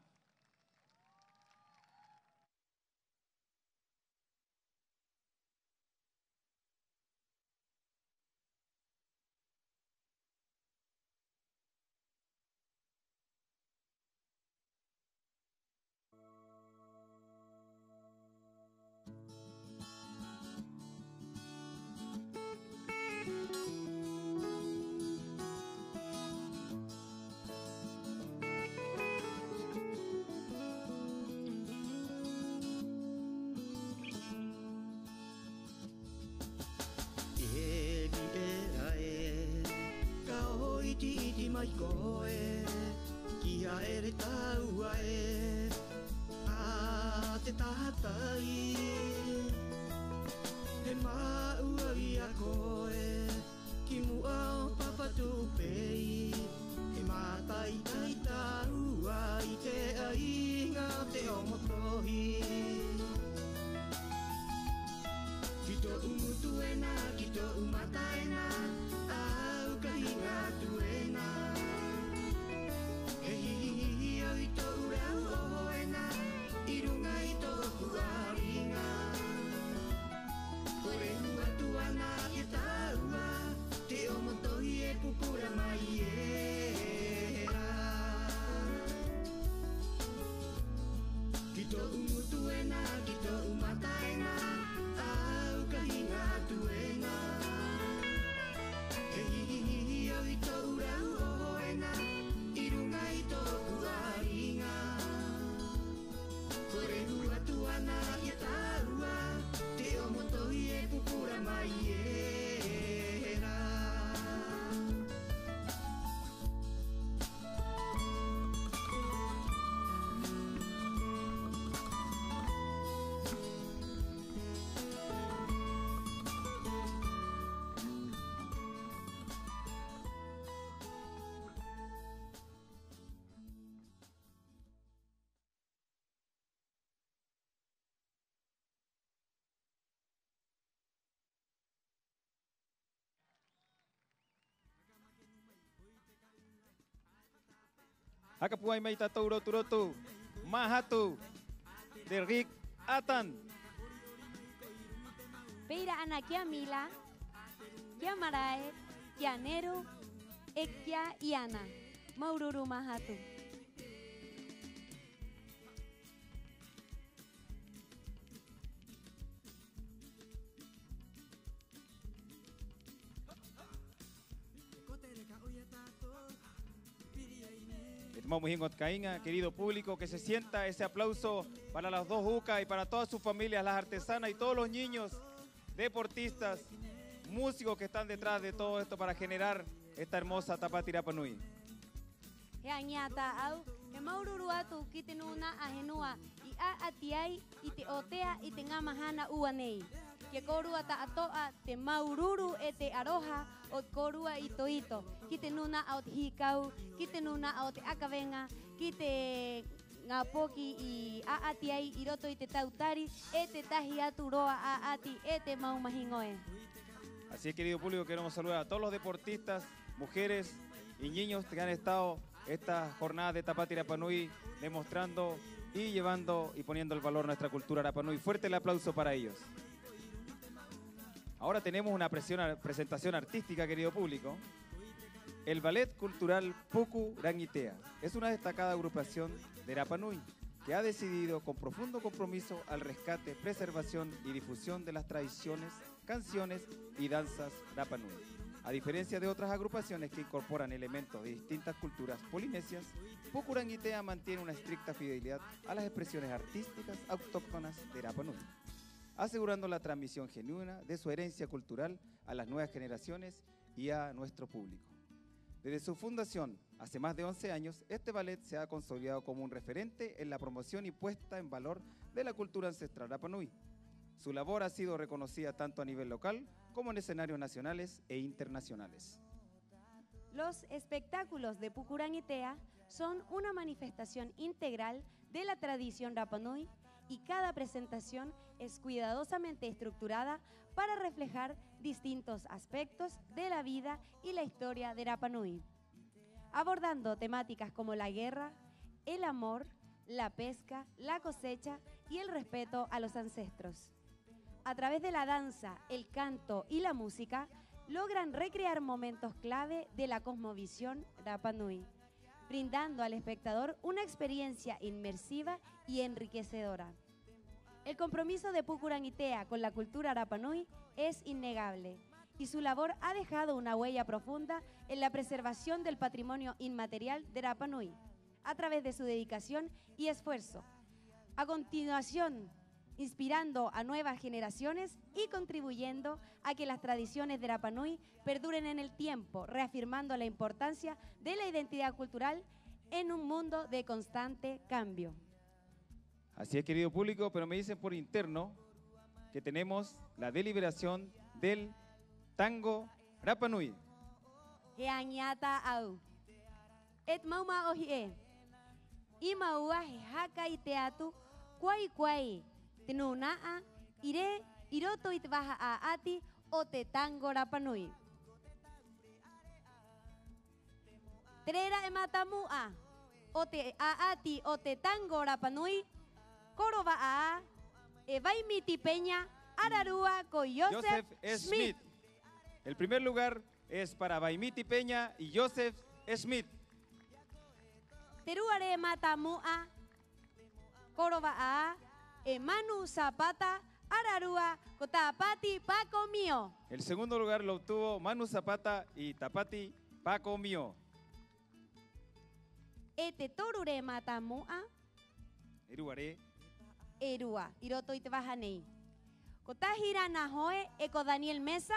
E vi'era ē, ka oho iti-iti mai koe ki ha'ere tāua ē, a te taha tai. He mā'ua i a koe ki mu'a o Papatūpē, he māta'i-ta'i tāua i te 'āiŋa o te 'Omotohi. Ki to'u ngutu ena, ki to'u mata ena, a au ka hiŋa atu ena. He hihi-hihi au i to'u rau oho ena, 'i ruŋa i tō'oku 'āriŋa. Ko rehu atu 'ana i a tāua te 'Omotohi e pupura mai era. Ki to'u ngutu ena, ki to'u mata ena, a au ka hiŋa atu ena. He hihi-hihi au i to'u rau oho ena, 'i ruŋa i tō'oku 'āriŋa. Ko rehu atu 'ana i a tāua te 'Omotohi e pupura mai era. Haka pūai mai tātou rotu-rotu, Mahatu, de Rick Atan. Pē ira 'ana ki a Mila, ki a Marae, ki a Neru, 'e ki a Iana. Māuru-uru Mahatu. E te mau mahiŋo o te kāiŋa, querido público, que se sienta ese aplauso para las dos uka y para todas sus familias, las artesanas y todos los niños, deportistas, músicos que están detrás de todo esto para generar esta hermosa Tāpati Rapa Nui. He aŋi a tā'au, he māuru-uru atu ki te nūna'a henua i 'a'ati ai i te otea i te ŋā mahana 'ua nei. Ki a kōrua ta'ato'a te māuru-uru 'e te 'aroha o te kōrua ito-ito, ki te nūna'a o te hīkau, ki te nūna'a o te 'akaveŋa, ki te ŋā poki i 'a'ati ai 'i roto i te tautari, 'e tētahi atu roa 'a'ati, 'e te mau mahiŋo ē. Así es, querido público, queremos saludar a todos los deportistas, mujeres y niños que han estado esta jornada de Tāpati Rapa Nui demostrando y llevando y poniendo el valor a nuestra cultura rapa nui. Fuerte el aplauso para ellos. Ahora tenemos una presión, presentación artística, querido público. El Ballet Cultural Puku Raŋi Tea es una destacada agrupación de Rapa Nui que ha decidido con profundo compromiso al rescate, preservación y difusión de las tradiciones, canciones y danzas Rapa Nui. A diferencia de otras agrupaciones que incorporan elementos de distintas culturas polinesias, Puku Raŋi Tea mantiene una estricta fidelidad a las expresiones artísticas autóctonas de Rapa Nui, asegurando la transmisión genuina de su herencia cultural a las nuevas generaciones y a nuestro público. Desde su fundación, hace más de once años, este ballet se ha consolidado como un referente en la promoción y puesta en valor de la cultura ancestral rapa nui. Su labor ha sido reconocida tanto a nivel local como en escenarios nacionales e internacionales. Los espectáculos de Puku Raŋi Tea son una manifestación integral de la tradición rapa nui y cada presentación es cuidadosamente estructurada para reflejar distintos aspectos de la vida y la historia de Rapa Nui, abordando temáticas como la guerra, el amor, la pesca, la cosecha y el respeto a los ancestros. A través de la danza, el canto y la música, logran recrear momentos clave de la cosmovisión rapa nui, brindando al espectador una experiencia inmersiva y enriquecedora. El compromiso de Puku Raŋi Tea con la cultura rapa nui es innegable, y su labor ha dejado una huella profunda en la preservación del patrimonio inmaterial de Rapa Nui, a través de su dedicación y esfuerzo. A continuación, inspirando a nuevas generaciones y contribuyendo a que las tradiciones de Rapa Nui perduren en el tiempo, reafirmando la importancia de la identidad cultural en un mundo de constante cambio. Así es, querido público, pero me dicen por interno que tenemos la deliberación del tango Rapa Nui. He aŋi 'ā tā'au. E te mau mā'ohi ē, 'ī māua he haka 'ite atu ko ai, ko ai te nūna'a i rē 'i roto i te vaha 'a'ati o te tango rapa nui. Te re'e ra'e mātāmu'a o te 'a'ati o te tango rapa nui, ko rova'a 'ā e Vaimiti Peña, ararua ko Joseph Smith. El primer lugar es para Vaimiti Peña y Joseph Smith. Te rua rē mātāmu'a, ko rova'a 'ā e Manu Zapata, ararua ko Tapati Pakomio. El segundo lugar lo obtuvo Manu Zapata y Tapati Pakomio. 'E te toru rē mātāmu'a, e rua rē, e rua 'i roto i te vaha nei, ko Tahira Nahoe 'e ko Daniel Mesa.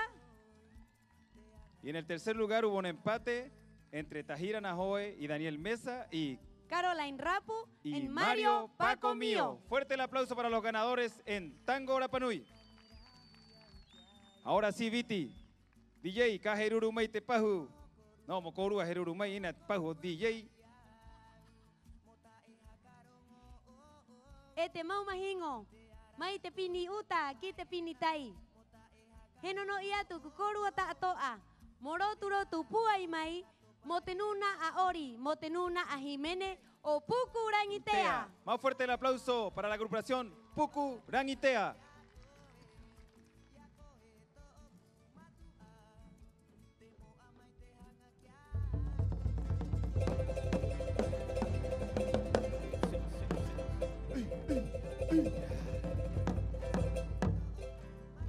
Y en el tercer lugar hubo un empate entre Tahira Nahoe y Daniel Mesa y Caroline Rapu y Mario Pakomio. Fuerte el aplauso para los ganadores en Tango Rapa Nui. Ahora sí, Viti, D J, ka he uru-uru mai te pahu. No, mo kōrua he uru-uru mai 'ina te pahu o D J. 'E te mau mahiŋo, mai te pini uta ki te pini tai, he no-no'i atu ko kōrua ta'ato'a mo rotu-rotu pūai mai mo te nūna'a 'ori, mo te nūna'a hīmene o Puku Raŋi Tea. Más fuerte el aplauso para la agrupación Puku Raŋi Tea.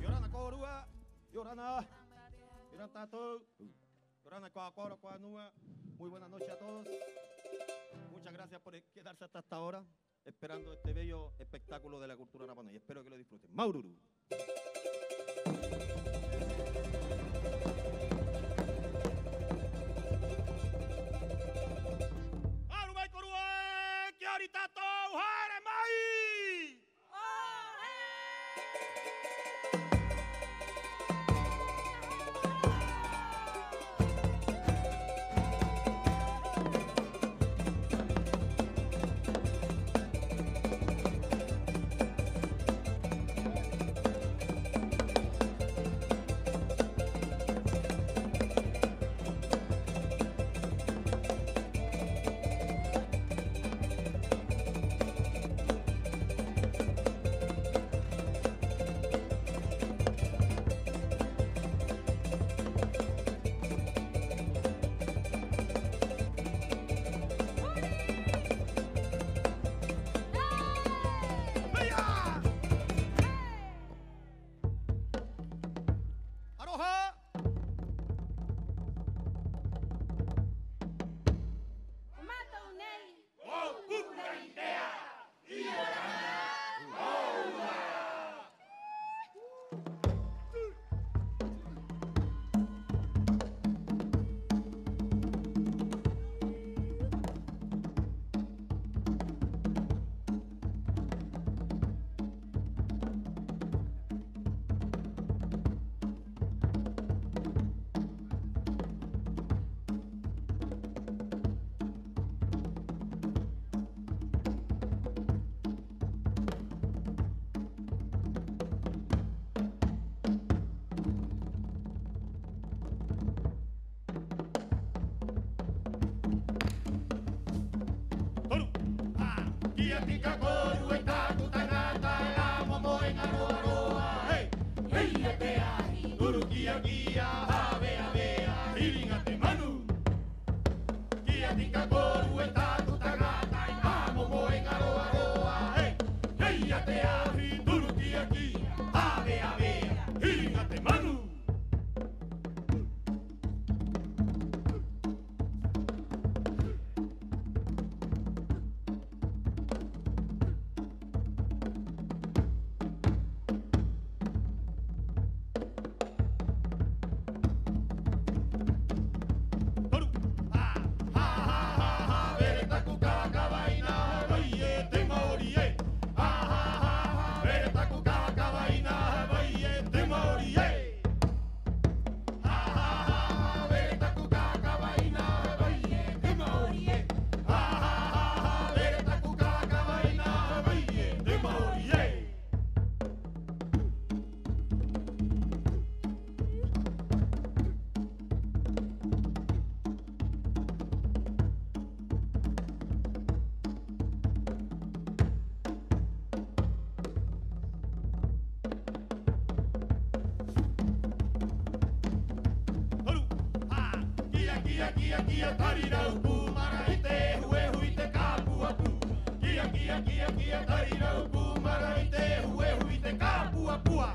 ¡'Iorana kōrua! ¡'Iorana! ¡'Iorana tātou! ¡'Iorana ko Akoa, ko Anua! Muy buena noche a todos. Muchas gracias por quedarse hasta esta hora esperando este bello espectáculo de la cultura rapa nui. Espero que lo disfruten. ¡Māuru-uru! ¡'Auru mai kōrua ē! ¡Ki hora i tātou! ¡Ha'ere mai! Toru, hā. Kia tika kōrua i tā'aku taŋata, e 'a'amomo, e ŋaroa-roa, hei. Hei a te ahi, turu kia kia, hāvea-vea, 'i riŋa te manu. Kia tika kōrua i tā'aku taŋata, e 'a'amomo, e ŋaroa-roa, hei. Hei a te ahi, turu kia kia, hāvea-vea, 'i riŋa te manu. Toru, hā, hā, hā, hā, hā, vere taku kakava 'ina, he vai e te ma'ori ē. Hā, hā, hā, hā, vere taku kakava 'ina, he vai e te ma'ori ē. Hā, hā, hā, hā, vere taku kakava 'ina, he vai e te ma'ori ē. Hā, hā, hā, hā, vere taku kakava 'ina, he vai e te ma'ori ē. Toru, hā. Kia, kia, kia, kia, tari rau pūmara i te ehu-ehu, i te kāpua-pua. Kia, kia, kia, kia, tari rau pūmara i te ehu-ehu, i te kāpua-pua.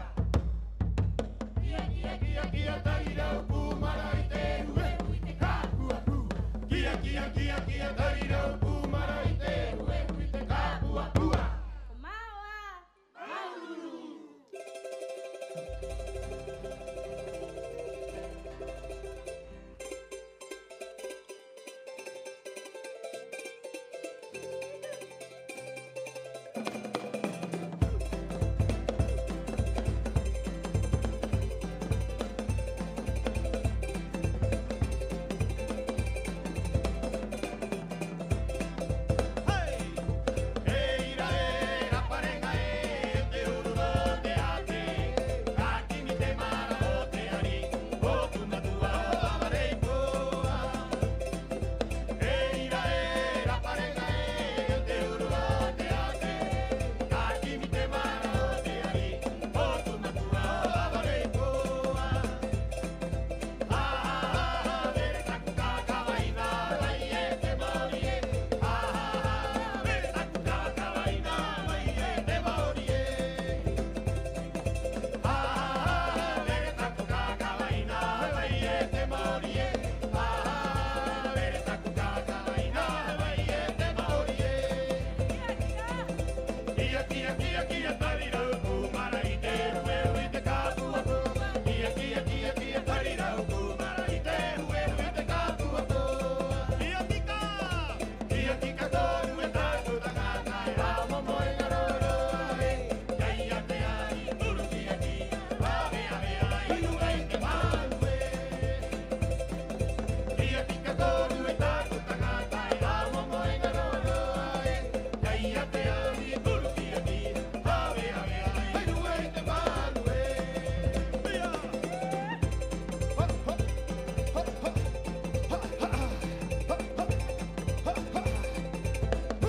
Kia, kia, kia, kia, tari rau pūmara i te ehu-ehu, i te kāpua-pua. Kia, kia, kia, kia, tari rau pūmara i te ehu-ehu, i te kāpua-pua. Ko mao 'ā. Hei! E ira e, Rapareŋa ē, te huru-roa o te ate, ka kimi te mara o te ari, o tū matua o Ava Rei Poa. E ira e, Rapareŋa ē, te huru-roa o te ate, ka kimi te mara o te ari, o tū matua o Ava Rei Poa. Kia, kia, kia, kia, tari rau pūmara i te ehu-ehu, i te kāpua-pua. Kia, kia, kia, kia, tari rau pūmara i te ehu-ehu, i te kāpua-pua. Kia tika! Kia tika kōrua e tā'aku taŋata, e rā momo, e ŋaroa-roa ē. Kai a te ahi, turu kia kia, ave, ave, ave, i ruŋa i te manu ē. Kia tika kōrua e tā'aku taŋata, e rā momo, e ŋaroa-roa ē. Kai a te ahi, turu kia kia, ave, ave, ave, i ruŋa i te manu ē. Ia! Ho, ho, ho, ho, ha, ha, ha, ho, ho, ho, ho.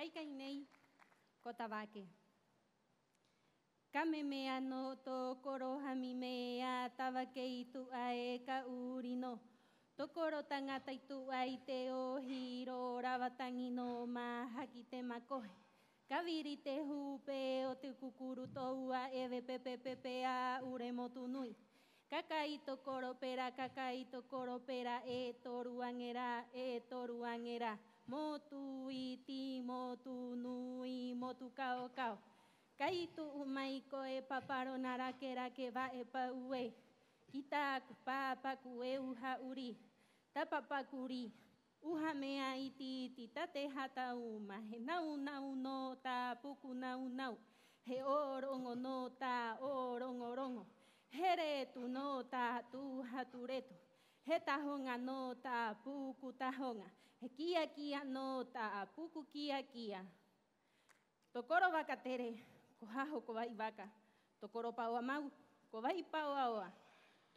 Kai kai nei, ko Tavake. Ka memea nō tō koro hami mea, Tavake i tu'a e ka 'uri nō. Tō koro taŋata i tu'a i te 'ohiro, rava taŋi nō, māhaki te makohe. Ka viri te hupe o te kukuru toua, 'eve pepe-pepe a 'Ure Motu Nui. Ka kai tō koro pē rā, ka kai tō koro pē rā, e toru aŋe rā, e toru aŋe rā. Motu iti, motu nui, motu kao-kao. Kai tu'u mai koe, Papa Rona Rake-rake Va'e Pau ē, ki tā'aku pāpaku e uha 'uri, ta pāpaku rī. Uha mea iti-iti, ta te hata uma, he nau-nau nō tā puku nau-nau, he 'ōroŋo nō tā 'ōroŋo-roŋo, he retu nō tā tū hatu retu, he tahoŋa nō tā puku tahoŋa, he kia-kia nō tā puku kia-kia. Tō koro vaka tere, ko Haho ko Vai Vaka. Tō koro paoa mau, ko Vai Paoa-oa.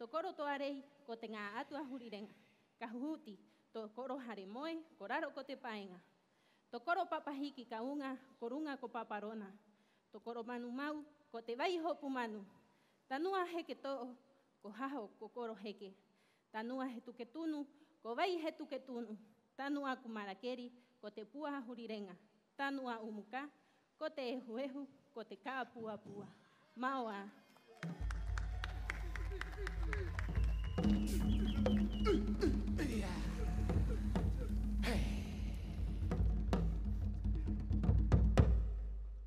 Tō koro toa rei, ko Te Ŋā 'Atua Hurireŋa. Ka Huhuti, tō koro hare moe, ko Raro ko Te Paeŋa. Tō koro papa hiki ka uŋa, ko Ruŋa ko Papa Rona. Tō koro manu mau, ko Te Vai Hopu Manu. Tanua heke to'o, ko Haho ko Koro Heke. Tanua he tuke tunu, ko Vai he tuke tunu. Tanu 'ā'aku marakeri, ko Te Pua Hurireŋa. Tanu 'ā'aku muka, ko Te Ehu-ehu, ko Te Ka Pua-pua. Mao ā.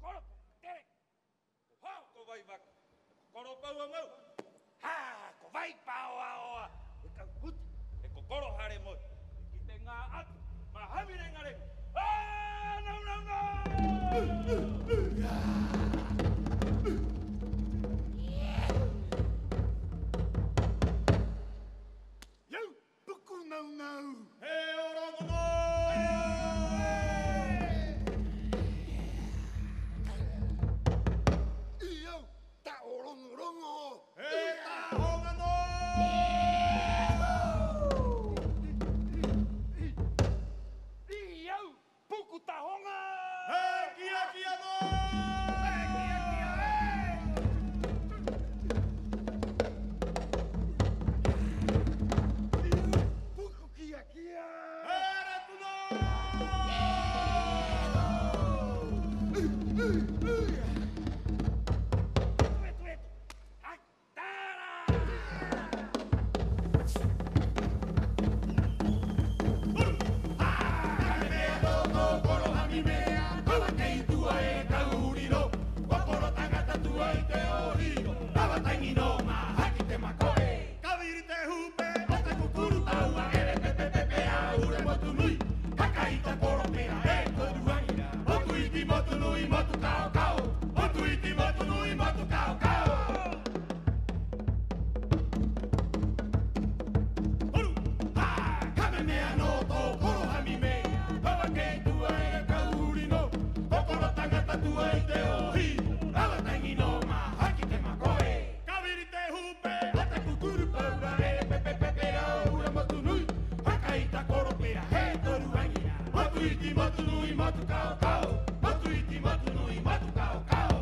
Koro tere. Ko Haho ko Vai Vaka, ko koro paoa mau. Hā, ko Vai Paoa-oa, e ka Huhuti, e ko koro hare moe, e ki te ŋā 'atu, mā Hami Reŋa-reŋa. Ā, nau, nau, nau! Iau! Puku nau-nau. He 'ōroŋo nō. Iau, ta 'ōroŋo-roŋo. He tahoŋa nō. Iau. Puku tahoŋa! He kia-kia nō! He kia-kia, ē! Puku kia-kia! He retu nō! Retu, retu, retu! Ai! Tara! Huru! Hā! Ka memea nō tō koro hami mea, Tavake i tu'a e ka 'uri nō. Ko koro taŋata tu'a i te 'ohiro, rava taŋi nō, māhaki te makohe. Ka viri te hupe o te kukuru toua, 'eve pepe-pepe a 'Ure Motu Nui. Ka kai tō koro pē rā, e toru aŋe rā. Motu iti, motu nui, motu kao-kao. Motu iti, motu nui, motu kao-kao. Huru! Hā! Ka memea nō tō koro hami mea, Tavake i tu'a e ka 'uri nō. Ko koro taŋata tu'a i te 'ohiro, rava taŋi nō, māhaki te makohe. Ka viri te hupe o te kukuru toua, 'eve pepe-pepe a 'Ure Motu Nui. Ka kai tō koro pē rā, e toru aŋe rā. Motu iti, motu nui, motu kao-kao. Motu iti, motu nui, motu kao-kao.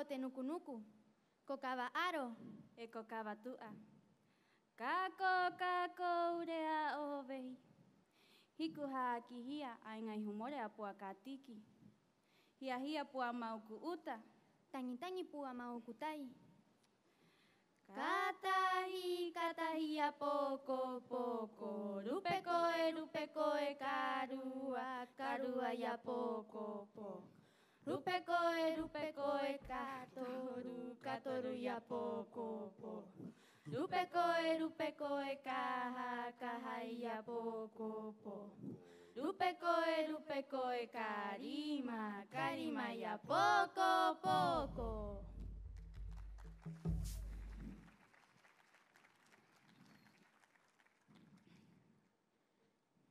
te nuku-nuku, ko Kava 'Aro 'e ko Kava Tu'a. Ka ko, ka ko ure a Oho Vehi. Hiku hā ki hia, 'ai ŋā ihu more a Pua Katiki. Hia-hia pū a māuku 'uta. Taŋi-taŋi pū a māuku tai. Ka tahi, ka tahi i a Poko-poko. Rupe koe, rupe koe, ka rua, ka rua i a Poko-poko. Rupe koe, rupe koe, ka toru, ka toru i a Poko-poko. Rupe koe, rupe koe, ka hā, ka hā i a Poko-poko. Rupe koe, rupe koe, ka rima, ka rima i a Poko-poko.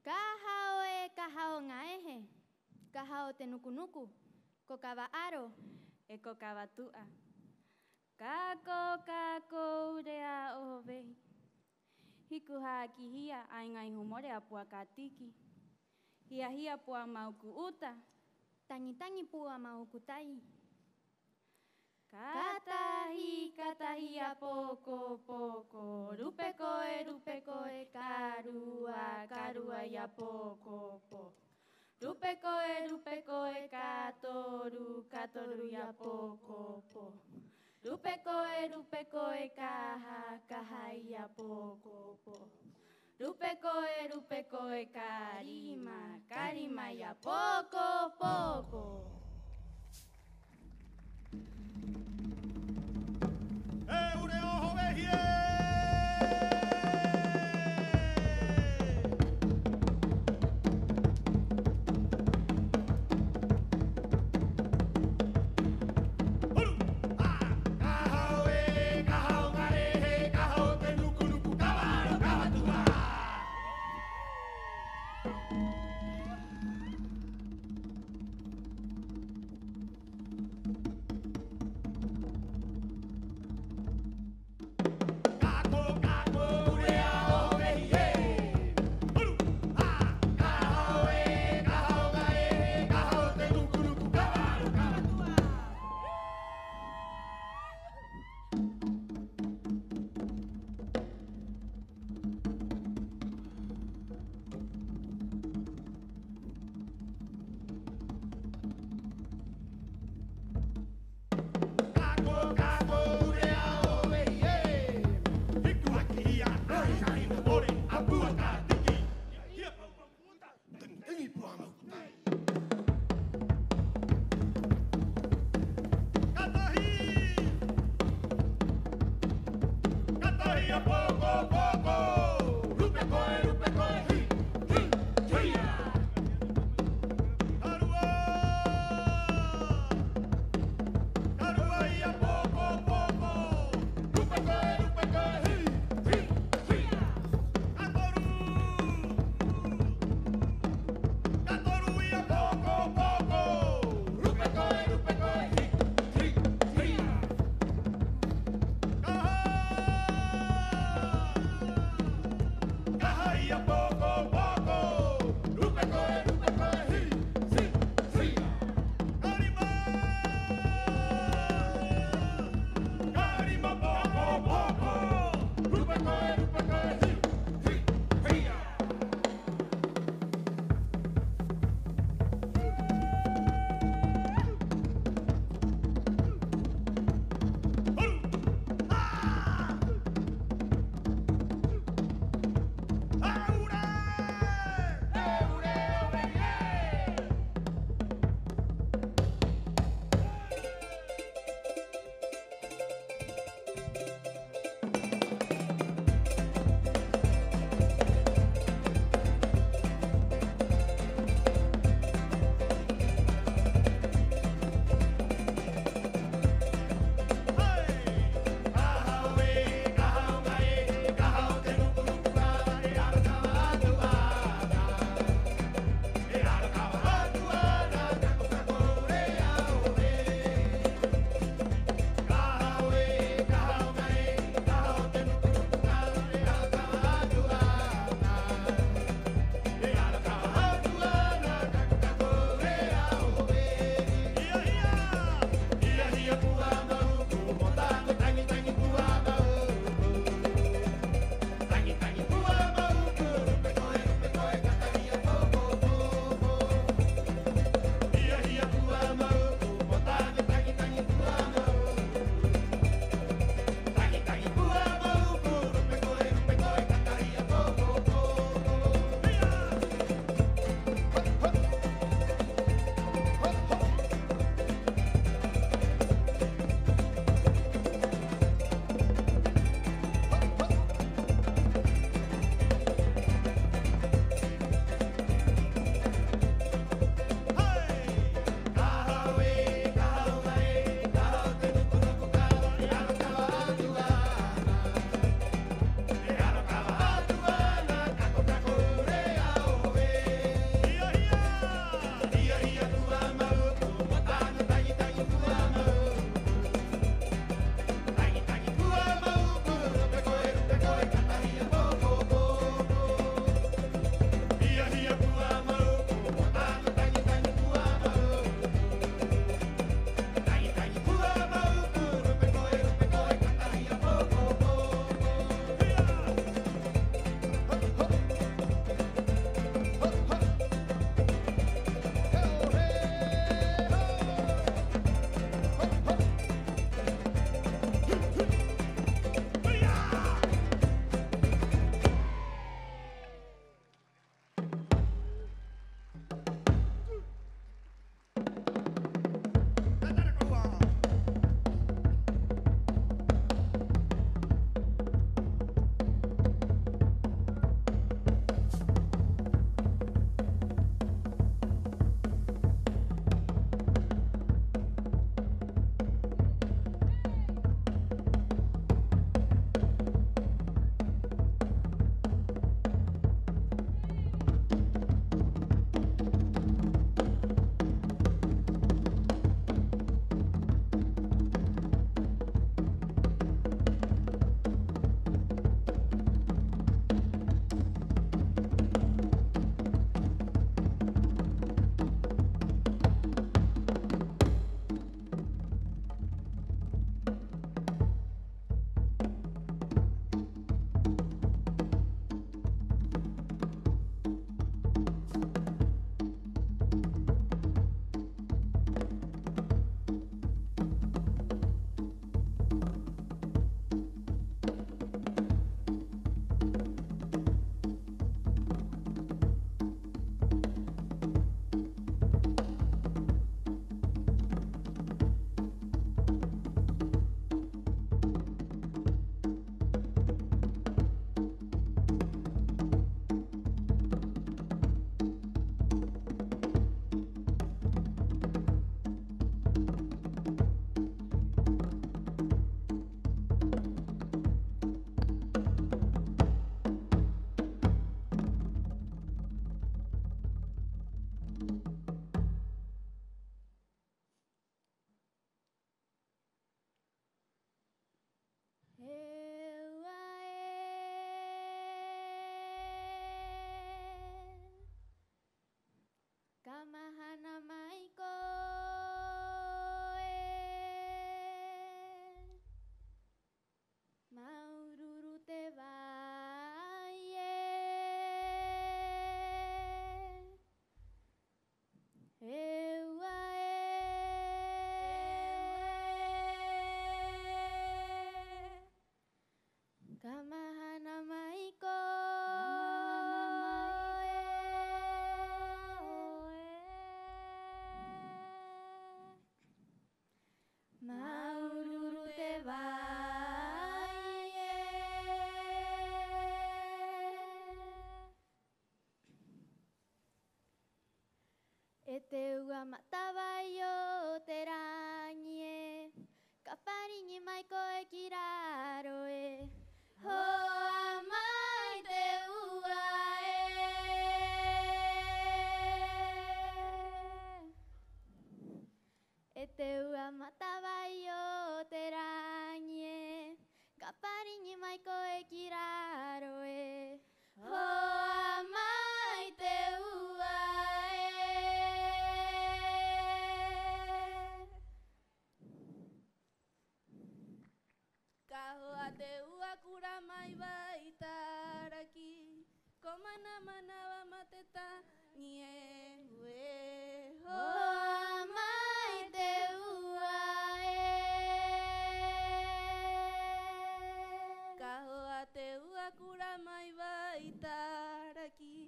Ka hao ē, ka hao ŋā ehe, ka hao te nuku-nuku, ko Kava 'Aro 'e ko Kava Tu'a. Ka ko, ka ko ure a Oho Vehi. Hiku hā ki hia, 'ai ŋā ihu more a Pua Katiki. Hia-hia pū a māuku 'uta. Taŋi-taŋi pū a māuku tai. Ka tahi, ka tahi i a Poko-poko. Rupe koe, rupe koe, ka rua, ka rua i a Poko-poko. Rupe koe, rupe koe, ka toru, ka toru i a Poko-poko. Rupe koe, rupe koe, ka hā, ka hā i a Poko-poko. Rupe koe, rupe koe, ka rima, ka rima i a Poko-poko. E ure Oho Vehi ē! Huru! ¡Hā! Ka hao ē, ka hao ŋā ehe, ka hao te nuku-nuku, Kava 'Aro, Kava Tu'a. Ka ko, ka ko ure a Oho Vehi ē. Huru, hā, ka hao ē, ka hao ŋā ehe, ka hao te nuku-nuku, Kava 'Aro, Kava Tu'a. Ka tahi, ka tahi i a Poko-poko. Rupe koe, rupe koe, hī, hī, hia. Ka rua, ka rua i a Poko-poko. Rupe koe, rupe koe, hī, hī, hia. Ka toru, ka toru i a Poko-poko. Rupe koe, rupe koe, hī, hī, hia. Ka hā, ka hā i a Poko-poko. Rupe koe, rupe koe, hī, hī, hia. Ka rima, ka rima Poko-poko. Rupe koe, rupe koe, hī, hī, hia. te ua matavai o te raŋi ē, ka pariŋi mai koe ki raro ē. Hoa mai te ua ē. E te ua matavai o te raŋi ē, ka pariŋi mai koe ki raro ē. Hoa mai te ua ē. Ka hoa te ua kura mai Vaitaraki, ko mana-manava mā te taŋi ē, hue. Hoa mai te ua ē. Ka hoa te ua kura mai Vaitaraki,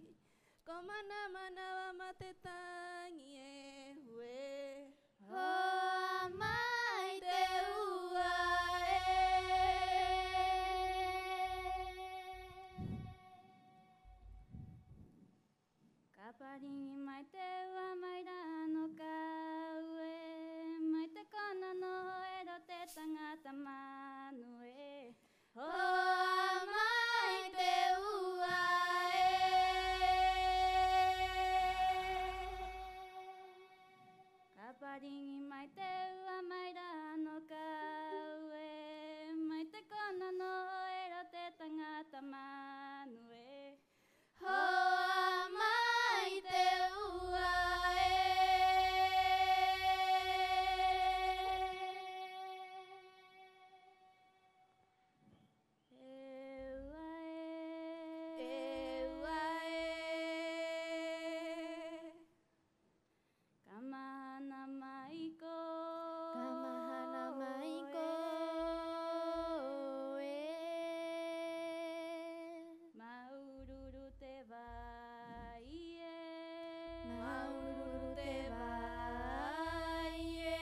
ko mana-manava mā te taŋi ē, hue. Hoa mai te ua ē. Ka pariŋi mai te ua mai rā nō ka ue, mai te kona nō era o te taŋata manu ē. Hoa mai te ua ē. Ka pariŋi mai te ua mai rā nō ka ue, mai te kona nō era o te taŋata manu ē. Hoa mai te ua ē. E ua ē. E ua ē. Ka mahana mai koe. Ka mahana mai koe. Māuru-uru te vai ē. Māuru-uru te vai ē.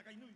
kai nui.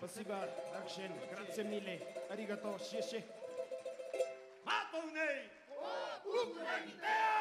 Pasiba Action, grazie mille, arigato, shie shie. Mātou nei, ko Puku Raŋi Tea!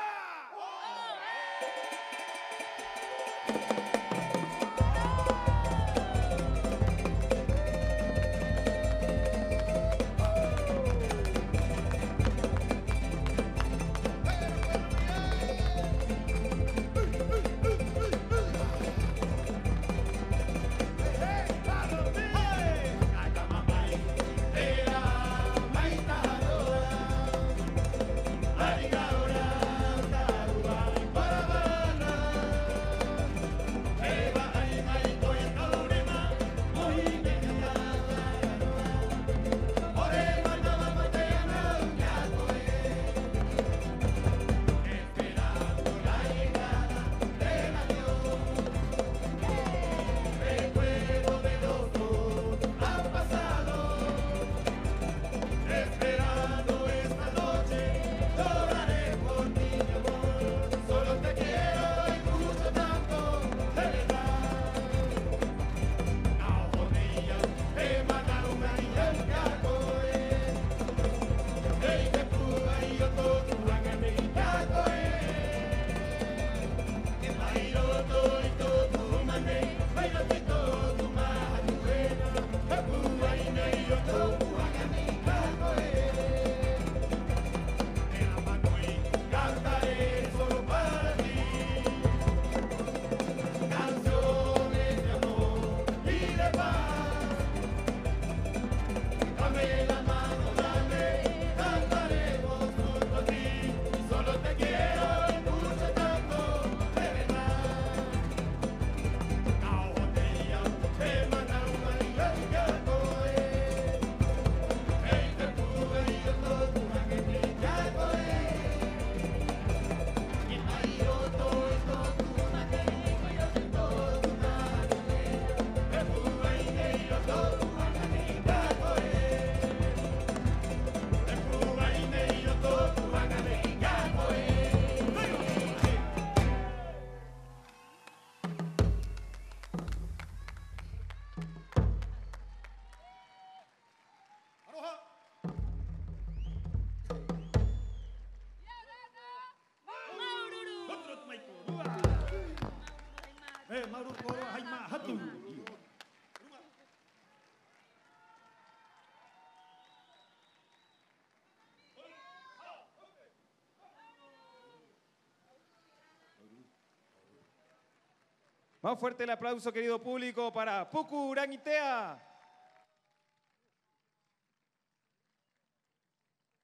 Aroha. Māuru-uru. Rotu-rotu mai kōrua. E, māuru-uru kōrua, hai māhatu. Más fuerte el aplauso, querido público, para Puku Raŋi Tea.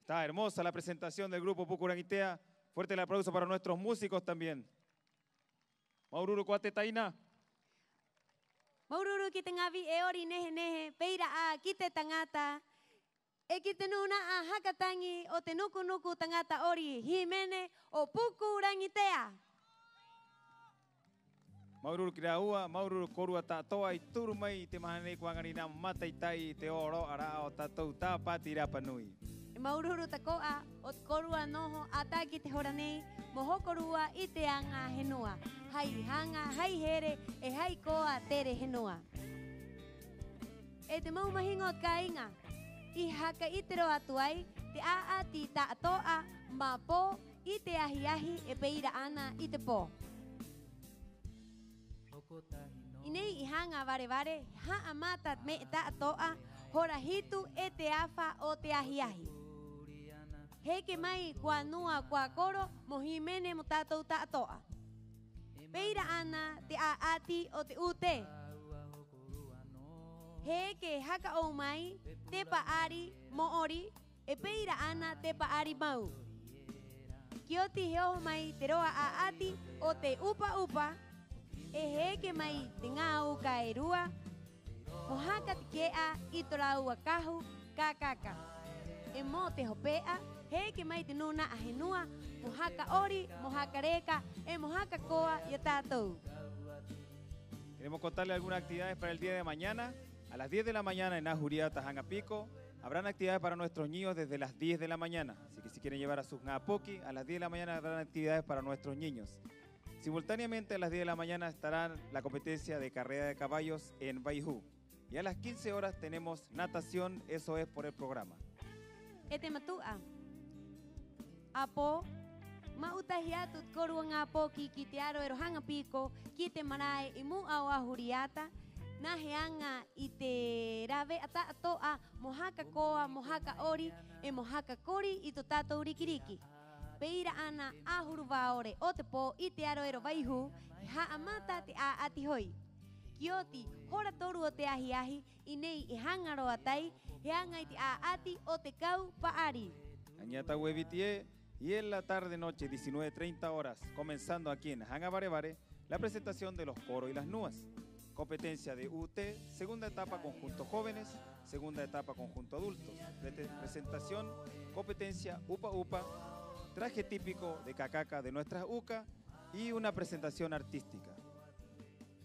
Está hermosa la presentación del grupo Puku Raŋi Tea. Fuerte el aplauso para nuestros músicos también. Māuru-uru, ko 'ā te taina. Māuru-uru ki te ŋā vi'e 'ori nehe-nehe, pē ira 'ā ki te taŋata 'e ki te nūna'a haka taŋi o te nuku-nuku taŋata 'ori hīmene o Puku Raŋi Tea. Māuru-uru ki a rāua, māuru-uru kōrua ta'ato'a i turu mai i te mahana nei ko 'aŋa rinā mo mata'ita'i i te 'ōro'a ra'a o tātou Tāpati Rapa Nui. 'E māuru-uru tako'a o te kōrua noho 'ātā ki te hora nei mo hokorua i te aŋa henua, hai haŋa, hai here 'e hai koa tere henua. 'E te mau mahiŋo o te kāiŋa i haka 'ite rō atu ai te 'a'ati ta'ato'a mā pō i te ahi-ahi 'e pē ira 'ana i te pō. 'I nei i Haŋa Vare-vare, ha'amata te me'e ta'ato'a, hora hitu e te afa o te ahi-ahi. He eke mai kuā nua kuā koro mo hīmene mo tātou ta'ato'a. Pē ira 'ana te 'a'ati o te 'ūtē. He eke haka 'ou mai te pa'ari mo'ori, 'e pē ira 'ana te pa'ari mau. Ki oti he oho mai te roa 'a'ati o te 'upa-'upa, 'e he eke mai te ŋā uka e rua mo haka take'a i tō rāua kahu ka-ka-ka. 'E mo te hope'a, he eke mai te nūna'a henua mo haka 'ori, mo haka reka, 'e mo haka koa i a tātou. Queremos contarle algunas actividades para el día de mañana. A las diez de la mañana en Ahuriata Haŋa Piko habrán actividades para nuestros niños desde las diez de la mañana. Así que si quieren llevar a sus ŋā poki, a las diez de la mañana habrán actividades para nuestros niños. Simultáneamente a las diez de la mañana estará la competencia de carrera de caballos en Vaihū. Y a las quince horas tenemos natación, eso es por el programa. E te matu'a, 'āpō, ma'u tahi atu te kōrua ŋā poki ki te aro era o Haŋa Piko, ki te marae 'i mu'a o Ahuriata, nā he aŋa i te rāve'a ta'ato'a mo haka koa, mo haka 'ori, 'e mo haka kori i to tātou riki-riki. Pē ira 'ana 'ahuru vā ore o te pō 'i te aro era o Vai Hū, he ha'amata te 'a'ati hoi. Ki oti, hora toru o te ahi-ahi, 'i nei i Haŋa Roa Tai, he aŋa i te 'a'ati o te kau pa'ari. Aŋi a tāua e Viti ē, y en la tarde noche, diecinueve treinta horas, comenzando aquí en Haŋa Vare-vare, la presentación de los coros y las nuas. Competencia de U T, segunda etapa conjunto jóvenes, segunda etapa conjunto adultos. Pre-, presentación, competencia upa-upa, traje típico de Kakaka de nuestras uka y una presentación artística.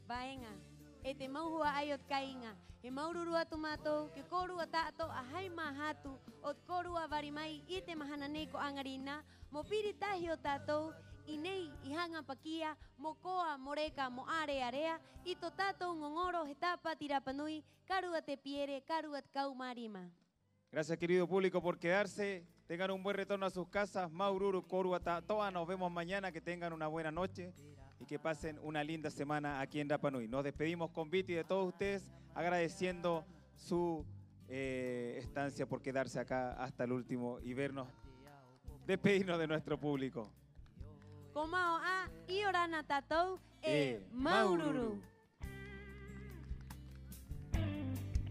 Vaeŋa, e te mau hua'ai o te kāiŋa, he māuru-uru atu mātou ki a kōrua ta'ato'a hai māhatu o te kōrua vari mai i te mahana nei ko 'aŋa rinā, mo piri tahi o tātou 'i nei i Haŋa Pakia, mo koa, mo reka, mo 'ārea-rea i to tātou ŋoŋoro he Tāpati Rapa Nui, ka rua te piere, ka rua te kau mā rima. Gracias, querido público, por quedarse. Tengan un buen retorno a sus casas. Māuru-uru kōrua ta'ato'a. Nos vemos mañana. Que tengan una buena noche y que pasen una linda semana aquí en Rapa Nui. Nos despedimos con Viti de todos ustedes, agradeciendo su, eh, estancia por quedarse acá hasta el último y vernos, despedirnos de nuestro público. Ko mao 'ā, 'iorana tātou, 'e māuru-uru.